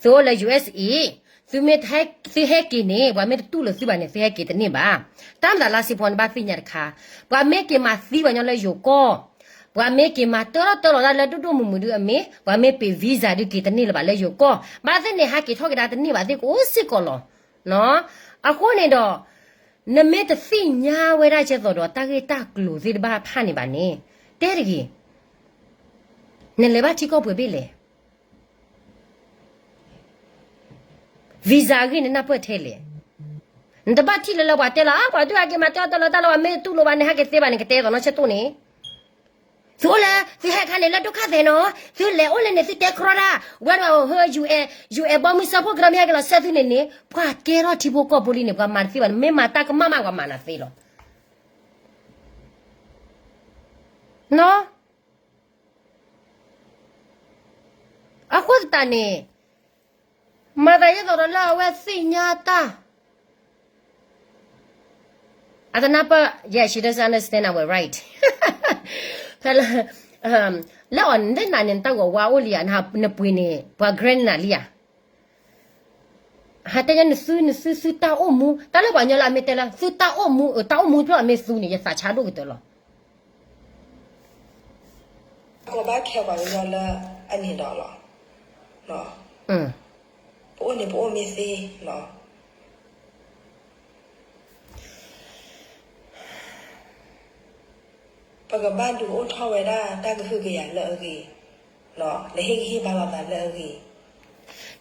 သုအိၣ်လၢ ယူၢ်အ့ၣ်အံၤ, သုမ့ၢ်သုဟဲက့ၤန့ၣ် ပှၤမ့ၢ်တတူၢ်လိာ်သုဘၣ်န့ၣ် သုဟဲက့ၤတန့ၢ်ဘၣ်. တၢ်မၤသးလါစ့ဖီန့ၣ်ဘၣ်သ့ၣ်ညါတခါ, ပှၤမ့ၢ်က့ၤမၤသံပှၤညီလၢယိၤကီၢ်, ပှၤမ့ၢ်က့ၤမၤတၢထီၣ်တၢလီၤတၢ်လၢဒိၣ်ဒိၣ်မုၢ်မုၢ်ဒုးအမ့ၢ်, ပှၤမ့ၢ်ပ့ၤ visa ဒုးက့ၤတန့ၢ်လၢၤဘၣ်လၢယိၤကီၢ်, ဘၣ်သ့ၣ်န့ၣ် ဟးက့ၤထီၣ်က့ၤဒၣ်တန့ၢ်ဘၣ်သ့ၣ်ကအိၣ်စ့ၢ်ကီးလီၤ. အဃိန့ၣ်ဒီး နမ့ၢ်တသ့ၣ်ညါဝဲဒၣ်ကဲသိးဒီးတၢ်ဂ့ၢ်တၢ်ကျိၤသ့ၣ်တဖၣ်ဖၣ်န့ၣ်ဘၣ်န့ၣ်, တဲတဂ့ၤ, နလဲၤဘၣ်ထံကီၢ်ပှဲၤဘ့ၣ်လဲၣ်. visa အဂ့ၢ်န့ၣ်နၢ်ပၢၢ်ထဲလဲၣ်. နတဘၣ်ထံၣ်လၢလၢပှၤတဲလီၤ, ပှၤဒုးဟဲက့ၤမၤတၢထီၣ်တၢလီၤတၢ်လၢပှၤမ့ၢ်တတူၢ်လိာ်ဘၣ်န့ၣ် ဟဲက့ၤသ့ဘၣ်န့ၣ် ကတဲသိးနီၢ်ဆၢတိၢ်န့ၣ်, သုအိၣ်လၢ သုဟဲခါန့ၣ်လၢဒိၣ်ခါသဲးနီၤ, သုလဲၤအိၣ်လၢန့ၣ် သုတဲကြီတၢ်, ဝဲဒီး ယူၢ်အဲၣ်ဘီမုၢ်စၢဖှိၣ်ကရၢမ့ၢ်ဟဲက့ၤလီၤဆၢသုန့ၣ်န့ၣ် ပှၤကဲထီၣ်ထံဖိကီၢ်ဖိလံန့ၣ် ပှၤမၤတသ့ဘၣ်န့ၣ် မ့ၢ်မၤတၢ်ကမၣ်မး ပှၤမၤနၤသ့လီၤ. နီၤ အဃိသတးန့ၣ် မၤသးဒ်သိးဒီးလၢအဝဲသ့ၣ်ညါတၢ် အတနၢ်ပၢၢ်, yeah, she doesn't understand our right. ဖဲလၢ လၢအီၤနသ့ၣ်နၤန့ၣ် နတၢ်ဂီၤဝါအိၣ်လံဧါ, နပှ့ၤန့ၣ် ပှၤ grant နၤလံဧါ. ဟးတဲညါနသု နသု သုတၢ်အိၣ်မူ, တၢ်လၢပှၤကညီလၢအမ့ၢ်တဲလၢ သုတၢ်အိၣ်မူ, တၢ်အိၣ်မူဖျၢၣ်အမ့ၢ်သူန့ၣ် ယသးဆါဒိၣ်ကတၢၢ်လီၤ. ကဘၣ်ခဲပှၤကညီလၢအန့ၣ်ဒီးလီၤ. ပအိၣ်န့ၣ်ပအိၣ်မ့ၢ်သ့လီၤ. ပကဘၣ်ဒုးအိၣ်ထီၣ်ဝဲဒၣ်တၢ်ကဟုကယာ်လၢအဂ့ၤ, နဟ့ၣ်ဂံၢ်ဟ့ၣ်ဘါလိာ်သးလၢအဂ့ၤ.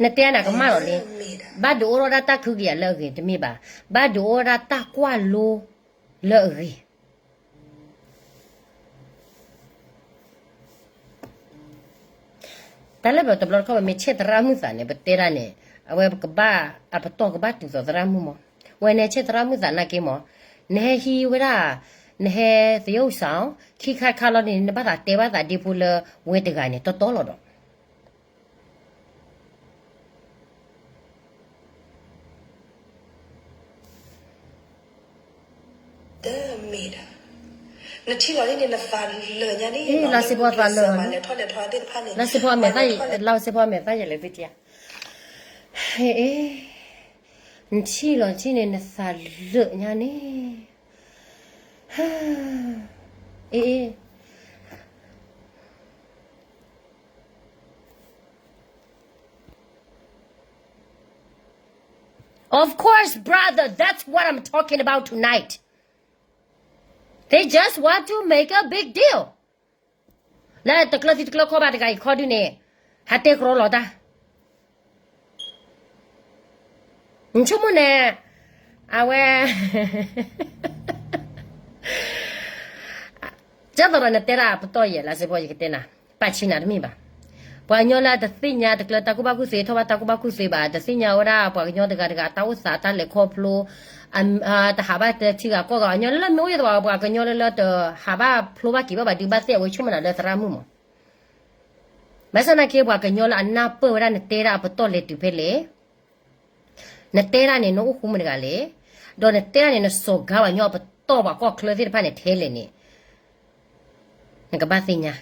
နတဲနၤကမၣ်လီၤလံ, ဘၣ်ဒုးအိၣ်ထီၣ်ဒၣ်တၢ်ကဟုကယာ်လၢအဂ့ၤတမ့ၢ်ဘၣ်, ဘၣ်ဒုးအိၣ်ထီၣ်ဒၣ်တၢ်ကွၢ်လိလၢအဂ့ၤ. တၢ်လၢပတဘျီတခီၣ် ပမ့ၢ်ဆဲးသရၣ်မုၣ်သးန့ၣ် ပတဲဒၣ်န့ၣ် အဝဲပကဘၣ်အပတီၢ်ကဘၣ်တုၤသိးသရၣ်မုၣ်မး, ဝဲနဟဲဆဲးသရၣ်မုၣ်သးနာ်က့မး, နဟဲဟံးဝဲဒၣ်, နဟဲသယုၢ်စၢ်အီၤ ခံခါတခါလီၤန့ၣ် နဘၣ်သးတဲဘၣ်သးဒ့ဖိလၢဝဲတဂၤန့ၣ် တီတီလီၤဒီး တမ့ၢ်ဒၣ်, နထံၣ်လီၤန့ၣ် နသးလၢာ်ညါန့ၣ်, လါစ့ဖီသးလၢာ်, လါစ့ဖီအမဲာ်သၣ်ယဲၢ်လဲၤသုတယါ, နထံၣ်လီၤထံၣ်န့ၣ် နသးလၢာ်ညါန့ၣ်, အ့ Of course, brother, that's what I'm talking about tonight. They just want to make a big deal. လၢတကျၢၤသံတကျၢၤခီဘၣ်တဂၤအံၤခီဒုန့ၣ်, ဟးတဲကရီလီၤတၢ်. နဆိကမိၣ်န့ၣ်, အဝဲ ကဲသိးဒီးနတဲဒၣ်အပတီၢ်ယဲၢ် လါစ့ဖီ ယကတဲနၤ, ပာ်ဆံးနၤတမ့ၢ်ဘၣ်. ပှၤကညီလၢတသ့ၣ်ညါတကျၢၤတၢ်ကူၣ်ဘၣ်ကူၣ်သ့ ထီၣ်ဘၣ်တၢ်ကူၣ်ဘၣ်ကူၣ်သ့ဘၣ်, တသ့ၣ်ညါဝဲဒၣ်ပှၤကညီတဂၤတဂၤ တၢ်အိၣ်သးတၢ်လဲၤခီဖျိ, တဟးဘၣ်တထံဂၤကီၢ်ဂၤ, ပှၤကညီလၢမ့ၢ်အိၣ်ယဲၢ်သးဘၣ် ပှၤကညီလၢလၢတဟးဘၣ်ဖျိဘၣ်က့ၤဘၣ်ဘၣ်ဒုး ဘၣ်သ့ၣ်အဝဲဆိကမိၣ်နၤလၢသရၣ်မုၣ်မး. ဘၣ်ဆၣ်နာ်က့ ပှၤကညီလၢအနၢ်ပၢၢ်ဝဲဒၣ်နတဲဒၣ်အပတီၢ်လဲၤတုၤဖဲလဲၣ်, နတဲဒၣ်န့ၣ် နအိၣ်ဃူမတဂၤလဲၣ်, ဒီးနတဲဒၣ်န့ၣ် နစိာ်ကါပှၤကညီအပတီၢ်ပှၤကီၢ်ချၢသ့ၣ်တဖၣ်န့ၣ်ထဲလဲၣ်န့ၣ်, နကဘၣ်သ့ၣ်ညါ.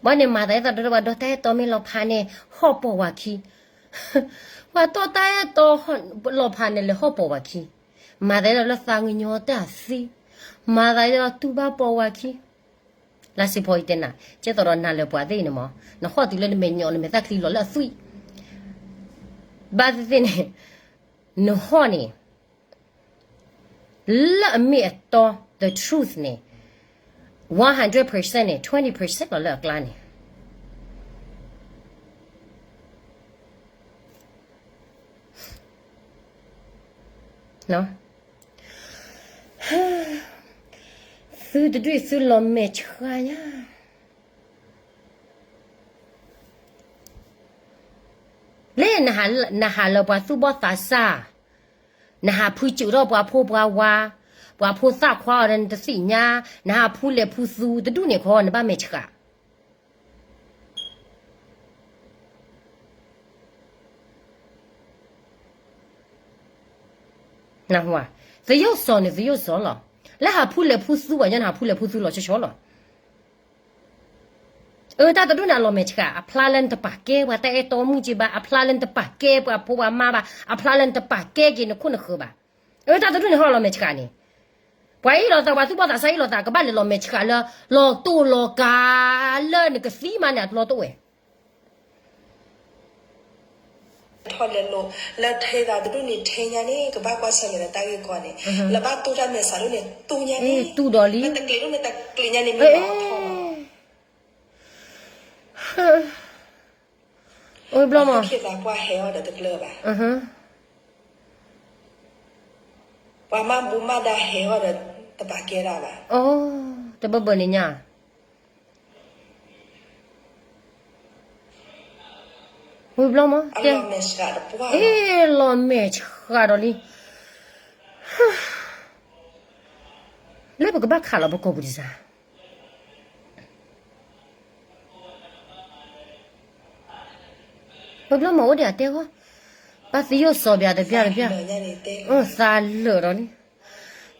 ဘၣ်န့ၣ်မၤသးဒ်သိးဒီးပှၤဒီးတၢ်အဲၣ်တီမ့ၢ်လီၤဖးန့ၣ် ဟီၣ်ပိာ်ဝၤခံ, ပှၤတီၢ်တၢ်အဲၣ်တီလီၤဖးန့ၣ် လဲၤဟီၣ်ပိာ်ဝၤခံ, မၤသးဒ်သိးလၢသးကညီၤတၢ်သံ, မၤသးဒ်သိးတူၢ်ဘၣ်ပိာ်ဝၤခံ. လါစ့ဖီအံၤတဲနၤ, ကဲသိးဒီးနၤလၢပှၤသ့ၣ်အံၤန့ၣ်မး, နဟီၣ်တုၤလၢနမဲာ်ညိး နမဲာ်သၣ်ချံလီၤလၢအသွံၣ်, ဘၣ်သ့ၣ်သ့ၣ်န့ၣ်, နဟီၣ်န့ၣ် လၢအမ့ၢ်အတီ the truth န့ၣ် one hundred percent န့ၣ် twenty percent လီၤလၢအကျါန့ၣ်. သုတဒုးသုလီၤမဲာ်ဆှးညါ. နဟးလၢပှၤသူၣ်ဘီၣ်သးစၢ်, နဟးဖုစၢးထီၣ်ပှၤဖိပှၤဝါ, ပှၤဖိသၣ်ခွါအီၤဒီးနတသ့ၣ်ညါ, နဟးဖူလဲၤဖူသူတဒူၣ်န့ၣ်ခီ နဘၣ်မဲာ်ဆှး သယိၣ်စီၤန့ၣ် သယိၣ်စီၤလီၤ. လၢဟးဖူလဲၤဖူသူပှၤညီနဟးဖူလဲၤဖူသူလီၤဆီဆီလီၤ. အၢ တၢ်တဒူၣ်န့ၣ်အလီၤမဲာ်ဆှး, အဖျါလၢနတပာ်ကဲပှၤတၢ်အဲၣ်တီမုၣ်က့ဘၣ်, အဖျါလၢနတပာ်ကဲပှၤဖိပှၤမါဘၣ်, အဖျါလၢနတပာ်ကဲက့ၤနခိၣ်နဃၢၤဘၣ်. အၢ တၢ်တဒူၣ်န့ၣ်ဟီလီၤမဲာ်ဆှးန့ၣ်, ပှၤအ့ၣ်လိာ်သး ပှၤသူၣ်ဘီၣ်သးစၢ်အ့ၣ်လိာ်သး ကဘၣ်လဲၤလီၤမဲာ်ဆှးလၢ လီၤတိၢ်လီၤကၤ လၢနကသံမးန့ၣ် အလီၤတိၢ်ဝဲ ထီၣ်လဲၤလိာ် လၢထဲသးတဒူၣ်န့ၣ်ထဲညါန့ၣ် ကဘၣ်ကွၢ်ဆၢၣ်မဲာ်ဒီးတၢ်ဂ့ၢ်ကီန့ၣ် လၢဘၣ်တူၢ်တၢ်မဲာ်ဆှးဒိၣ်န့ၣ် တူၢ်ညါန့ၣ် တူၢ်ဒီးလံ လၢတကျဲၤဒိၣ်န့ၣ် တကျဲၤညါန့ၣ်မ့ၢ်လီၤထီၣ်လီၤ. အိၣ်ဘျီမး ပှၤမၤဘူၣ်မၤဒါဟဲအီၤဒီးတကျၢၤဘၣ်. ပှၤမၤဘူၣ်မၤဒါဟဲအီၤဒီး တပာ်ကဲဒၣ်ဘၣ်. အိ တဘၢဘၢန့ၣ်ညါ ဝံၤဘျီမး တဲ အလီၤမဲာ်ဆှးဒီးလံ. လၢပကဘၣ်ခးလီၤပကိာ်ပူၤတစၢ် ဝံၤဘျီမးအိၣ်ဒံးအတဲဂီၢ် ပှၤသယိၣ်စီၤပျးတပျၢ်တပျၢ် သးလၢာ်ဒီးလံ.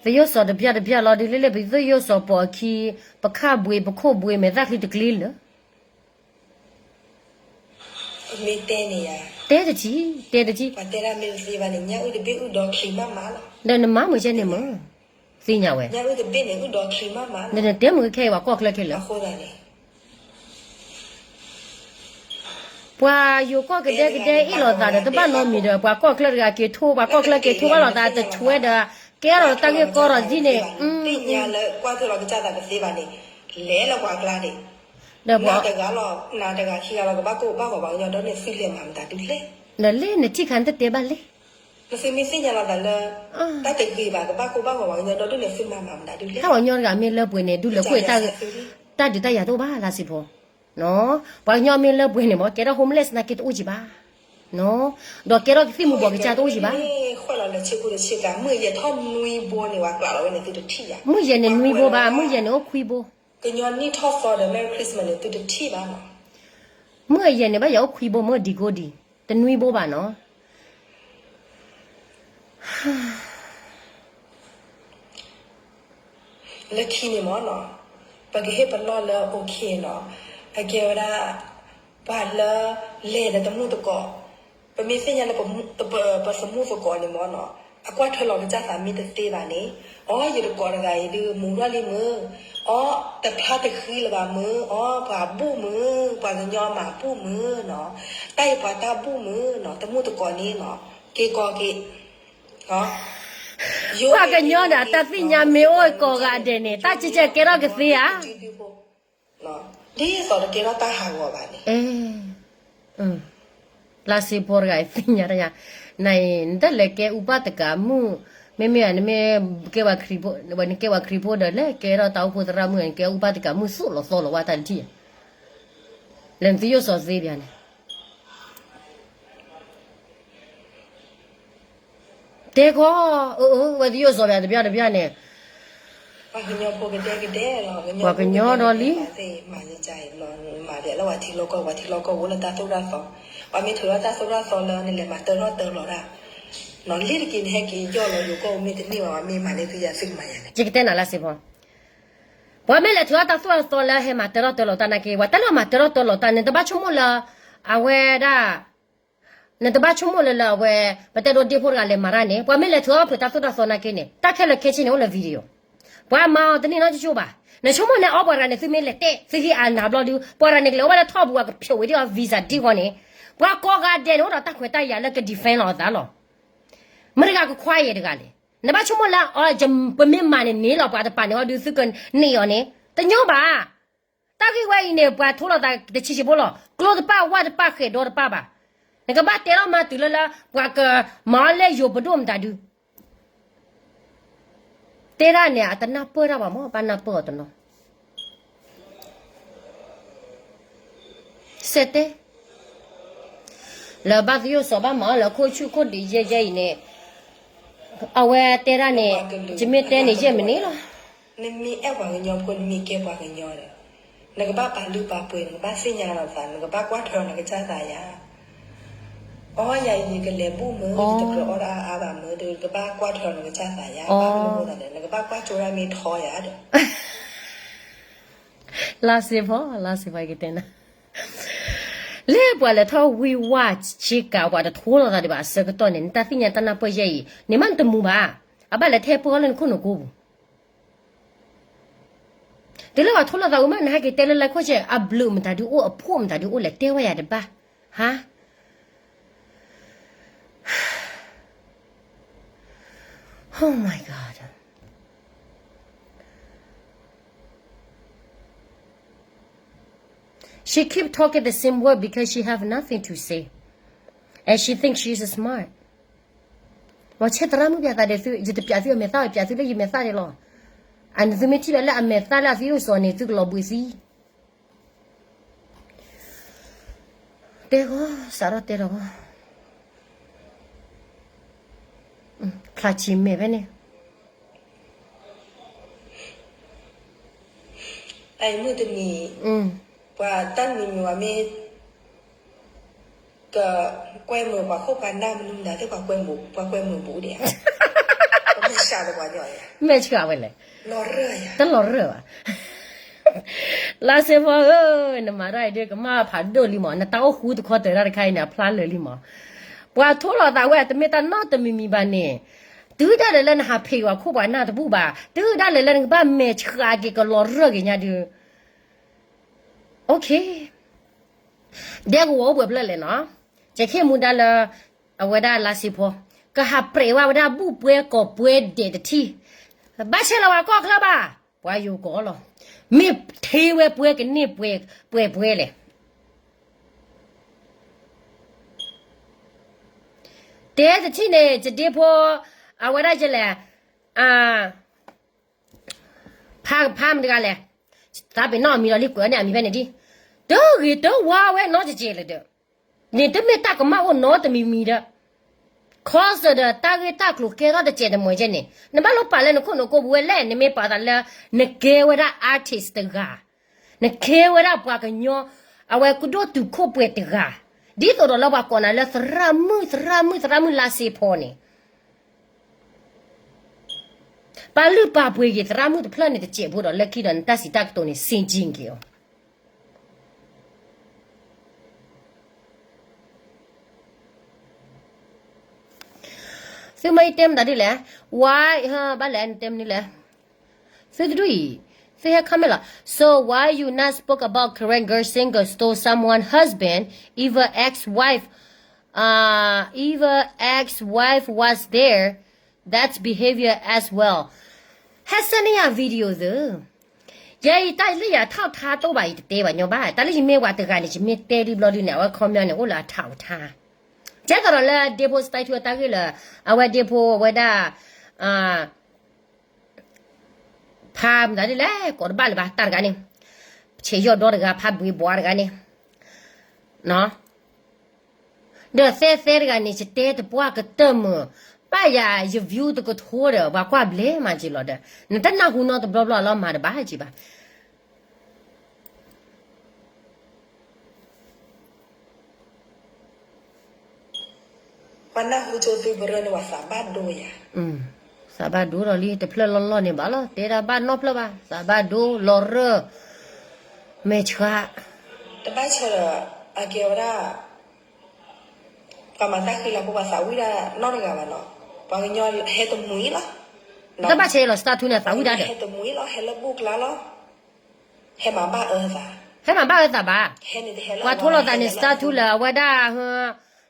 သယိၣ်စီၤတပျၢ်တပျၢ်လီၤဒုး လၢလၢပသယိၣ်စီၤပိာ်အခံ ပခၣ်ဘှ့ပခိၣ်ဘှ့မဲာ်သၣ်ချံတကျ့လၢာ် တဲတထံၣ် တဲတထံၣ် ဒီးနမၤမုာ်ကဲန့ၣ်မး သ့ၣ်ညါဝဲ နတဲမုာ်ခဲအံၤ ပှၤကီၢ်ချၢခဲလၢာ် ပှၤယိၤကီၢ်ကဒဲကဒဲအ့ၣ်လိာ်သးဒီး တဘၣ်နီတမံၤဒီး ပှၤကီၢ်ချၢတဂၤက့ၤထိ ပှၤကီၢ်ချၢက့ၤထိဘၣ်လိာ်သးတဆွဲဒီး ကဲထီၣ်တၢ်ဂ့ၢ်ကီဒီးဒ်န့ၣ် လၢကွၢ်ထွဲလီၤကစၢ်သးတသ့ဘၣ်န့ၣ် လဲၤလၢပှၤကျါန့ၣ် ဒီးပှၤတဂၤလီၤ နၤတဂၤခံဂၤလီၤ ကဘၣ်ကိၢ်ဘၣ်ဂီၤပှၤကညီဒီးန့ၣ် သုလဲၤမၤမတၤဒုလဲၣ် ဒီးလဲၣ်နထံၣ်ခါနတတဲဘၣ်လဲၣ် နသုမ့ၢ်သ့ၣ်ညါလီၤသးလၢ တၢ်တဂ့ၤဘၣ် ကဘၣ်ကိၢ်ဘၣ်ဂီၤပှၤကညီဒီးဒုန့ၣ် သုမၤမၤမတၤဒုလဲၣ် တၢ်ပှၤကညီတဂၤမ့ၢ်လၢပှဲၤန့ၣ် ဒုလၢကွံာ် တၢ်ဒုးတၢ်ယၤတအိၣ်ဘၣ်လၢစံးဖိ ပှၤကညီမ့ၢ်လၢပှဲၤန့ၣ်မ့ၢ် ကဲထီၣ် homeless နာ်က့တအိၣ်ကံဘၣ် ဒီးကဲထီၣ်ကသံၣ်မူၤဘှီးကစၢ်တအိၣ်ကံဘၣ် မုၢ်ယဲၢ်န့ၣ်နွံဘိဘၣ် မုၢ်ယဲၢ်န့ၣ်အိၣ်ခွံဘိ မုၢ်ယဲၢ်န့ၣ်ဘၣ်ယၤအိၣ်ခွံဘိ မုၢ်ဒံကိဒံ တနွံဘိဘၣ်နီၤ လၢခံန့ၣ်မ့ၢ်နီၤ ပကဟ့ၣ်ပလီၢ်လၢ okay နီၤ အကဲဝဲဒၣ် ပှၤလၢလဲၤဒီးတမုၢ်သကိး ပမ့ၢ်သ့ၣ်ညါလၢ ပသမုၢ်သကိးန့ၣ်မ့ၢ်နီၤ အကွၢ်ထွဲလီၤကစၢ်သးမ့ၢ်တသ့ဘၣ်န့ၣ် အီ ယတကိးတဂၤအံၤဒုး မူၤထီၣ်လံမုၢ် အီတဖျါတဃံလၢၤဘၣ်မုၢ် အီပှၤဘူၣ်မုၢ် ပှၤကညီမၤဘူၣ်မုၢ်နီၤ တၢ်အံၤပှၤတၢ်ဘူၣ်မုၢ်နီၤ တမုၢ်သကိးန့ၣ်နီၤ က့ၤကီက့ၤ ပှၤကညီဒီးအတၢ်သ့ၣ်ညါမ့ၢ်အိၣ်ကိးဂၤဒဲးန့ၣ် တၢ်ကဲကဲထီၣ်ကသ့ဧါ ဒ်သိးတကဲထီၣ်တၢ်ဟးဂီၤဘၣ်န့ၣ် လါစ့ဖိတဂၤအံၤသ့ၣ်ညါတၢ်ညါ နအံၤ နတလဲၤကဲအူပၢ်တကးမုၣ် မ့မ့ၢ်နမ့ၢ်ကဲပှၤခရံာ်ဖိ နကဲပှၤခရံာ်ဖိဒီး လဲၤကဲထီၣ်တၢ်အိၣ်ဖှိၣ်သရၣ်မုၣ် နကဲအူပၢ်တကးမုၣ်သိၣ်လီၤသီလီၤဝဲတၢ်တထံၣ် လဲၤနသယိၣ်စီၤသ့ပျးန့ၣ် တဲကီ အၢ အၢ ဝဲသယိၣ်စီၤပျးတပျၢ်တပျၢ်န့ၣ် ပှၤကညီဒီးလံ လၢဝဲထံလီၢ်ကီၢ် ပှၤထံလီၢ်ကီၢ်အိၣ်လၢတၢ်သိၣ်တၢ်သီ ပှၤမ့ၢ်ထုးထီၣ်တၢ်သိၣ်တၢ်သီလၢနလဲၤမၤတၢထီၣ်တၢလီၤတၢ် လ့ၤတက့ၤနဟဲက့ၤယီၢ်လီၤယိၤကီၢ်အိၣ်မ့ၢ်တန့ၢ်ဘၣ် ပှၤမ့ၢ်မၤန့ၢ်သုယၤသုကမၤယၤန့ၣ် ယကတဲနၤလၢစ့ဖိ ပှၤမ့ၢ်လဲၤထုးထီၣ်တၢ်သိၣ်တၢ်သီလၢဟဲမၤတၢထီၣ်တၢလီၤတၢ် နတဘၣ်ဆိကမိၣ်လၢ အဝဲဒၣ် နတဘၣ်ဆိကမိၣ်လၢလၢအဝဲ ပတဲဒိးဒ့ဖိတဂၤလဲၤမၤတၢ်န့ၣ် ပှၤမ့ၢ်လဲၤထုးထီၣ်ဖုးတၢ်သိၣ်တၢ်သီနာ်က့န့ၣ် တၢ်ခဲလၢာ်ခဲဆ့န့ၣ်အိၣ်လၢ video ပှၤမၤအီၤတန့ၢ်နီတကၠိဘၣ် နဆိကမိၣ်န့ၣ် အီပှၤတဂၤန့ၣ် သုမ့ၢ်လဲၤတဲ သုဟ့ၣ်အနၤဘျီဒုး ပှၤတဂၤန့ၣ်ကလဲၤအိၣ်ဘၣ်လၢထီၣ်ပူၤ အကဖျိးဝံၤဒ်အီၤ visa ဒ်ဃီန့ၣ် ပှၤကိးဂၤဒဲးန့ၣ် အိၣ်ဒီးတၢ်ခွဲးတၢ်ယာ်လၢက defend လီၤအသးလီၤ မတၤတဂၤကခွါယဲတဂၤလဲၣ် နဘၣ်ဆိကမိၣ်လၢ အီ ပမ့ၢ်မၤန့ၣ်န့ၣ်လီၤ ပှၤတပၤန့ၣ်အီၤဒုး သုကန့ၢ်အီၤန့ၣ် တညီဘၣ် တၢ်ဂ့ၢ်ဝဲအံၤန့ၣ် ပှၤထိလိာ်သးတဆံးဆံးဖိလီၤ ကျိတပၣ်ဝၣ်တပၣ်ဃဲးဒီတပၣ်ဘၣ် နကဘၣ်တဲထီၣ်မၤတုၤလၢလၢ ပှၤကမၤအီၤလၢယိၤပဒိၣ်မတၤဒုး တဲဒၣ်န့ၣ် အတနၢ်ပၢၢ်တၢ်ဘၣ်မ့ၢ် ဘၣ်နၢ်ပၢၢ်အီၤတနီၤ စဲးတဲ လၢဘၣ်သယိၣ်စီၤဘၣ်မၤအီၤလၢခိၣ်ဆူၣ်ခိၣ်ဒံးယဲၢ်ယဲၢ်အံၤန့ၣ်, အဝဲတဲဒၣ်န့ၣ်, ယမ့ၢ်တဲန့ၣ်ယဲၢ်မ့ၢ်န့ၣ်လီၤ. နမ့ၢ်အဲၣ်ပှၤကညီဖိ နမ့ၢ်ကဲပှၤကညီဒီး, နကဘၣ်ပာ်လုၢ်ပာ်ပှ့ၤ, နကဘၣ်သ့ၣ်ညါလီၤသး, နကဘၣ်ကွၢ်ထွဲအီၤနကစၢ်သးယၤ. အိ ယၤအံၤ ယကလဲၤဘူၣ်မၢ, ယတကြၢးအီၣ်ဒၣ်အါအါဘၣ်မၢ, ဒီးကဘၣ်ကွၢ်ထွဲအီၤနကစၢ်သးယၤ, ဘၣ်မနုၤအဃိသတးလဲၣ်, နကဘၣ်ကွၢ်ကၠိဒၣ်မ့ၢ်ထီယၤဒီး လါစ့ဖီ, လါစ့ဖီ ယကတဲနၤ, လၢပှၤလဲၤထီၣ်ဝံဝါဆ့ကၤ ပှၤတထိလိာ်သးဒံးဘၣ်အဆၢကတီၢ်န့ၣ်, နတၢ်သ့ၣ်ညါတၢ်နၢ်ပၢၢ်ယဲၢ်အံၤ, န့ၣ်မးနတမူဘၣ်, အဘၣ်လဲၤထဲပၢအီၤလၢနခိၣ်နူာ်ကိပူၤ. တုၤလၢပှၤထိလိာ်သးဝံၤမး နဟဲက့ၤတဲလၢလၢခိၣ်ဆဲး အဘျုးမတၤဒုအိၣ် အဖှိၣ်မတၤဒုအိၣ်လဲၣ် တဲဝဲယၤတဘၣ်, ဟါ Oh my God. She keep talking the same word because she have nothing to say. And she thinks she's smart. ဝဲဆဲးသရၣ်မုၣ်ပၠးသးဒီးသု, ယတပၠးသုအမဲာ်သၣ်ဘၣ်, ပၠးသုလၢယမဲာ်သၣ်န့ၣ်လီၤ. အန့ၣ်သုမ့ၢ်ထံၣ်ဘၣ်လၢအမဲာ်သၣ်လၢအသယိၣ်စီၤန့ၣ် သုကလီၤဘှံးသံ. တဲဂီၤ, စးထီၣ်တဲဒီးဂီၤ, ဖျါဆံးမဲာ်ဖဲန့ၣ် အမုၢ်တနံၤ, ပှၤတၢ်နံၤမံၤဝဲမ့ၢ် ကကွဲမုာ်ပှၤခိၣ်ပှၤနၢ်မနုၤမတၤသ့ၣ် ပှၤကွဲမုာ်ဘူးဒံးဧါ, ပမ့ၢ်စှၤဒီးပှၤညီ, မဲာ်ဆှးဝဲလဲၣ်, တလီၤရၢၢ်ဘၣ်. လါစ့ဖီဧၢ, နမၤတၢ်အံၤဒုးကမၣ်ဖးဒိၣ်လံမး, နတၢ်အိၣ်ဃူတခီတၢၤတၢ်တခါအံၤန့ၣ် အဖျါလၢာ်လံမး. ပှၤထိလိာ်သးဝဲ တမ့ၢ်တၢ်နီတမံၤမံၤဘၣ်န့ၣ်, တုၤဒၣ်လဲာ်လၢနဟးဖံးပှၤခိၣ်ပှၤနၢ်တဘူၣ်ဘၣ်, တုၤဒၣ်လဲာ်လၢနကဘၣ်မဲာ်ဆှးက့ၤကလီၤရၢၢ်က့ၤညါဒုး Okay. ဒဲကဝီၤအိၣ်ပှဲၤဖျၢၣ်လဲၣ်နီၤ, ကဲခ့မူဒါလၢ အဝဲဒၣ်လါစ့ဖီ ကဟးပြဲးဝဲဝဲဒၣ်ဘူၣ်ပှဲၤကီၢ်ပှဲၤဒဲးတထံၣ်, ဘၣ်ဆဲးလီၤပှၤကီၢ်ချၢဘၣ်, ပှၤယိၤကီၢ်လီၤ, မ့ၢ်ထ့ဝဲပှဲၤကန့ၢ်ပှဲၤပှဲၤလဲၣ်. တဲတထံၣ်န့ၣ် ယဒ့ဖိ အဝဲဒၣ်ယလဲၣ်, ဖးဖးမတၤတဂၤလဲၣ်, သးပ့ၤနီၣ်အမံၤလီၤလံ ကွဲးန့ၢ်အမံၤဖဲန့ၣ်ဒ်, တဂ့ၤတဝါဝဲနီတစဲးလၢၤဒီး, န့ၣ်တမ့ၢ်တၢ်ကမၣ်အိၣ်နီတမံၤမံၤဒီး, ခီစၢၢ်ဒီးတၢ်ဂ့ၢ်တၢ်ကျိၤကဲထီၣ်တစဲးတမှဲၤကဲန့ၣ် နဘၣ်လိၣ်ပာ်လၢနခိၣ်နူာ်ကိပူၤဝဲလဲၣ်, နမ့ၢ်ပာ်သးလၢ နကဲဝဲဒၣ် artist တဂၤ, နကဲဝဲဒၣ်ပှၤကညီ အဝဲကဒိၣ်တုာ်ခိၣ်ပှဲၤတဂၤ, ဒ်သိးဒီးလၢပှၤကိးနၤလၢသရၣ်မုၣ် သရၣ်မုၣ် သရၣ်မုၣ်လါစ့ဖီန့ၣ် ပာ်လုၢ်ပာ်ပှ့ၤက့ၤသရၣ်မုၣ်တဖျၢၣ်န့ၣ်တစဲးဖိဒီး လၢခံဒီးနတၢ်စံးတၢ်ကတိၤန့ၣ် စ့ၢ်ကီးက့ၤအီၤ. သုမ့ၢ်တဲမတၤဒ်လဲၣ်, why, ဘၣ်လဲၣ်နတဲမနုၤလဲၣ်, သုတဒူၣ်အံၤ, သုဟဲ comment လီၤ. So why you not spoke about Karen girl single stole someone husband, even ex-wife, uh, even ex-wife was there, that's behavior as well. ဟဲဆှၢန့ၢ်ယၤ video သု, ယဲအံၤတၢ်လၢယအထီၣ်ထါတိၢ်ဘၣ် ယတတဲဘၣ်ညီဘၣ်, တၢ်လၢယမ့ၢ်ဝၤတဂၤန့ၣ် ယမ့ၢ်တဲဒ်ဘျီဒုန့ၣ် အဝဲ comment န့ၣ် အိၣ်လၢအထးအိၣ်ထါ, ကဲသိးဒီးလၢဒ့ဖိ စတဲထူအတၢ်ဂ့ၢ်လၢ အဝဲဒ့ဖိအဝဲဒၣ် ဖးမတၤဒ်လဲၣ် ကိးတဘၣ်လၢၤဘၣ် တၢ်တဂၤန့ၣ်, ဆဲးယီၢ်ဒီတဂၤ ဖးဘှံးဘှါတဂၤန့ၣ်, ဒီးသဲသဲတဂၤန့ၣ် ယတဲတပှၢ်ကတၢၢ်မုာ်, ဘၣ်ယၤယ view တကထိဒီး ပှၤကွၢ်ဘျဲမးက့ၤလီၤဒီး နတနၢ်ဟူနီတဘျီဘျီလီၤ မၤတဘၣ်က့ၤဘၣ်. ပှၤနၢ်ဟူကၠိသုပရၢန့ၣ် ပှၤသးဘၣ်ဒိယၤ, သးဘၣ်ဒိဒီးလံ တဖျၢၣ်လီၢ်လီၢ်န့ၣ်ဘၣ်လီၤ, တဲဒၣ်ဘၣ်နီတဖျၢၣ်ဘၣ်, သးဘၣ်ဒိ လီၤရၢၢ် မဲာ်ဆှး, တဘၣ်ဆၢဒီး အကဲဝဲဒၣ် ပှၤမၤတၢ်ဃံလၤဖိ ပှၤသးဝံၣ်ဒၣ်နီတဂၤဘၣ်နီၤ, ပှၤကညီဟဲတမှံၤလီၤ, တဘၣ်ဆၢလီၤ စတၢ်ထူန့ၣ် သးဝံၣ်ဒၣ်ဒီး ဟဲတမှံၤလီၤ ဟဲလၢဘူၣ်ကျါလီၤ, ဟဲမၤဘၣ်အၢသး, ဟဲမၤဘၣ်အၢသးဘၣ်, ပှၤထိလိာ်သးန့ၣ် စတၢ်ထူလၢအဝဲဒၣ်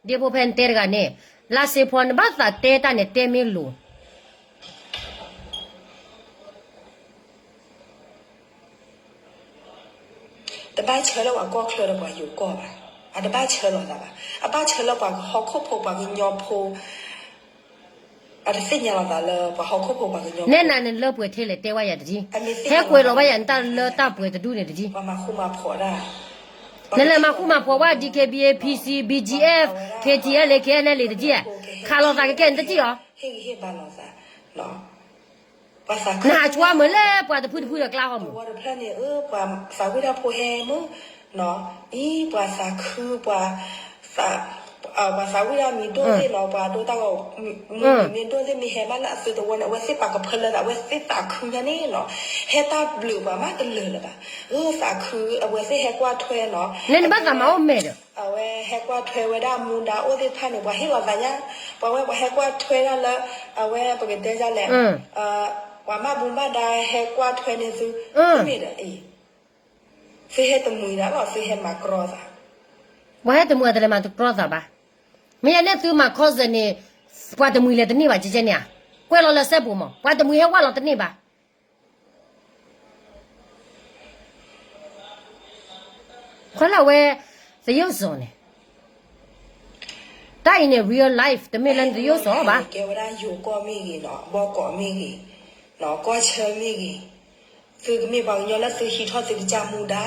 ဒ့ဖိဖဲနတဲတဂၤန့ၣ်, လါစ့ဖီ နဘၣ်သးတဲတၢ်န့ၣ် တဲမ့ၢ်လိၤ တဘၣ်ဆၢလၢပှၤကီၢ်ချၢဒီးပှၤယိၤကီၢ်ဘၣ်, အတဘၣ်ဆၢလီၤသးဘၣ်, အဘၣ်ဆၢလၢပှၤဟီၣ်ခိၣ်ဖိ ပှၤကညီဖိ, အတသ့ၣ်ညါလီၤသးလၢပှၤဟီၣ်ခိၣ်ဖိ ပှၤကညီဖိ, နဲနၤနလၢပှဲၤထဲလဲၣ် တဲဝဲယၤတဒ်, ဟဲကွဲးလီၤဘၣ်ယၤနတၢ်လၢတၢ်ပှဲၤတဒူၣ်န့ၣ်တဒ်, ပှၤမၤဃူမၤဖိးဒၣ် နလဲၤမၤဃူမၤဖိးဝဲ D K B A, P C, B G F, K T L A, K N L A တထံၣ်, ခးလိာ်သးကကဲနတထံၣ်အီၤ, ဟ့ၣ်ဂံၢ်ဟ့ၣ်ဘါလိာ်သး, နဟးဆှၢမုာ်လၢပှၤတဖုတဖုဒီးကျါဃီမုာ်, ပှၤသးဝံၣ်တၢ်ဖိဟဲမုာ်, အံၤပှၤသးခု, ပှၤ ပှၤသးဝံၣ်ဒၣ်မံၤဒိၣ်သ့ၣ်နီၤ, ပှၤဒိတၢ်ဂီၤ, မုၢ်မံၤဒိၣ်သ့ၣ်မံၤဟဲဘၣ်လၢအသုးသဝီန့ၣ် အဝဲသ့ၣ်ပာ်ကဖၢလၢသး အဝဲသ့ၣ်သးခုညါန့ၣ်နီၤ, ဟဲတၢ်ဘျုးပှၤမးတလၢာ်လၢၤဘၣ်, အသးခု အဝဲသ့ၣ်ဟဲကွၢ်ထွဲနီၤ, နဘၣ်သးမၤအိၣ်မဲာ်ဒီး, အဝဲဟဲကွၢ်ထွဲဝဲဒၣ်မူဒါအိၣ်သ့ၣ်တဖၣ်န့ၣ် ပှၤဟ့ၣ်လီၤသးညါ, ပှၤဝဲပှၤဟဲကွၢ်ထွဲဒၣ်လၢ, အဝဲပကတဲဒ်လဲၣ်, ပှၤမၤဘူၣ်မၤဒါဟဲကွၢ်ထွဲန့ၢ်သု, မ့ၢ်ဒီးအံၤ သုဟဲတမှံၤဒၣ်လီၤ သုဟဲမၤကြီသး, ပှၤဟဲတမှံၤတလဲၤမၤတကြီသးဘၣ်, မ့ၢ်ယဲန့ၣ်သုမၤခီစၢၣ်န့ၣ်, ပှၤတမှံၤလဲၤတန့ၢ်ဘၣ်ကဲကဲန့ၣ်ဧါ, ကွဲးလီၤလၢစဲပူၤမး ပှၤတမှံၤဟဲဝဲလီၤတန့ၢ်ဘၣ်, ခွဲးလၢအဝဲ, သယိၣ်စီၤန့ၣ်, တၢ်အံၤန့ၣ် real life တမ့ၢ်လၢနသယိၣ်စီၤဘၣ်, ကဲဝဲဒၣ်ယိၤကီၢ်မ့ၢ်ဂ့ၤနီၤ ဘီကီးမ့ၢ်ဂ့ၤ, ကီၢ်ဆၢမ့ၢ်ဂ့ၤ, သုကမ့ၢ်ပှၤကညီလၢသုဟံးထီၣ်သုကစၢ်မူဒါ,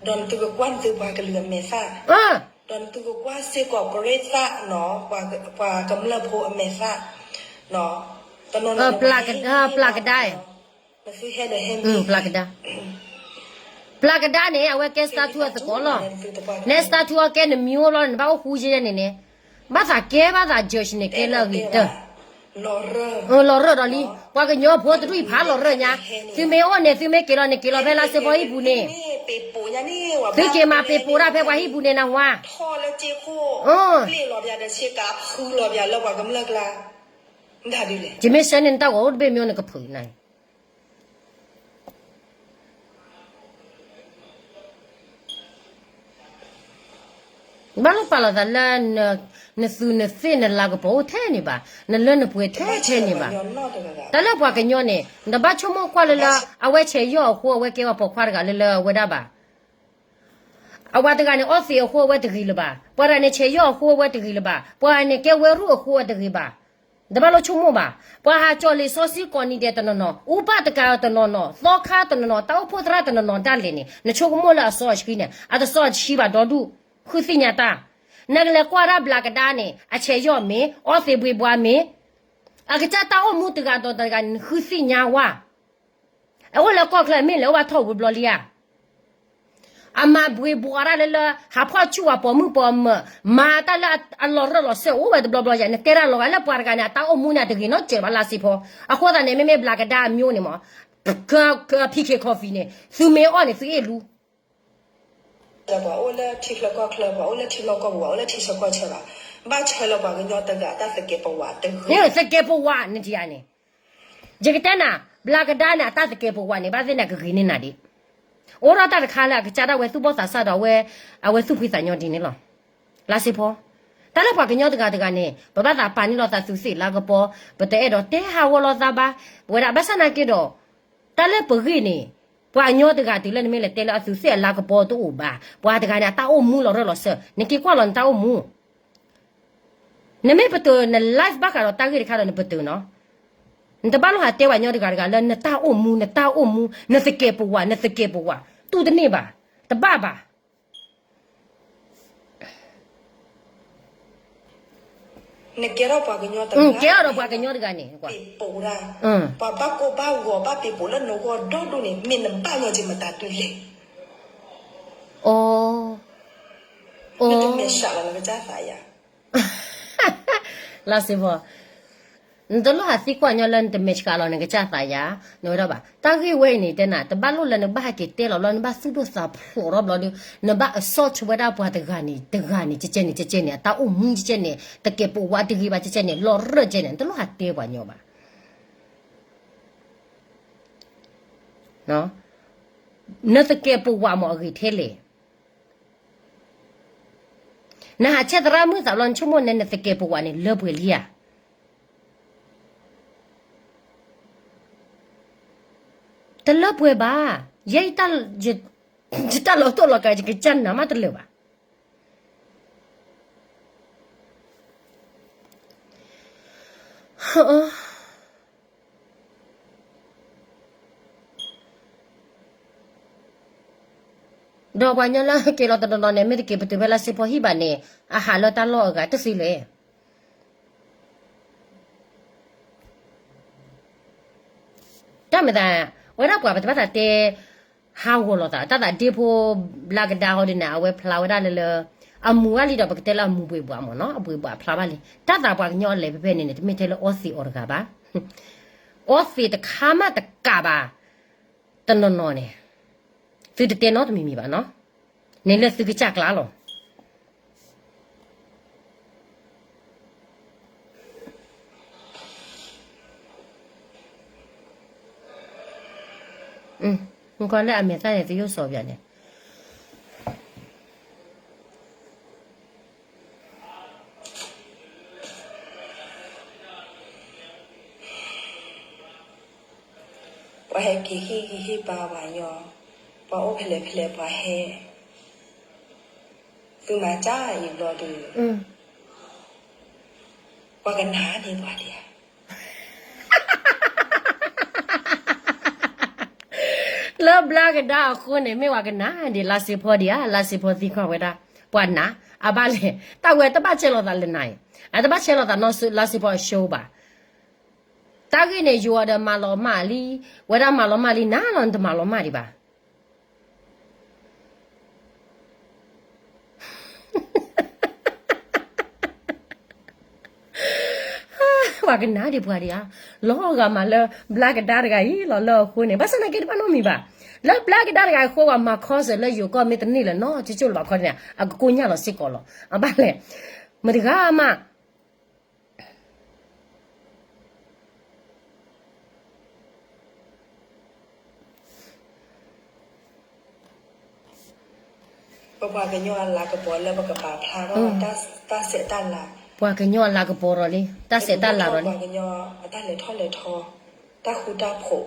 ဒီးနသုကကွၢ်နသုပှၤကလုာ်အမဲာ်သၣ်, ဒီးနသုကကွၢ်စ့ၢ်ကီးပရ့သၣ်နီၤ, ပှၤကမျၢၢ်ဖိအမဲာ်သၣ်, တနီၤနီၤ, ပျၢ်ကဒါ, ပျၢ်ကဒါ, ပျၢ်ကဒါန့ၣ် အဝဲကဲ statue အသကိးလီၤ, နဲ statue အကဲနမံၤအိၣ်လီၤ နဘၣ်အိၣ်ဃူယဲန့ၣ်န့ၣ်, ဘၣ်သးကဲဘၣ်သး judge န့ၣ် ကဲလၢအဂ့ၤတၢၢ် လီၤရၢၢ်ဒီးလံ, ပှၤကညီဖိတဒူၣ်အံၤဖးလီၤရၢၢ်ညါ, သုမ့ၢ်အိၣ်န့ၣ် သုမ့ၢ်က့ၤလီၤန့ၣ် က့ၤလီၤဖဲလါစ့ဖီဟံၣ်ပူၤန့ၣ်, သုက့ၤမၤပ့ၤပိာ်တၢ်ဖဲပှၤဟံၣ်ပူၤန့ၣ်နဟါ, ယမ့ၢ်ဆှၢန့ၢ်နတၢ်ဂီၤအိၣ်တဘ့ၣ်မ့ၢ်နကဖုးနၤ ဘၣ်လိၣ်ပာ်လီၤသးလၢ နသူးနသ့ၣ်နလၤကပီၤအိၣ်ထဲန့ၣ်ဘၣ်, နလၢနပှဲၤထဲထဲန့ၣ်ဘၣ်. တၢ်လၢပှၤကညီန့ၣ် နတဘၣ်ဆိကမိၣ်ကွၢ်လၢလၢ အဝဲဆဲးယီၢ်အဃိ အဝဲကဲဝဲပိာ်ခွါတဂၤလၢလၢအဝဲဒၣ်ဘၣ်. အဝဲတဂၤန့ၣ် အီသံးအဃိအဝဲတဂ့ၤလၢၤဘၣ်, ပှၤတဂၤန့ၣ် ဆဲးယီၢ်အဃိအဝဲတဂ့ၤလၢၤဘၣ်, ပှၤန့ၣ် ကဲဝဲရူၢ်အဃိအဝဲတဂ့ၤဘၣ်. တဘၣ်လိၣ်ဆိကမိၣ်ဘၣ်. ပှၤဟးကၠီၣ်လံာ်စီဆှံကိးနံၤဒဲးတနီၤနီၤ, အူပၣ်တကးတနီၤနီၤ, သီခါတနီၤနီၤ, တၢ်အိၣ်ဖှိၣ်သရၣ်တနီၤနီၤဒၣ်လဲာ်န့ၣ် နဆိကမိၣ်လၢအစီအဆှံန့ၣ် အတစီအဆှံဘၣ်ဒီဒူၣ်, ဃုသ့ၣ်ညါတၢ်. နကလဲၤကွၢ်ဒၣ်ဘျးကဒါန့ၣ် အဆဲးယီၢ်မ့ၢ်, အီသံးဘှ့ဘှါမ့ၢ်, အကစၢ်တၢ်အိၣ်မူတဂၤဒီးတဂၤန့ၣ် နဃုသ့ၣ်ညါဝဲ အအိၣ်လၢကီၢ်ချၢ မ့ၢ်လဲၤအိၣ်ဘၣ်ထီၣ်ဝံၤဘျီလံဧါ. အမၤဘှ့ဘှါတၢ်လၢလၢ ဟးဖီၣ်ဆူၣ်ဝဲပိာ်မုၣ်ပိာ်မၢၤ, မၤတၢ်လၢအလီၤရၢၢ်လီၤစၢၤ အိၣ်ဝဲတဘျီဘျီယၤ နတဲတၢ်လီၤဂာ်လၢပှၤတဂၤန့ၣ် အတၢ်အိၣ်မူန့ၣ် အတဂ့ၤနီတစဲးဘၣ်လါစ့ဖီ. အဃိသတးန့ၣ် မ့မ့ၢ်ဘျးကဒါအမျိုးန့ၣ်မး PK Coffee န့ၣ် သုမ့ၢ်အီၣ်န့ၣ် သုအ့ၣ်လူ ပှၤအိၣ်လၢထံချၢကီၢ်ချၢ, ပှၤအိၣ်လၢထံလီၢ်ကီၢ်ပူၤ, ပှၤအိၣ်လၢထံဆၢကီၢ်ဆၢဘၣ်, ဘၣ်ဆၢလၢပှၤကညီတဂၤအတၢ်သကဲးပဝးတဂ့ၤ, သကဲးပဝးန့ၣ်ဧါန့ၣ်. ယကတဲနၤ, ဘျးကဒါန့ၣ် အတၢ်သကဲးပဝးန့ၣ် ဘၣ်သ့ၣ်န့ၣ် ကဂ့ၤန့ၢ်နၤဒံး. အိၣ်ဒီးတၢ်တခါလၢအကစၢ်ဒၣ်ဝဲသူၣ်ဘီၣ်သးစၢ်ဒီးဝဲ, အဝဲသူၣ်ဖှံသးညီဒ်န့ၣ်လီၤ. လါစ့ဖီ, တၢ်လၢပှၤကညီတဂၤတဂၤန့ၣ် ပဘၣ်သးပာ်န့ၢ်လီၤသးသူးသ့ၣ်လၤကပီၤ, ပတအဲၣ်ဒိးတဲဟးဂီၤလီၤသးဘၣ်, ပဝဲဒၣ်ဘၣ်ဆၣ်နာ်က့ဒီး တၢ်လၢပဂ့ၢ်န့ၣ်, ပှၤကညီတဂၤတုၤလၢနမ့ၢ်လဲၤတဲလၢအသူးသ့ၣ်အလၤကပီၤတအိၣ်ဘၣ်, ပှၤတဂၤန့ၣ် အတၢ်အိၣ်မူလီၤရၢၢ်လီၤစၢၤ, နက့ၤကွၢ်လီၤနတၢ်အိၣ်မူ. နမ့ၢ်ပတုာ်န live ဘၣ်ဃးဒီးတၢ်ဂ့ၢ်တခါဒီးနပတုာ်နီၤ. နတဘၣ်လိၣ်ဟးတဲပှၤကညီတဂၤတဂၤလၢနတၢ်အိၣ်မူ, နတၢ်အိၣ်မူ, နသကဲးပဝး, နသကဲးပဝး, တူၢ်တန့ၢ်ဘၣ်, တဘၣ်ဘၣ်. နကဲထီၣ်ပှၤကညီတဂၤ, ကဲထီၣ်ဒီးပှၤကညီတဂၤန့ၣ်, ပှၤဘၣ်ကိၢ်ဘၣ်ဂီၤဘၣ်ပ့ၤပိာ်လၢနဂီၢ်ဒီဒူၣ်န့ၣ် မ့ၢ်နဘၣ်ညီက့ၤမတၤတုၤလဲၣ်. နတမဲာ်ဆှးလီၤနကစၢ်သးယၤ. လါစ့ဖီ, နတလိၣ်ဟးသံကွၢ်ညီလၢနတမဲာ်ဆှးလီၤနကစၢ်သးယၤ, နဝဲဒၣ်ဘၣ်. တၢ်ဂ့ၢ်ဝဲအံၤန့ၣ် တဲနၤ တဘၣ်လိၣ်လၢနကဘၣ်ဟဲက့ၤတဲလီၤဘျီ နဘၣ်သူၣ်ဒိၣ်သးဖျိးထီၣ်ဘျီဒီး နဘၣ် assault ဝဲဒၣ်ပှၤတဂၤန့ၣ် တဂၤန့ၣ် ကကဲန့ၣ် ကကဲန့ၣ် အတၢ်အိၣ်မူကကဲန့ၣ် သကဲးပဝးတဂ့ၤဘၣ်ကကဲန့ၣ် လီၤရၢၢ်ကဲန့ၣ် နတလိၣ်ဟးတဲပှၤညီဘၣ်. နသကဲးပဝးမ့ၢ်အဂ့ၤထဲလဲၣ်. နဟးဆဲးသရၣ်မုၣ်သးဘျီ နဆိကမိၣ်န့ၣ် နသကဲးပဝးန့ၣ် လၢပှဲၤလံဧါ. တလၢပှဲၤဘၣ်. ယဲ ယတၢ်လီၤတိၢ်လီၤကး ယကစၢ်နၤမးတလၢာ်ဘၣ်. ဒီး ပှၤကညီလၢက့ၤလီၤတနီၤနီၤန့ၣ် မ့ၢ်တက့ၤပတုာ်ဖဲလါစ့ဖီဟံၣ်ဘၣ်န့ၣ် အဟးလၢတၢ်လီၢ်အဂၤတသ့လဲၣ်. တၢ်မၤသး ဝဲဒၣ်ပှၤပတဘၣ်သးတဲ ဟးဂီၤလိာ်သး တၢ်သးဒ့ဖိ ဘျါကဒါဟီဒ်န့ၣ် အဝဲဖျါဝဲဒၣ်လၢလၢ အမူၤအါလံဒီး ပကတဲလၢအမူၤဘှံးဘှးမ့ၢ်နီၤ အဘှံးဘှးဖျါဘၣ်လံ တၢ်သးပှၤကညီအလဲၤဖဲဖဲန့ၣ်န့ၣ် တမ့ၢ်ထဲလၢအီသံးအီၤတဂၤဘၣ်. အီသံးတခါမးတကးဘၣ် တနီၤနီၤန့ၣ် သုတတဲနီတမံၤမံၤဘၣ်နီၤ န့ၣ်လၢသုကစၢ်ကျါလီၤ. မ့ၢ်ကွၢ်လၢအမဲာ်သၣ်န့ၣ် သယိၣ်စီၤပၠးန့ၣ် ပှၤဟဲက့ၤဟ့ၣ်ဂံၢ်ဟ့ၣ်ဘါပှၤကညီ, ပှၤအိၣ်ဖဲလဲၣ်ဖဲလဲၣ် ပှၤဟဲ, သုမၤစၢ်အံၤဘျီဒီး, ပှၤကနၣ်န့ၢ်ပှၤဒံးဧါ. လၢဘျါကဒါအဃိန့ၣ် မ့ၢ်ပှၤကနၣ်ဒံးလါစ့ဖီဒံးဧါ, လါစ့ဖီသံကွၢ်ဝဲဒၣ်, ပှၤနၢ်, အဘၣ်လဲၣ်, တၢ်ဝဲတဘၣ်ဆဲးလိာ်သးလၢနၤအံၤ, အတဘၣ်ဆဲးလိာ်သးနီၢ်လါစ့ဖီအၡိဘၣ်. တၢ်ဂ့ၢ်န့ၣ် ယိၤအီၤဒီးမၤလီၤမၢ်လံ, ဝဲဒၣ်မၤလီၤမၢ်လံ နၤလီၤနတမၤလီၤမၢ်ဒံးဘၣ်. ပှၤကနၣ်ဒံးပှၤဒံးဧါ, လီၤဂာ်မးလၢ ဘျါကဒါတဂၤအံၤလီၤလၢအဃိန့ၣ် ဘၣ်ဆၣ်သနာ်က့တဘၣ်နီတမံၤဘၣ်, လၢဘျါကဒါတဂၤအဃိ ပှၤမၤခီစၢၤလၢယိၤကီၢ်မ့ၢ်တန့ၢ်လၢၤနီတကၠိၢ်လၢၤဘၣ်ခီန့ၣ် အကကိညၢ်လီၤစ့ၢ်ကီးလီၤ. အဘၣ်လဲၣ်, မတဂၤမး ပပှၤကညီအလၤကပီၤလၢပကပာ်ဖျါထီၣ်တၢ်ဆဲးတၢ်လၤ, ပှၤကညီအလၤကပီၤဒီးလံ, တၢ်ဆဲးတၢ်လၤဒီးလံ, ပှၤကညီအတၢ်လဲၤထီၣ်လဲၤထီ, တၢ်ဃူတၢ်ဖိး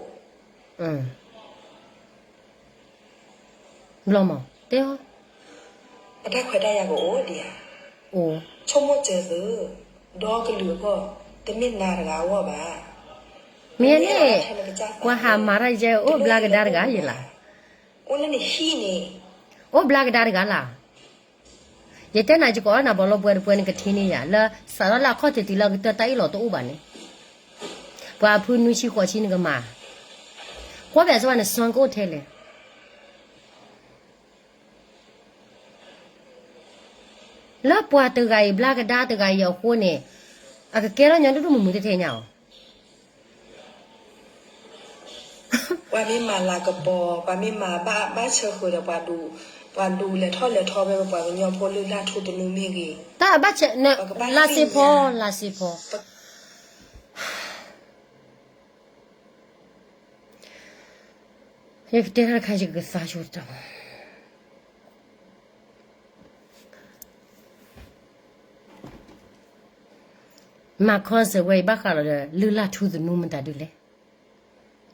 ဘျီမး, တဲအီၤ, အတၢ်ခွဲးတၢ်ယာ်ကအိၣ်ဒံးဧါ, ဆိကမိၣ်စၢၤသု, ဒီကလုာ်အဂီၢ်, တမ့ၢ်နၤတဂၤအဂီၢ်ဘၣ်. မ့ၢ်န့ၣ်, ပှၤဟးမၤတၢ်ယဲၢ်အိၣ်ဘျါကဒါတဂၤယဲၢ်လီၤ. အိၣ်လၢနဟံၣ်န့ၣ်, အိၣ်ဘျါကဒါတဂၤလီၤ. ယတဲနၤယကိးအီၣ်နၤဘီလီပှဲၤတပှဲၤနကထံၣ်န့ၢ်ယၤ လၢစးထီၣ်လၢအခီၣ်ထံးတုၤလၢကတၢၢ်တၢ်အ့ၣ်လိာ်တအိၣ်ဘၣ်န့ၣ်, ပှၤဖုနွံဆံဃိးဆံနကမၤ, ကွၢ်ပၠးစ့ၢ်ဝဲနစွမ်းကအိၣ်ထဲလဲၣ်. လၢပှၤတဂၤအံၤဘျါကဒါတဂၤအံၤအဃိန့ၣ်, အကကဲထီၣ်ညီဒိၣ်ဒိၣ်မုၢ်မုၢ်တထဲညါအီၤ. ပှၤမ့ၢ်မၤလၤကပီၤ, ပှၤမ့ၢ်မၤဘၣ်ဘၣ်ဆၢဃုာ်ဒီးပှၤဒူ, ပှၤဒူလဲၤထီၣ်လဲၤထီဖဲပပှၤကညီဖိလုၢ်လၢ်ထူသနူမ့ၢ်ဂ့ၤ, တၢ်ဘၣ်ဆၢ, လါစ့ဖီ, လါစ့ဖီ ယကတဲတၢ်တခါယကသးဆိတၢ်မး, မၤခီစၢၤဝဲအံၤဘၣ်ဃးဒီးလုၢ်လၢ်ထူသနူမတၤဒုလဲၣ်.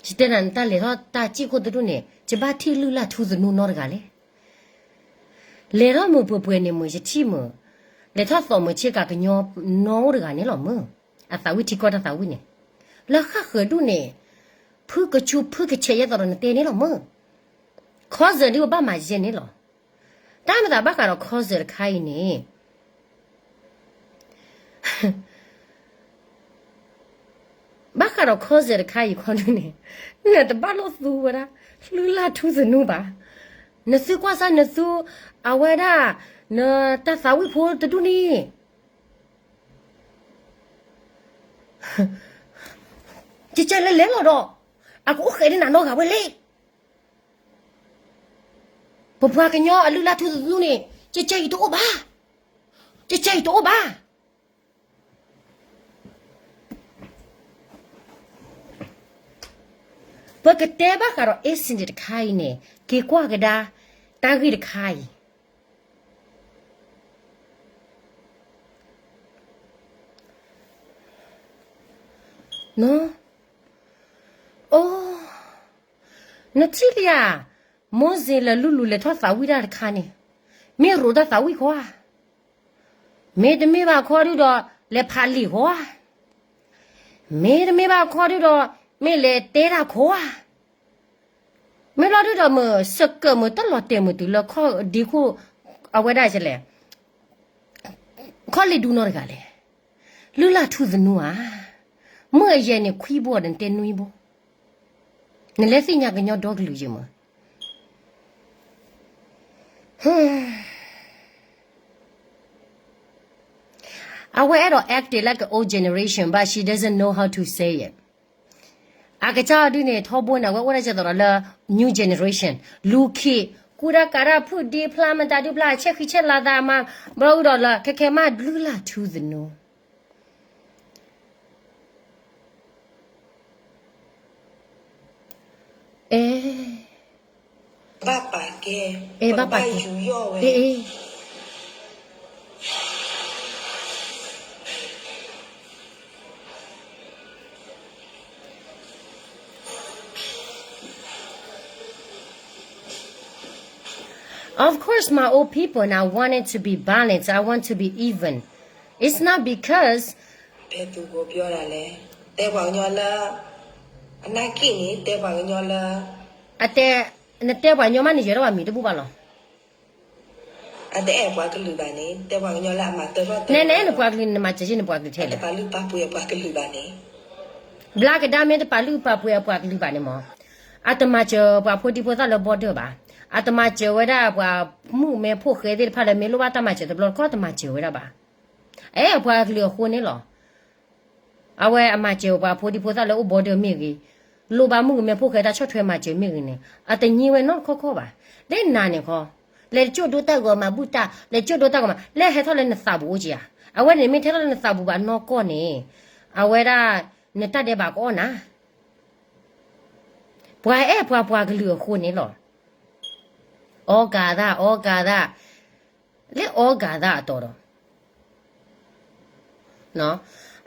ယတဲနၤ တၢ်လဲၤထီၣ်တၢ်စံၣ်ခိၣ်သဒူၣ်န့ၣ် ယဘၣ်ထံၣ်လုၢ်လၢ်ထူသနူနီတဂၤလဲၣ်. လဲၤထီၣ်မုာ်ပှဲၤပှဲၤန့ၣ်မုာ် ယထံၣ်မုာ်, လဲၤထီၣ်သီၣ်မုာ်ဆ့ကၤကညီနီအိၣ်တဂၤန့ၣ်လီၤမုာ်, အသးဝံၣ်ထံကီၢ်တၢ်သးဝံၣ်န့ၣ်, လၢဃၣ်ဃၢၤဒူၣ်န့ၣ်, ဖုကဆူဖုကဆဲးယဲသိးဒီးနတဲန့ၣ်လီၤမုာ်, ခီစၢၤဒ်ဝဲဘၣ်မၤယဲန့ၣ်လီၤ. တၢ်မၤသးဘၣ်ဃးဒီးခီစၢၤတခါအံၤန့ၣ် ဘၣ်ဃးဒီးခီစၢၤတခါအံၤခီဒုန့ၣ်, နတဘၣ်လိၣ်သူဝဲဒၣ် လုၢ်လၢ်ထူသနူဘၣ်. နသုကွၢ်စၢ်နသု အဝဲဒၣ် နတၢ်သးဝံၣ်ဖိတဒူၣ်န့ၣ် ကကဲလဲၤလဲၤလီၤဒီး အကအိၣ်ဃဲးန့ၢ်နၤနီတဂၤဝဲလဲၣ်. ပပှၤကညီအလုၢ်လၢ်ထူသနူန့ၣ် ကကဲအံၤတအိၣ်ဘၣ်, ကကဲအံၤတအိၣ်ဘၣ်. ပကတဲဘၣ်ဃးဒီး incident တခါအံၤန့ၣ် က့ၤကွၢ်ကဒါ တၢ်ဂ့ၢ်တခါအံၤ အိ, နထံၣ်လံဧါ, မိၢ်စ့လၢလူလူလဲၤထီၣ်သးဝံၣ်တၢ်တခါန့ၣ်, မ့ၢ်ရိးတၢ်သးဝံၣ်ခီဧါ, မ့တမ့ၢ်ဘၣ်ခီဒုဒီး လဲၤဖးလံာ်ခီဧါ, မ့တမ့ၢ်ဘၣ်ခီဒုဒီး မ့ၢ်လဲၤတဲတၢ်ခီဧါ. မ့ၢ်လီၤဒုဒီးမုၢ်စကၢၢ်မုၢ်တလီၤတဲာ်မုၢ်တုၤလၢခီၣ်ဒ့ခိၣ် အဝဲဒၣ်လဲၣ်, ခီၣ်လ့ၣ်ဒူနီတဂၤလဲၣ်, လုၢ်လၢ်ထူသနူဧါ, မုၢ်အယဲၢ်န့ၣ်ခွံဘိဒီးနတဲနွံဘိ, နလဲၤသ့ၣ်ညါကညီဒီကလုာ်ယဲၢ်မုၢ် အဝဲအဲၣ်ဒိး acting like an old generation, but she doesn't know how to say it. အကစၢ်ဒုန့ၣ် ထီဘိန့ၣ် အဝဲအိၣ်ဒၣ်ကဲသိးဒီးလၢ new generation, လူၤခ့ၣ်, ကူတၢ်ကးတၢ်ဖုၣ်ဒ့ဖျါမတၤဒုဖျါ ဆဲးဃံဆဲးလၤသးမး, ဘျီအုဒီးလၢ ခဲခဲမးလုၢ်လၢ်ထူသနူ အဲ ဘၣ်ပာ်ကဲ, အဲ ဘၣ်ပာ်ကဲ, အဲ အဲ Of course, my old people, and I want it to be balanced. I want to be even. It's not because ဖဲသူကိုပြောတာလဲ, တဲပှၤကညီလၢ အနာ်က့န့ၣ် တဲပှၤကညီလၢ အတဲ, နတဲပှၤကညီမးန့ၣ် ယဲၤထီၣ်ဘၣ်မံၤတဘူၣ်ဘၣ်လီၤ. အတအဲၣ်ပှၤကလုာ်ဘၣ်န့ၣ် တဲပှၤကညီလၢအမၤတၢထီၣ်တၢ နဲနဲနပှၤကလုာ်န့ၣ် နမၤစၢၤယဲၢ်နပှၤကလုာ်ထဲလဲၣ်, တပာ်လုၢ်ပာ်ပှ့ၤအပှၤကလုာ်ဘၣ်န့ၣ်, ဘျါကဒါမ့ၢ်တပာ်လုၢ်ပာ်ပှ့ၤအပှၤကလုာ်ဘၣ်န့ၣ်မး, အတမၤစၢၤပှၤဖိဒံဖိသၣ်လၢ border ဘၣ်, အတမၤစၢၤဝဲဒၣ်ပှၤမုၣ်မဲဖိဃဲသ့ၣ်တဖၣ်လၢမ့ၢ်လိၣ်ဘၣ်တၢ်မၤစၢၤတဘျီတခီၣ် တမၤစၢၤဝဲဒၣ်ဘၣ်, အဲၣ်အပှၤကလုာ်အဃိန့ၣ်လီၤ. အဝဲအမၤစၢၤပှၤဖိဒံဖိသၣ်လၢအိၣ် border မ့ၢ်ဂ့ၤ, လိၣ်ဘၣ်မုၣ်ကမဲဖိဃဲတၢ်ဆီၣ်ထွဲမၤစၢၤမ့ၢ်ဂ့ၤန့ၣ် အတညံဝဲနီတခီခီဘၣ်. လၢနၤန့ၣ်ခီ, လဲၤတကၠိၣ်ဒိတၢ်ဂီၤမၤဘူၣ်တၢ်, လဲၤကၠိၣ်ဒိတၢ်ဂီၤမၤ, လဲၤဟဲထီၣ်လၢနသးပူၤအိၣ်က့ဧါ. အဝဲန့ၣ်မ့ၢ်ထဲထီၣ်လၢနသးပူၤဘၣ်နီၢ်ကီၢ်န့ၣ်, အဝဲဒၣ် နတၢ်ဒဲးဘးကအီၣ်နၤ ပှၤအဲၣ်ပှၤပှၤကလုာ်အဃိန့ၣ်လီၤ. အီကၤသၣ် အီကၤသၣ်, လၢအီကၤသၣ်အတီၤဒီး,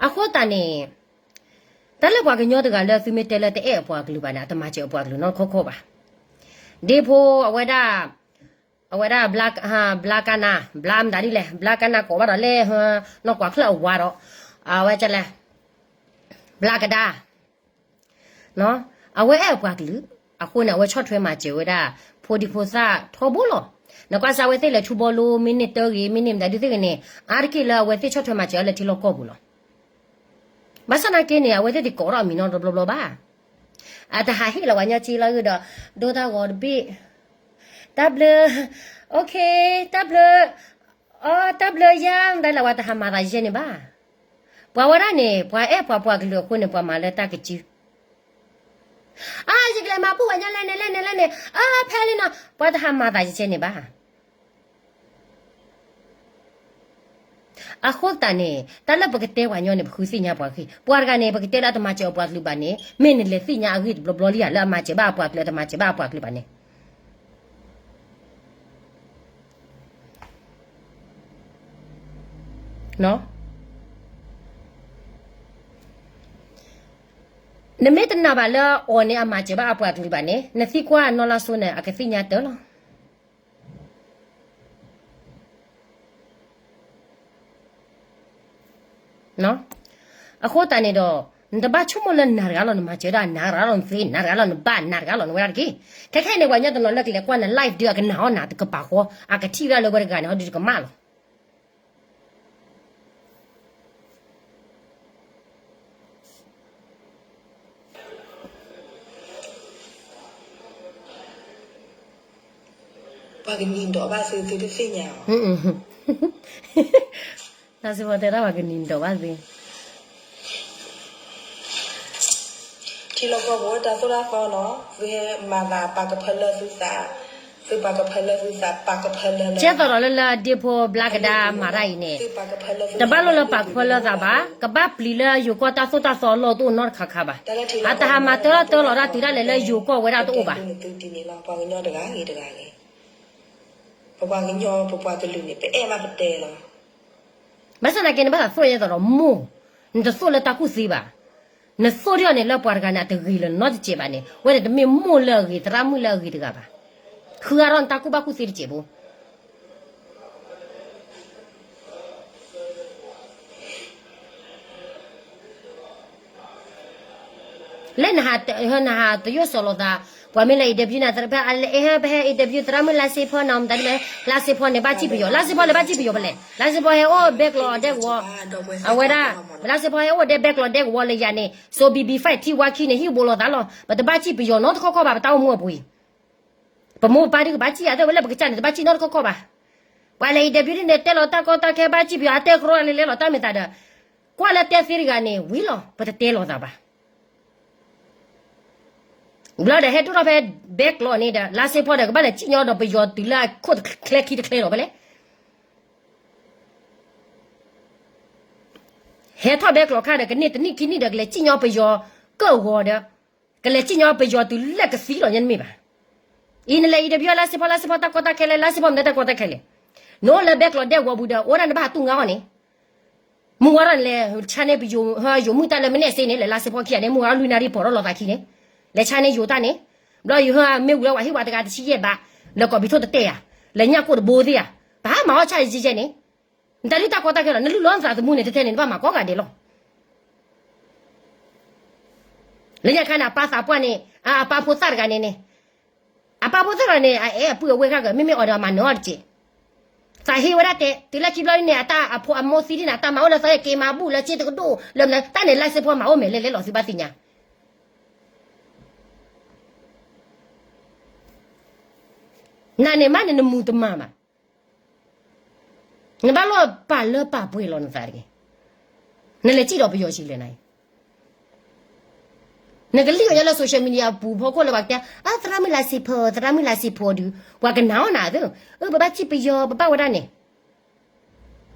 အဃိသတးန့ၣ်, တၢ်လၢပှၤကညီတဂၤလၢသုမ့ၢ်တဲလၢတအဲၣ်အပှၤကလုာ်ဘၣ်န့ၣ် အတမၤစၢၤအပှၤကလုာ်နီတခီခီဘၣ်. ဒ့ဖိအဝဲဒၣ်, အဝဲဒၣ် ဘျါကနၣ်, ဘျါမတၤဒ်လဲၣ်, ဘျါကနၣ်ကိးဘၣ်ဒီးလၢ နီၢ်ကွၢ်ချၢၣ်အဝါဒီး, အဝဲကလဲၣ်, ဘျါကဒါ အဝဲအဲၣ်အပှၤကလုာ်, အဃိန့ၣ် အဝဲဆီၣ်ထွဲမၤစၢၤဝဲဒၣ် ဖိဒံဖိသၣ်ထီဘိလီၤ. နကွၢ်စၢ်ဝဲသ့ၣ်လဲၤထူဘီလိ မ့ၢ်န့ၢ်တၢဂ့ၤ မ့ၢ်န့ၢ်မတၤဒုသ့ၣ်ဂ့ၤန့ၣ် အါတက့ၢ်လၢအဝဲသ့ၣ်ဆီၣ်ထွဲမၤစၢၤအီၤလၢထံလီၢ်ကီၢ်ပူၤလီၤ. ဘၣ်ဆၣ်နာ်က့န့ၣ် အဝဲသ့ၣ်တကိးထီၣ်အမံၤနီတဘျီဘျီဘၣ်. အတဟးဟ့ၣ်လီၤပှၤညီက့လီၤဂ့ၤဒီး, ဒိတၢ်ဂီၤတဘ့ၣ်, တၢ်ဘျၢ, OK, တၢ်ဘျၢ, အီ တၢ်ဘျၢယါ ဒ်လဲၣ် ပှၤတဟးမၤသးယဲၢ်န့ၣ်ဘၣ်. ပှၤဝဲဒၣ်န့ၣ် ပှၤအဲၣ်ပှၤပှၤကလုာ်အဃိန့ၣ် ပှၤမၤလၢတၢ်ကစု, အါ ယကလဲၤမၤဘူၣ်ဝဲညါလဲၣ်န့ၣ် လဲၣ်န့ၣ် လဲၣ်န့ၣ်, အါ ဖဲလံနီၤ ပှၤတဟးမၤသးယဲၢ်န့ၣ်ဘၣ်. အဃိသတးန့ၣ် တၢ်လၢပကတဲပှၤညီန့ၣ် ပဃုသ့ၣ်ညါပှၤဂ့ၢ်, ပှၤတဂၤန့ၣ် ပကတဲလၢအတမၤစၢၤအပှၤကလုာ်ဘၣ်န့ၣ် မ့ၢ်နလဲၤသ့ၣ်ညါအဂ့ၢ်တဘျီဘျီလံဧါ လၢအမၤစၢၤဘၣ်အပှၤကလုာ် အတမၤစၢၤဘၣ်အပှၤကလုာ်ဘၣ်န့ၣ် နမ့ၢ်တနာ်ဘၣ်လၢအီၤန့ၣ် အမၤစၢၤဘၣ်အပှၤကလုာ်ဘၣ်န့ၣ် နသံကွၢ်နီၢ်လါစိန့ၣ် အကသ့ၣ်ညါတၢ်လီၤ. အဃိသတးန့ၣ်ဒီး နတဘၣ်ဆိကမိၣ်လၢနၤတဂၤလီၤ နမၤစၢၤဒၣ်နၤတဂၤလီၤ နသ့နၤတဂၤလီၤ နဘၣ်နၤတဂၤလီၤ နဝဲဒၣ်တက့ၢ်. ခဲခဲအံၤန့ၣ် ပှၤကညီတနီၤလၢကလဲၤကွၢ်န live ဒီးအကနာ်အီၣ်နၤတကပၤဃီ အကထံၣ်ဝဲဒၣ်လၢဝဲတဂၤန့ၣ် ဟီဒုးတကမၣ်လီၤ. ပှၤကနံၤဒီးဘၣ်သု သုတသ့ၣ်ညါအီၤ. တၢ်စ့ၢ်ကီးတဲဒၣ်ပှၤကနံၤဒီးဘၣ်သု ထံလီၢ်ကီၢ်ပူၤတၢ်သိၣ်တၢ်သီနီၤ သုဟဲမၤသးပာ်ကဖၢလၢသုသး, သုပာ်ကဖၢလၢသုသး ပာ်ကဖၢလၢလၢ ကဲသိးဒီးလၢလၢဒ့ဖိဘျါကဒါမၤတၢ်အံၤန့ၣ် တဘၣ်လိၣ်လၢပာ်ကဖၢလၢသးဘၣ်, ကဘၣ်ပျံၤလၢယိၤကီၢ်တၢ်သိၣ်တၢ်သီအလီၢ်တအိၣ်နီတခါခါဘၣ်. အတဟးမၤတၢထီၣ်တၢလီၤတၢ်တုၤဒၣ်လဲာ်လၢယိၤကီၢ်ဝဲဒၣ်တအိၣ်ဘၣ်. ပှၤကညီတဂၤဂ့ၤတဂၤဂ့ၤ ပပှၤကညီ ပပှၤကလုာ်န့ၣ် ပအဲၣ်ဘၣ်ပတဲလီၤ. ဘၣ်ဆၣ်သနာ်က့န့ၣ် ဘၣ်သးသိၣ်ယဲသိးဒီးမိၢ်, နတသိၣ်လၢတၢ်ကူၣ်သ့ဘၣ်. နသိၣ်ထီၣ်န့ၣ်လၢပှၤတဂၤန့ၣ် အတဂ့ၤလၢၤနီတစဲးဘၣ်န့ၣ် ဝဲန့ၣ်တမ့ၢ်မိၢ်လၢအဂ့ၤ သရၣ်မုၣ်လၢအဂ့ၤတဂၤဘၣ်. ဃုအါထီၣ်နတၢ်ကူၣ်ဘၣ်ကူၣ်သ့တစဲးဖိ ပှၤကနံၤဒီးဘၣ်သု သုတသ့ၣ်ညါအီၤ. လၢနဟးတယိၣ်စီၤလိာ်သး, ပှၤမ့ၢ်လဲၤ interview နၤ ဖဲအလဲၤအဲၣ်ဟဲ ပဟဲ interview သရၣ်မုၣ်လါစ့ဖီနီၤ မတၤဒ်လဲၣ် လါစ့ဖီန့ၣ် ဘၣ်စံၣ်ပယီၤ, လါစ့ဖီလဲၤဘၣ်စံၣ်ပယီၤဖဲလဲၣ်, လါစ့ဖီဟဲအိၣ်ဘဲကျိးဒဲကဝီၤ, အဝဲဒၣ်, လါစ့ဖီဟဲအိၣ်ဒဲဘဲကျိးဒဲကဝီၤလၢယၤန့ၣ် so BB five ထံဝါခံန့ၣ် ဟံၣ်ဘိလိာ်သးလီၤ, ပတဘၣ်စံၣ်ပယီၤနီတခီခီဘၣ် ပတၢ်အိၣ်မူအပူၤအံၤ ပမိၢ်ပပၢ်ဒုးကဘၣ်စံၣ်အသးဝဲလၢပကစၢ်န့ၣ် တဘၣ်စံၣ်နီတခီခီဘၣ်. ပှၤလဲၤ interview ဒ်န့ၣ် တဲလီၤတၢ်ကီတၢ်ခဲဘၣ်စံၣ်ပယီၤ အတဲကရီလဲၤလဲၤလီၤတၢ်မ့ၢ်သးဒီး, ကွၢ်လၢတဲသ့တဂၤန့ၣ် ဝံၤလီၤ ပတတဲလီၤသးဘၣ်. ဘျီဒီးဟဲဒိၣ်ထီၣ်ဖဲ ဘဲကျိးန့ၣ်ဒီး လါစ့ဖီဒီးကဘၣ်လဲၤစံၣ်ညီဒီးပယီၤတုၤလၢအခိၣ်တချဲခံတချဲလီၤဖဲလဲၣ်. ဟဲထီၣ်ဘဲကျိးခါဒီး ကန့ၢ်တနံၣ်ခံနံၣ်ဒီး ကလဲၤစံၣ်ညီပယီၤကၢၢ်ဂီၤဒီး, ကလဲၤစံၣ်ညီပယီၤတုၤလၢကသံလီၤညါတမ့ၢ်ဘၣ်. အံၤနလဲၤ interview လါစ့ဖီ လါစ့ဖီတၢ်ကီတၢ်ခဲလဲၣ် လါစ့ဖီမ့ၢ်တၢ်ကီတၢ်ခဲလဲၣ်, နအိၣ်လၢဘဲကျိးဒဲကဝီၤပူၤဒီး အိၣ်ဒၣ်နဘၣ်ဟးတူၢ်ငါအီၤန့ၣ်, မုၢ်ဝါထီၣ်န့ၣ်လဲၤ ဆါန့ၢ်ပယိၤ, ယိၤမုၣ်တၢ်လၢမ့ၢ်နဲၣ်စ့န့ၣ် လဲၤလါစ့ဖီခံဂၤန့ၣ် မုၢ်ဝါထီၣ်လွံၢ်နၣ်ရံၣ်ဖီထီၣ်လီၤသးခံန့ၣ်, လဲၤဆါန့ၢ်ယိၤတၢ်န့ၣ်, ဘျီယဟၢမ့ၢ်ဝံၤလၢပှၤဟ့ၣ်ပှၤတဂၤတဆံယဲၢ်ဘး, လၢကီၢ်ပံၤထိၣ်တတဲယၤ, လၢညၣ်ကိၣ်တဘိသ့ၣ်ဧါ, ပဟးမၤအီၣ်ဆၣ်ယဲၢ်ယဲၢ်န့ၣ်, နတၢ်လုၢ်တၢ်ကီတၢ်ခဲလီၤ နလုၢ်လီၤနသးသမူန့ၣ် တထဲန့ၣ် နဘၣ်မၤကိးဂၤဒဲးလီၤ. လၢညါခါန့ၣ် အပၢ်သးပှၢ်န့ၣ်, အပၢ်ဖိသၣ်တဂၤန့ၣ်န့ၣ်, အပၢ်ဖိသၣ်တဂၤန့ၣ် အအဲၣ်အပုၢ်အဝဲၢ်ခါက မ့မ့ၢ်အီၤဒီးအမၤနၢၤအီၤတက့ၢ်. သးဟ့ဝဲဒၣ်တဲ, တုၤလၢခံဘျီန့ၣ် အတၢ်အဖိအမိၢ်သံဒ်န့ၣ် အတၢ်မၤအိၣ်လၢသီက့ၤမၤဘူၣ်လၢစ့တကဒိၣ်လၢမနုၤ တၢ်န့ၣ် လါစ့ဖီမၤအိၣ်မဲာ်လဲၤလဲၤလီၤသုဘၣ်သ့ၣ်ညါ နၤန့ၣ်မးန့ၣ် နမူတမၤဘၣ်. နဘၣ်လိၣ်ပာ်လၢပာ်ပှဲၤလီၤနသးတဂ့ၤ. နလဲၤစံၣ်ဒီးပယီၤဆံးလဲၣ်နၤအံၤ, နကလံၣ်အီၤညါလၢ social media အပူၤဖီခိၣ်လၢပှၤကတဲ အသရၣ်မုၣ်လါစ့ဖီ, သရၣ်မုၣ်လါစ့ဖီဒုး ပှၤကနာ်အီၤနၤသ့, အၢ ပဘၣ်စံၣ်ပယီၤ ပဘၣ်ဝဲဒၣ်န့ၣ်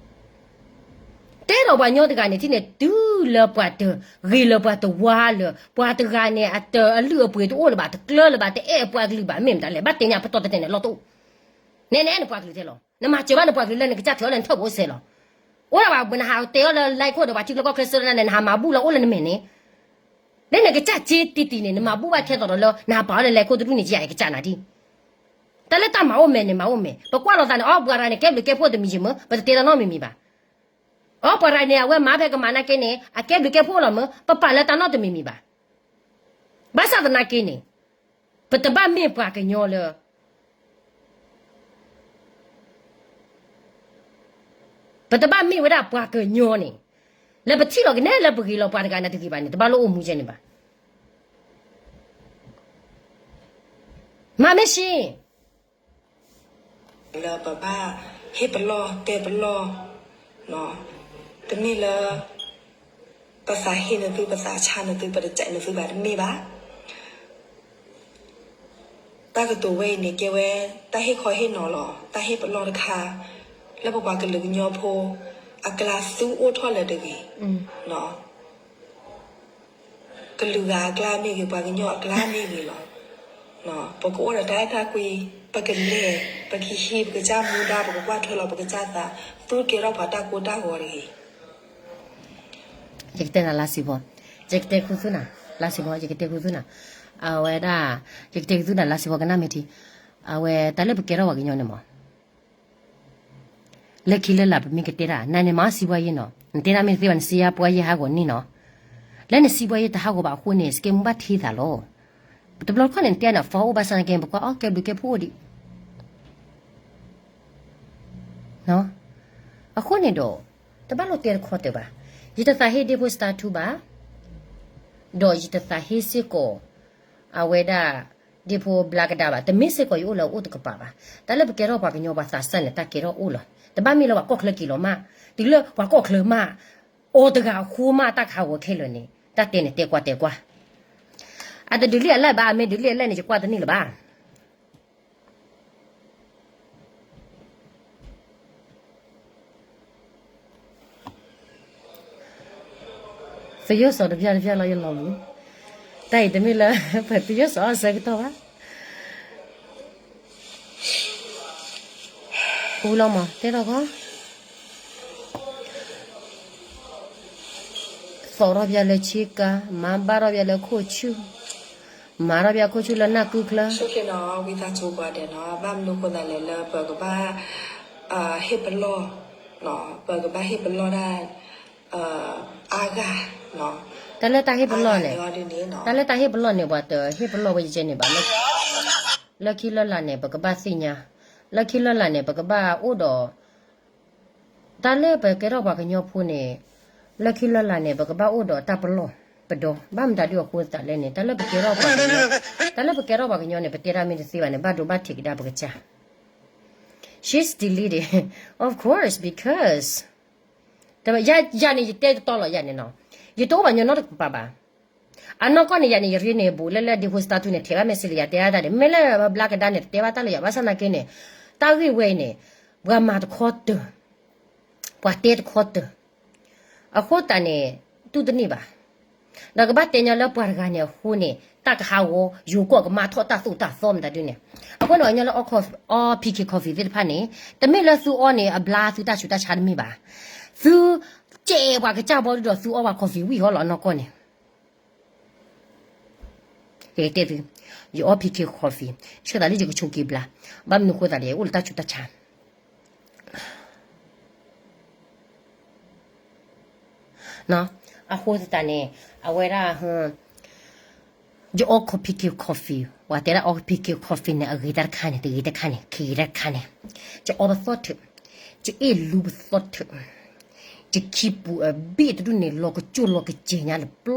တဲဒီးပှၤညီတဂၤန့ၣ်ထံၣ်န့ၣ် တုၤလၢပှၤတဂ့ၤလၢပှၤတဝါလၢ ပှၤတဂၤန့ၣ် အတၢ်အလုၢ်အပှ့ၤတအိၣ်လၢၤဘၣ် တကျၢလၢၤဘၣ် တအဲၣ်အပှၤကလုာ်ဘၣ် မ့ၢ်မတၤလဲၣ် ဘၣ်တဲညါပတီၢ်တတဲန့ၣ် လီၤတအိၣ်, နဲနအဲၣ်နပှၤကလုာ်ထဲလီၤ. နမၤစၢၤဘၣ်နပှၤကလုာ်လၢနကစၢ်ထၢၣ်အီၤလၢနထၢၣ်ပအိၣ်စဲးလီၤ. အိၣ်ဒၣ်ဘၣ် နဟးတဲအီၤလၢ လဲခိၣ်ဒီးပှၤထံကျိကီၢ်ချၢစၢၤန့ၣ် နဟးမၤဘူၣ်လၢအိၣ်လၢနမဲာ်န့ၣ် လၢနကစၢ်စ့တံၢ်တံၢ်န့ၣ် နမၤဘူၣ်ဘၣ်ထဲသိးဒီးလၢ နဟးပာ်အီၤလၢလဲခိၣ်တဒူၣ်န့ၣ် ကယကစၢ်နၤဒ် တၢ်လၢတၢ်မၤအိၣ်မဲာ်န့ၣ် မၤအိၣ်မဲာ် ပကွၢ်လိာ်သးန့ၣ် အီ ပှၤရၤန့ၣ် ကဲဘျုးကဲဖှိၣ်တမံၤယံၤမ့ၢ် ပတတဲတၢ်နီတမံၤမံၤဘၣ်. အီ ပှၤရၤန့ၣ် အဝဲမၤဖဲကမၤနာ်က့န့ၣ် အကဲဘျုးကဲဖှိၣ်လီၤမ့ၢ် ပပာ်လၢတၢ်နီတမံၤမံၤဘၣ်. ဘၣ်ဆၣ်သနာ်က့န့ၣ် ပတဘၣ်မ့ၢ်ပှၤကညီလၢ ပတဘၣ်မ့ၢ်ဝဲဒၣ်ပှၤကညီန့ၣ် လၢပထံၣ်လီၤက့ၤနဲလၢပဂ့ၤလီၤပှၤတဂၤန့ၣ်တဂ့ၤဘၣ်န့ၣ် တဘၣ်လိၣ်အိၣ်မူကဲန့ၣ်ဘၣ်. မၤမ့ၢ်ဆ့ လၢပဘၣ်ဟ့ၣ်ပလီၢ်တဲပလီၢ်, တမ့ၢ်လၢ ပသးဟ့နသု ပသးဆါနသု ပတစဲးနသုဘၣ်တမ့ၢ်ဘၣ်. တၢ်ကတိၤဝဲအံၤန့ၣ် ကဲဝဲ တၢ်ဟ့ၣ်ခီဟ့ၣ်နီၤလီၤ တၢ်ဟ့ၣ်ပလီၢ်တခါ လၢပပှၤကလုာ်ကညီဖိ အကျါသူအိၣ်ထီၣ်လၢၤတဂ့ၤ. ကလုာ်ဂၤအကျါမ့ၢ်ဂ့ၤ ပှၤကညီအကျါမ့ၢ်ဂ့ၤလီၤ. ပကအိၣ်ဒီးတၢ်အဲၣ်တၢ်ကွံ ပကလဲၤ ပကဟံးပကစၢ်မူဒါ ပကကွၢ်ထွဲလီၤပကစၢ်သး သူကဲထီၣ်ပှၤတၢ်ကိၢ်တၢ်ဂီၤတဂ့ၤ. ယကတဲနၤလါစံးဘီ, ယကတဲခူသူၣ်နၤ, လါစံးဘီ ယကတဲခူသူၣ်နၤ, အဝဲဒၣ် ယကတဲခူသူၣ်နၤ လါစံးဘီကနၣ်မ့ၢ်ထံ, အဝဲတၢ်လၢပကဲထီၣ်ပှၤကညီန့ၣ်မး လၢခံလၢလာ်ပမ့ၢ်ကတဲတၢ် နၤန့ၣ်မၤစံးဘီယ့ၣ်နီၤ, နတဲဒၣ်မ့ၢ်တသ့ဘၣ် နစံးယါပှၤယ့ၣ်ဟးဂီၤန့ၣ်နီၤ, လၢနစံးဘီယ့ၣ်တဟးဂီၤဘၣ်အဃိန့ၣ် စကဲမူဘၣ်ထံသးလီၤ. တဘျီတခီၣ်န့ၣ် နတဲနၤ phone အိၣ်ဘၣ်ဆၣ်နာ်က့ ပကွၢ်အီၣ်ကဲဘျုးကဲဖှိၣ်ဒံး အဃိန့ၣ်ဒီး တဘၣ်လိၣ်တဲတခီတၢၢ်ဘၣ်. ယတသးဟ့ဒ့ဖိစတါထူဘၣ်, ဒီးယတသးဟ့စ့ၢ်ကီး အဝဲဒၣ် ဒ့ဖိဘျါကဒါဘၣ်. တမ့ၢ်စ့ၢ်ကီးယအိၣ်လၢအအိၣ်တကပၤဘၣ်. တၢ်လၢပကဲထီၣ်ပှၤကညီပှၤသးစၢ်န့ၣ် တၢ်ကဲထီၣ်အိၣ်လီၤ. တဘၣ်မ့ၢ်လၢပှၤကီၢ်ချၢက့ၤလီၤမး, တုၤလၢပှၤကီၢ်ချၢမး အီၤတဂၤအဃိမး တၢ်ကဟးဂီၤခဲလၢာ်န့ၣ် တၢ်တဲန့ၣ်တဲကွၢ်တဲကွၢ်. အတဒုးလံာ်အလၢဘၣ်, အမ့ၢ်ဒုးလံာ်အလၢန့ၣ် ယကွၢ်တန့ၢ်လၢၤဘၣ်. သယိၣ်စီၤတပျၢ်တပျၢ်လီၤယလီၤမူ, တၢ်အံၤတမ့ၢ်လၢ ပသယိၣ်စီၤအီၣ်ဆၢကတီၢ်ဘၣ်. ပူလီၤမး တဲထီၣ်ကီ သီၣ်ထီၣ်ပျၢ်လၢဆ့ကၤ, မၤဘၣ်ထီၣ်ပျၢ်လၢခိၣ်ဆူၣ်, မၤထီၣ်ပျၢ်ခိၣ်ဆူၣ်လၢနၢ်ကုချၢ. ဆိၣ်က့ၤနီၤ ဝံသးစူၤပှၤဒဲးနီၤ, ဘၣ်မနုၤဃိသးလဲၣ်လၢပကဘၣ် ဟ့ၣ်ပလီၢ်, ပကဘၣ်ဟ့ၣ်ပလီၢ်ဒၣ် အါဂၤနီၤ. တၢ်လၢတၢ်ဟ့ၣ်ပလီၢ်န့ၣ်, တၢ်လၢတၢ်ဟ့ၣ်ပလီၢ်န့ၣ် ပှၤတဟ့ၣ်ပလီၢ်ဝဲယကဲန့ၣ်ဘၣ်. လၢခံလၢလာ်န့ၣ် ပကဘၣ်သ့ၣ်ညါ, လၢခံလၢလာ်န့ၣ် ပကဘၣ်အိၣ်ဒီး တၢ်လၢပကဲထီၣ်ပှၤကညီဖိန့ၣ်, လၢခံလၢလာ်န့ၣ် ပကဘၣ်အိၣ်ဒီးတၢ်ပလီၢ်ပဒီ, ဘၣ်မတၤဒုအဃိသတးလဲၣ်န့ၣ်, တၢ်လၢပကဲထီၣ်ပှၤကညီ, တၢ်လၢပကဲထီၣ်ပှၤကညီန့ၣ် ပတဲတၢ်မ့ၢ်တသ့ဘၣ်န့ၣ် ဘၣ်ဒိဘၣ်ထံးကဒါပကစၢ်. She's deleted. Of course, because ယၤန့ၣ် ယတဲတတီလီၤယၤန့ၣ်နီၤ, ယတအိၣ်ဘၣ်ညီနီတကပၤဘၣ်. အနီၢ်ကီၢ်န့ၣ် ယၤန့ၣ် ယရ့န့ၣ်ဘူးလၢလၢ ဒ်ဟိစတါထူန့ၣ် ထဲးဘၣ် message လၢယၤ တဲဘၣ်တၢ်ဒီး မ့ၢ်လၢဘျါကဒါန့ၣ် တတဲဘၣ်တၢ်လၢယၤ ဘၣ်ဆၣ်သနာ်က့န့ၣ်, တၢ်ဂ့ၢ်ဝဲအံၤန့ၣ်, ပှၤမၤတခီတၢၢ်, ပှၤတဲတခီတၢၢ်, အဃိသတးန့ၣ်, တူၢ်တန့ၢ်ဘၣ်. ဒီးကဘၣ်တဲညီလၢပှၤတဂၤန့ၣ်အဃိန့ၣ် တၢ်ကဟးဂီၤ ယိၤကီၢ်ကမၤထီၣ်တၢ်သိၣ်တၢ်သီမတၤဒုန့ၣ်, အဃိန့ၣ် ညီလၢအီ PK coffee သ့ၣ်တဖၣ်န့ၣ်, တမ့ၢ်လၢသုအီန့ၣ် အဘျါသုတၢ်ဆူးတၢ်ဆါတမ့ၢ်ဘၣ်. သုကဲပှၤကစၢ်ဘီဒုဒီးသုအီပှၤ coffee ဝံၣ်ဟီလီၤအနီၢ်ကီၢ်န့ၣ် ယတဲသု, ယအီ PK coffee, ဆၢသးလၢယကဆိးက့ၤဘျါ, ဘၣ်မနုၤအဃိသတးလဲၣ် ယအိၣ်လၢတၢ်ဆူးတၢ်ဆါ. အဃိသတးန့ၣ်, အဝဲဒၣ်, ယအီ PK coffee, ပှၤတဲဒၣ်အီ PK coffee န့ၣ် အဂ့ၤတၢ်တခါန့ၣ် တဂ့ၤတၢ်တခါန့ၣ် ခံဂ့ၤတၢ်တခါန့ၣ်, ယအီပသီၣ်ထုး, ယအ့ၣ်လူပသီၣ်ထုး, ယခံပူၤအဘ့ၣ်တဒူၣ်န့ၣ် လီၤကကၠိၣ်လီၤကစ့ၤညါလၢပျီ,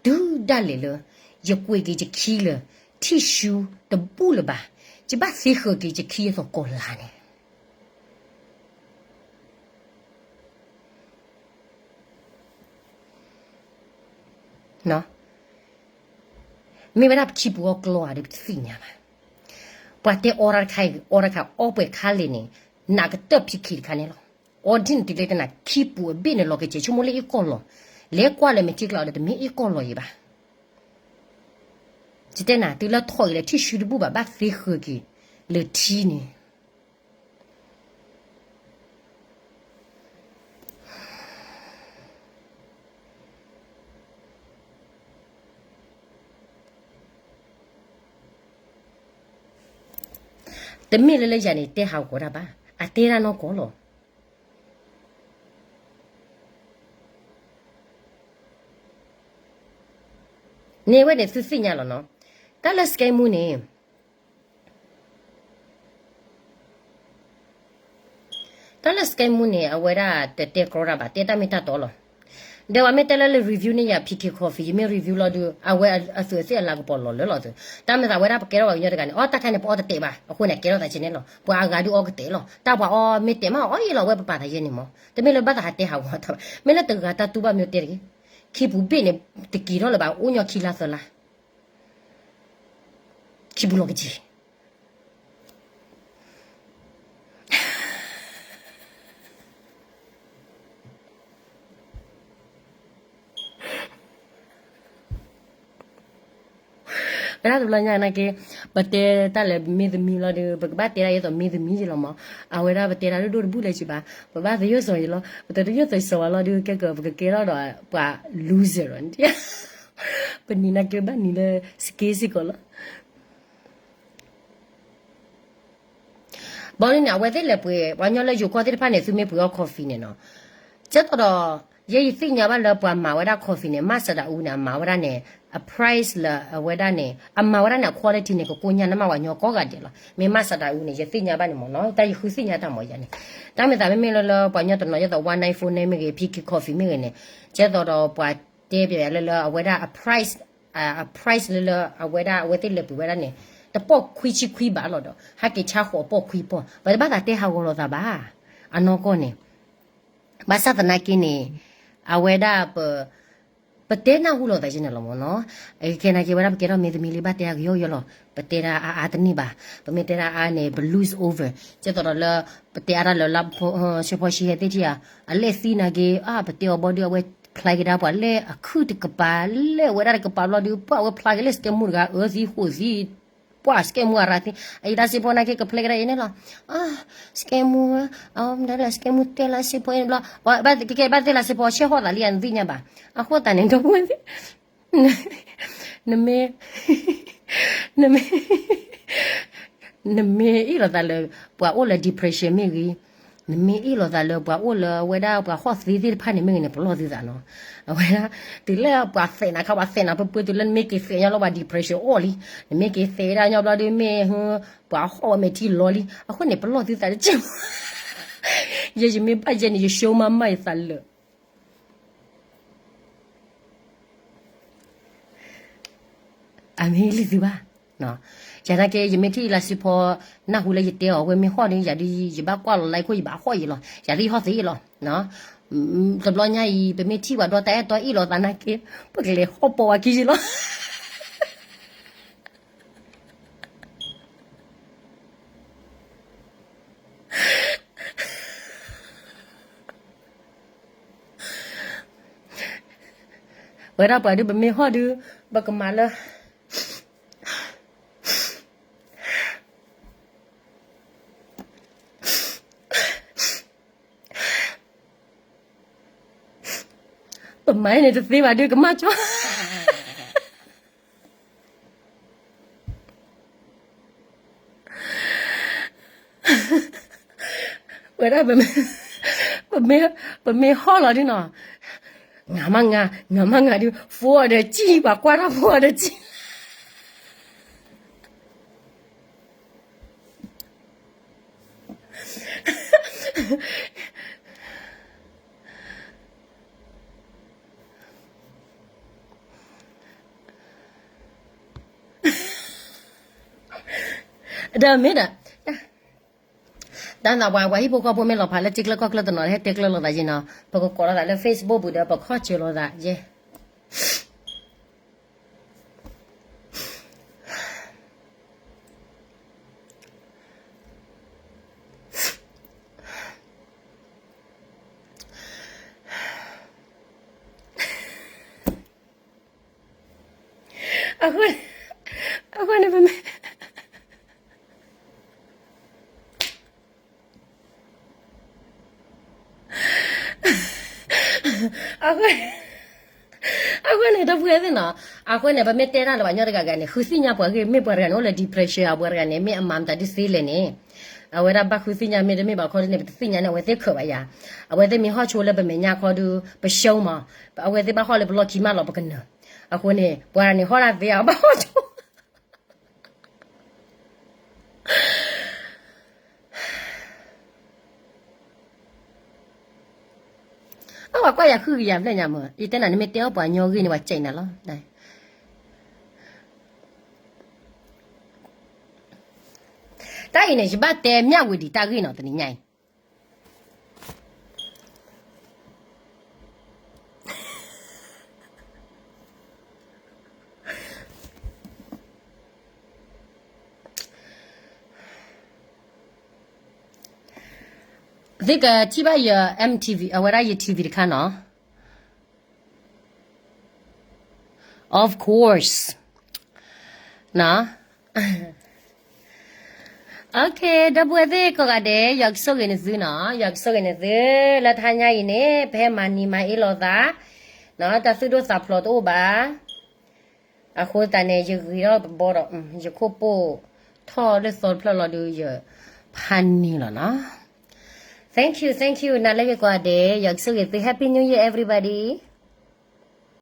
တုၤဒၣ်လဲာ်လၢ ယကွံာ်က့ၤယခံလၢ tissue တဘူၣ်လၢၤဘၣ်, ယဘၣ်သ့ဃၢၤက့ၤယခံအသိးကိးလါန့ၣ် မ့ၢ်ဝဲဒၣ်ခံပူၤအီၣ်ကျီဧါဒီးပတသ့ၣ်ညါဘၣ်. ပှၤတဲအီတၢ်တခါအံၤ အီတခါ အီပှဲၤခါလံန့ၣ်, နးကတၢၢ် PK တခါန့ၣ်လီၤ. အီဒ်န့ၣ်တုၤလၢတနၤ ခံပူၤအဘ့ၣ်န့ၣ် လီၤကကဲး ဆိကမိၣ်လၢအ့ၣ်ကီၢ်လီၤ, လဲၤကွၢ်လၢမဲာ်ထံကလီဒီး တမ့ၢ်အ့ၣ်ကီၢ်လီၤအံၤဘၣ်. ယတဲနၤ တုၤလၢထီၣ်အံၤလၢ tissue တဘူၣ်ဘၣ် ဘၣ်သ့ဃၢၤက့ၤ လၢထံန့ၣ် တမ့ၢ်လၢလၢယၤန့ၣ် တဲဟးဂီၤတၢ်ဘၣ်, အတဲတၢ်နီၢ်ကီၢ်လီၤ. န့ၣ်ဝဲန့ၣ် သုသ့ၣ်ညါလီၤနီၤ, တၢ်လၢ scam မူန့ၣ် တၢ်လၢ scam မူန့ၣ် အဝဲဒၣ်တတဲကြီတၢ်ဘၣ်, တဲတၢ်မ့ၢ်တၢ်တီလီၤ. ဒီးပှၤမ့ၢ်တဲလၢလၢ review န့ၢ်ယၤ PK Coffee ယမ့ၢ် review လီၤဒုး အဝဲအသုးအသ့ၣ်အလၤကပီၤလီၤလၢလီၤသုး, တၢ်မ့ၢ်သးဝဲဒၣ်ပကဲထီၣ်ပှၤကညီတဂၤန့ၣ် အီၣ်တၢ်ခါန့ၣ် ပအီၣ်တတဲာ်ဘၣ်, အဃိန့ၣ် ကဲထီၣ်သးကဲန့ၣ်လီၤ. ပှၤအဂၤဒုးအီၣ်ကတဲာ်လီၤ, တၢ်ပှၤအီၣ်မ့ၢ်တဲာ်မးအီၣ်ယံာ်လီၤ အဝဲပပာ်သးယဲန့ၣ်မး, တမ့ၢ်လၢဘၣ်သးဟးတဲဟးဂီၤတၢ်ဘၣ်, မ့ၢ်လၢတဂၤတၢ်တူၢ်ဘၣ်မ့ၢ်တဲတဂ့ၤ, ခံပူၤဘ့ၣ်န့ၣ် တက့ၤထီၣ်လၢၤဘၣ် အိၣ်ညီခံလါသၢလါ ခံပူၤလီၤကက့ၤ ဝဲဒၣ်တဘျီညါနာ်က့, ပတဲတၢ်လၢမ့ၢ်သမံလီၤဒီး ပကဘၣ်တဲဒၣ်ယဲသိးမ့ၢ်သမံယလီၤမး, အဝဲဒၣ်ပတဲဒၣ်ဒိၣ်ဒိၣ်တဘူၣ်လၢၤဘၣ်, ပဘၣ်သယိၣ်စီၤယလီၤ, ပတသယိၣ်စီၤယလီၤဒီး ကဲကၢ ပကကဲထီၣ်ဒီးပှၤ loser လီၤ, ပနံၤနာ်က့ဘၣ်နံၤလၢ စက့စ့ၢ်ကီးလီၤ. ဘီဒ်န့ၣ် အဝဲသ့ၣ်လဲၤပှ့ၤ ပှၤကညီလၢယိၤကီၢ်သ့ၣ်တဖၣ်န့ၣ် သုမ့ၢ်ပှ့ၤအီၣ် coffee န့ၣ်နီၤ, ကဲသိးဒီး ယဲယသ့ၣ်ညါဘၣ်လၢပှၤမၤဝဲဒၣ် coffee န့ၣ် မၤစၢၤဒၣ်အူန့ၣ် အမၤဝဲဒၣ်န့ၣ် အ price လၢအဝဲဒၣ်န့ၣ် အမၤဝဲဒၣ်န့ၣ် အ quality န့ၣ် ကကိညါနမးပှၤကညီကိးဂၤဒဲးလီၤ. မ့ၢ်မၤစၢၤဒၣ်အူန့ၣ် ယသ့ၣ်ညါဘၣ်န့ၣ်မ့ၢ်နီၤ, တၢ်ယဃုသ့ၣ်ညါတၢ်မ့ၢ်ယၤန့ၣ်, တၢ်မ့ၢ်သးမ့မ့ၢ်လၢလၢပှၤကညီတနီၤ ယဲသိး one nine four nine မ့ၢ်ဂ့ၤ PK Coffee မ့ၢ်ဂ့ၤန့ၣ်, ကဲသိးဒီးပှၤတဲပျဲယၤလၢလၢအဝဲဒၣ်အ price အ price လၢလၢအဝဲဒၣ် အဝဲသ့ၣ်လဲၤပှ့ၤဝဲဒၣ်န့ၣ် တပီၢ်ခွံဆံခွံဘးလီၤဒီး ဟဲက့ၤဆါဃိးပီၢ်ခွံပီၢ်, ပတဘၣ်သးတဲဟးဂီၤလိာ်သးဘၣ်. အနီၢ်ကီၢ်န့ၣ် ဘၣ်ဆၣ်သနာ်က့န့ၣ် အဝဲဒၣ်ပ ပတဲနၢ်ဟူလိာ်သးယဲန့ၣ်လီၤမ့ၢ်နီၤ. ကဲနာ်က့ဝဲဒၣ်ပကဲထီၣ်မ့ၢ်သမံလံ ဘၣ်တဲအကယီကယီလီၤ. ပတဲဒၣ်အါအါတန့ၢ်ဘၣ်. ပမ့ၢ်တဲဒၣ်အါန့ၣ် ပ lose over. ကဲသိးဒီးလၢ ပတဲအါဒၣ်လၢ ဆၢဖီဆံဟဲသ့ၣ်ထံၣ်ဧါ, အလဲၣ်သံနာ်က့ အါ ပတဲအီၤဘီဒုး အဝဲဖျါက့ၤဒၣ်ပှၤလၢအခုၣ်တကပၤ လၢဝဲဒၣ်တကပၤဘျီဒုး ပှၤအဝဲဖျါက့ၤလၢ scam မူတဂၤ အၢသံဃိးသံ ပှၤ scam မူအရၤသံ အံၤတၢ်စ့ၢ်ဖီနာ်က့ကဖျဲးကဒါအံၤန့ၣ်လီၤ. scam မူ အဝဲမတၤလဲၣ် scam မူတဲလၢစ့ၢ်ဖီအံၤန့ၣ်ဘျီ ကဲကဲဘၣ်သ့ၣ်လၢစ့ၢ်ဖီ ဆဲးဟီၣ်သးလံ နသ့ၣ်ညါဘၣ်. အဃိသတးန့ၣ် ဒီပုၢ်ဝဲၢ်သ့ၣ် နမ့ၢ် နမ့ၢ် နမ့ၢ်အ့ၣ်လိာ်သးလၢ ပှၤအိၣ်လၢ depression မ့ၢ်ဂ့ၤ, နမ့ၢ်အ့ၣ်လိာ်သးလၢပှၤအိၣ်လၢအဝဲဒၣ်ပှၤဟီၣ်သ့သ့ၣ်တဖၣ်န့ၣ် မ့ၢ်ဂ့ၤန့ၣ် ပလီၢ်သုသးနီၤ. အဝဲဒၣ် တုၤလၢပှၤသဲးနၤခါ ပှၤသဲးနၤပှဲၤပှဲၤ တုၤလၢနမ့ၢ်က့ၤသဲးညီလီၤ ပှၤ depression အိၣ်လံ. နမ့ၢ်က့ၤသဲးဒၣ်ညီဘျီဒုး မ့ၢ် ပှၤဟီၣ်ဝဲမဲာ်ထံလီၤလံ. အဃိန့ၣ် ပလီၢ်သုသးတက့ၢ်. ယဲယမ့ၢ်ဘၣ်ယဲန့ၣ် ယ show မၤမၢ်ယသးလၢာ် အမ့ၢ်လံသုဘၣ်. ယနာ်က့ ယမ့ၢ်ထံၣ်လါစံဖီ နၢ်ဟူလၢယတဲအီၤ အဝဲမ့ၢ်ဟီၣ်ဒီး ယၤဒုး ယဘၣ်ကွၢ်လီၤ like ခိၣ် ယဘၣ်ဟီၣ်ယံၤလီၤ. ယၤဒုးဟီၣ်သ့လီၤ. တဘျီညါအံၤ ပမ့ၢ်ထံၣ်ပှၤဒီးတၢ်အဲၣ်တီအ့ၣ်လိာ်သးနာ်က့ ပကလဲၤဟီၣ်ပီဝဲခံယံၤလီၤ. ဝဲဒၣ်ပှၤဒုး ပမ့ၢ်ဟီၣ်ဒုး ပကမၤလၢ ပမၤန့ၣ်တသ့ဘၣ်ဒုး ကမၣ်ကၠီ ဝဲဒၣ် ပမ့ၢ်ဟီၣ်လီၤဒုးနီၤ, ငါမးငါ, ငါမးငါဒုး ဖိအီၤဒီးကံၣ် ပှၤကွၢ်တၢ်ဖိအီၤဒီးကံၣ် ဒီးမ့ၢ်ဒီး တၢ်သးပှၤ ပှၤဟံၣ်ဖိဃီဖိမ့ၢ်လီၤဖးလၢထံကျၢၢ်ကီၢ်ကျၢၢ်တနီၤ ဟဲတဲကျၢၤလိာ်သးယဲနီၤ, ပကကိးလိာ်သးလၢ Facebook ပူၤဒီး ပခီၣ်စၢၤလိာ်သးယဲ အဃိန့ၣ် ပမ့ၢ် အဃိန့ၣ် ဒီပုၢ်ဝဲၢ်သ့ၣ်နီၤ, အဃိန့ၣ် ပမ့ၢ်တဲတၢ်လၢပှၤကညီတဂၤဂၤန့ၣ် ဃုသ့ၣ်ညါပှၤဂ့ၢ် မ့ၢ်ပှၤတဂၤန့ၣ် အိၣ်လၢ depression အပှၤတဂၤန့ၣ် မ့ၢ်အမၤမတၤဒ်သ့လဲၣ်န့ၣ်, အဝဲဒၣ်ဘၣ်ဃုသ့ၣ်ညါမ့ၢ်တမ့ၢ်ဘၣ်ခီဒ်န့ၣ် ပတသ့ၣ်ညါန့ၣ် အဝဲသ့ၣ်ခၢၣ်ဘၣ်ယၤ, အဝဲသ့ၣ်မ့ၢ်ဟီၣ်ဆိလၢပမဲာ်ညါခီဒုး ပရှုံးမး, အဝဲသ့ၣ်ဘၣ်ဟီၣ်လၢပလီၢ်ခံမးလီၤ ပကနၢၤ, အဃိန့ၣ် ပှၤတဂၤန့ၣ် ဟီၣ်တၢ်သ့ဧါ ဘၣ်ဟီၣ်ဆိ အဝဲကွၢ်ယၤဃုကယၤဖျၢၣ်ညါမး, ယတဲနၤန့ၣ်မ့ၢ်တဲအီၣ်ပှၤညီဂ့ၢ်န့ၣ် ပှၤစံးနၤလီၤ. တၢ်အံၤန့ၣ် ယဘၣ်တဲမျှဝေဒံးတၢ်ဂ့ၢ်နီၤ တနံၤညါအံၤ သ့ၣ်ကထံၣ်ဘၣ်ယ M T V အဝဲဒၣ်ယ T V တခါနီၤ. Of course. နီၤ. Okay, ဒီပုၢ်ဝဲၢ်သ့ၣ်ကိးဂၤဒဲး ယွၤကဆိၣ်ဂ့ၤနသုနီၤ, ယွၤကဆိၣ်ဂ့ၤနသု, လၢတဟါညါအံၤန့ၣ် ပဟဲမၤနံၤမၤအ့ၣ်လိာ်သး, တၢ်သူၣ်ဒိၣ်သးဖျိးတအိၣ်ဘၣ်. အဃိသတးန့ၣ် ယဂ့ၤထီၣ်ဘီဒီး ယခိၣ်ပိၢ်ထီၣ်လၢသီတဖျၢၣ်လီၤဒုး ယဖးနံၤလီၤနီၤ. Thank you, thank you, နၤလၢဂ့ၤကိးဂၤဒဲး, ယွၤကဆိၣ်ဂ့ၤသု, Happy New Year everybody.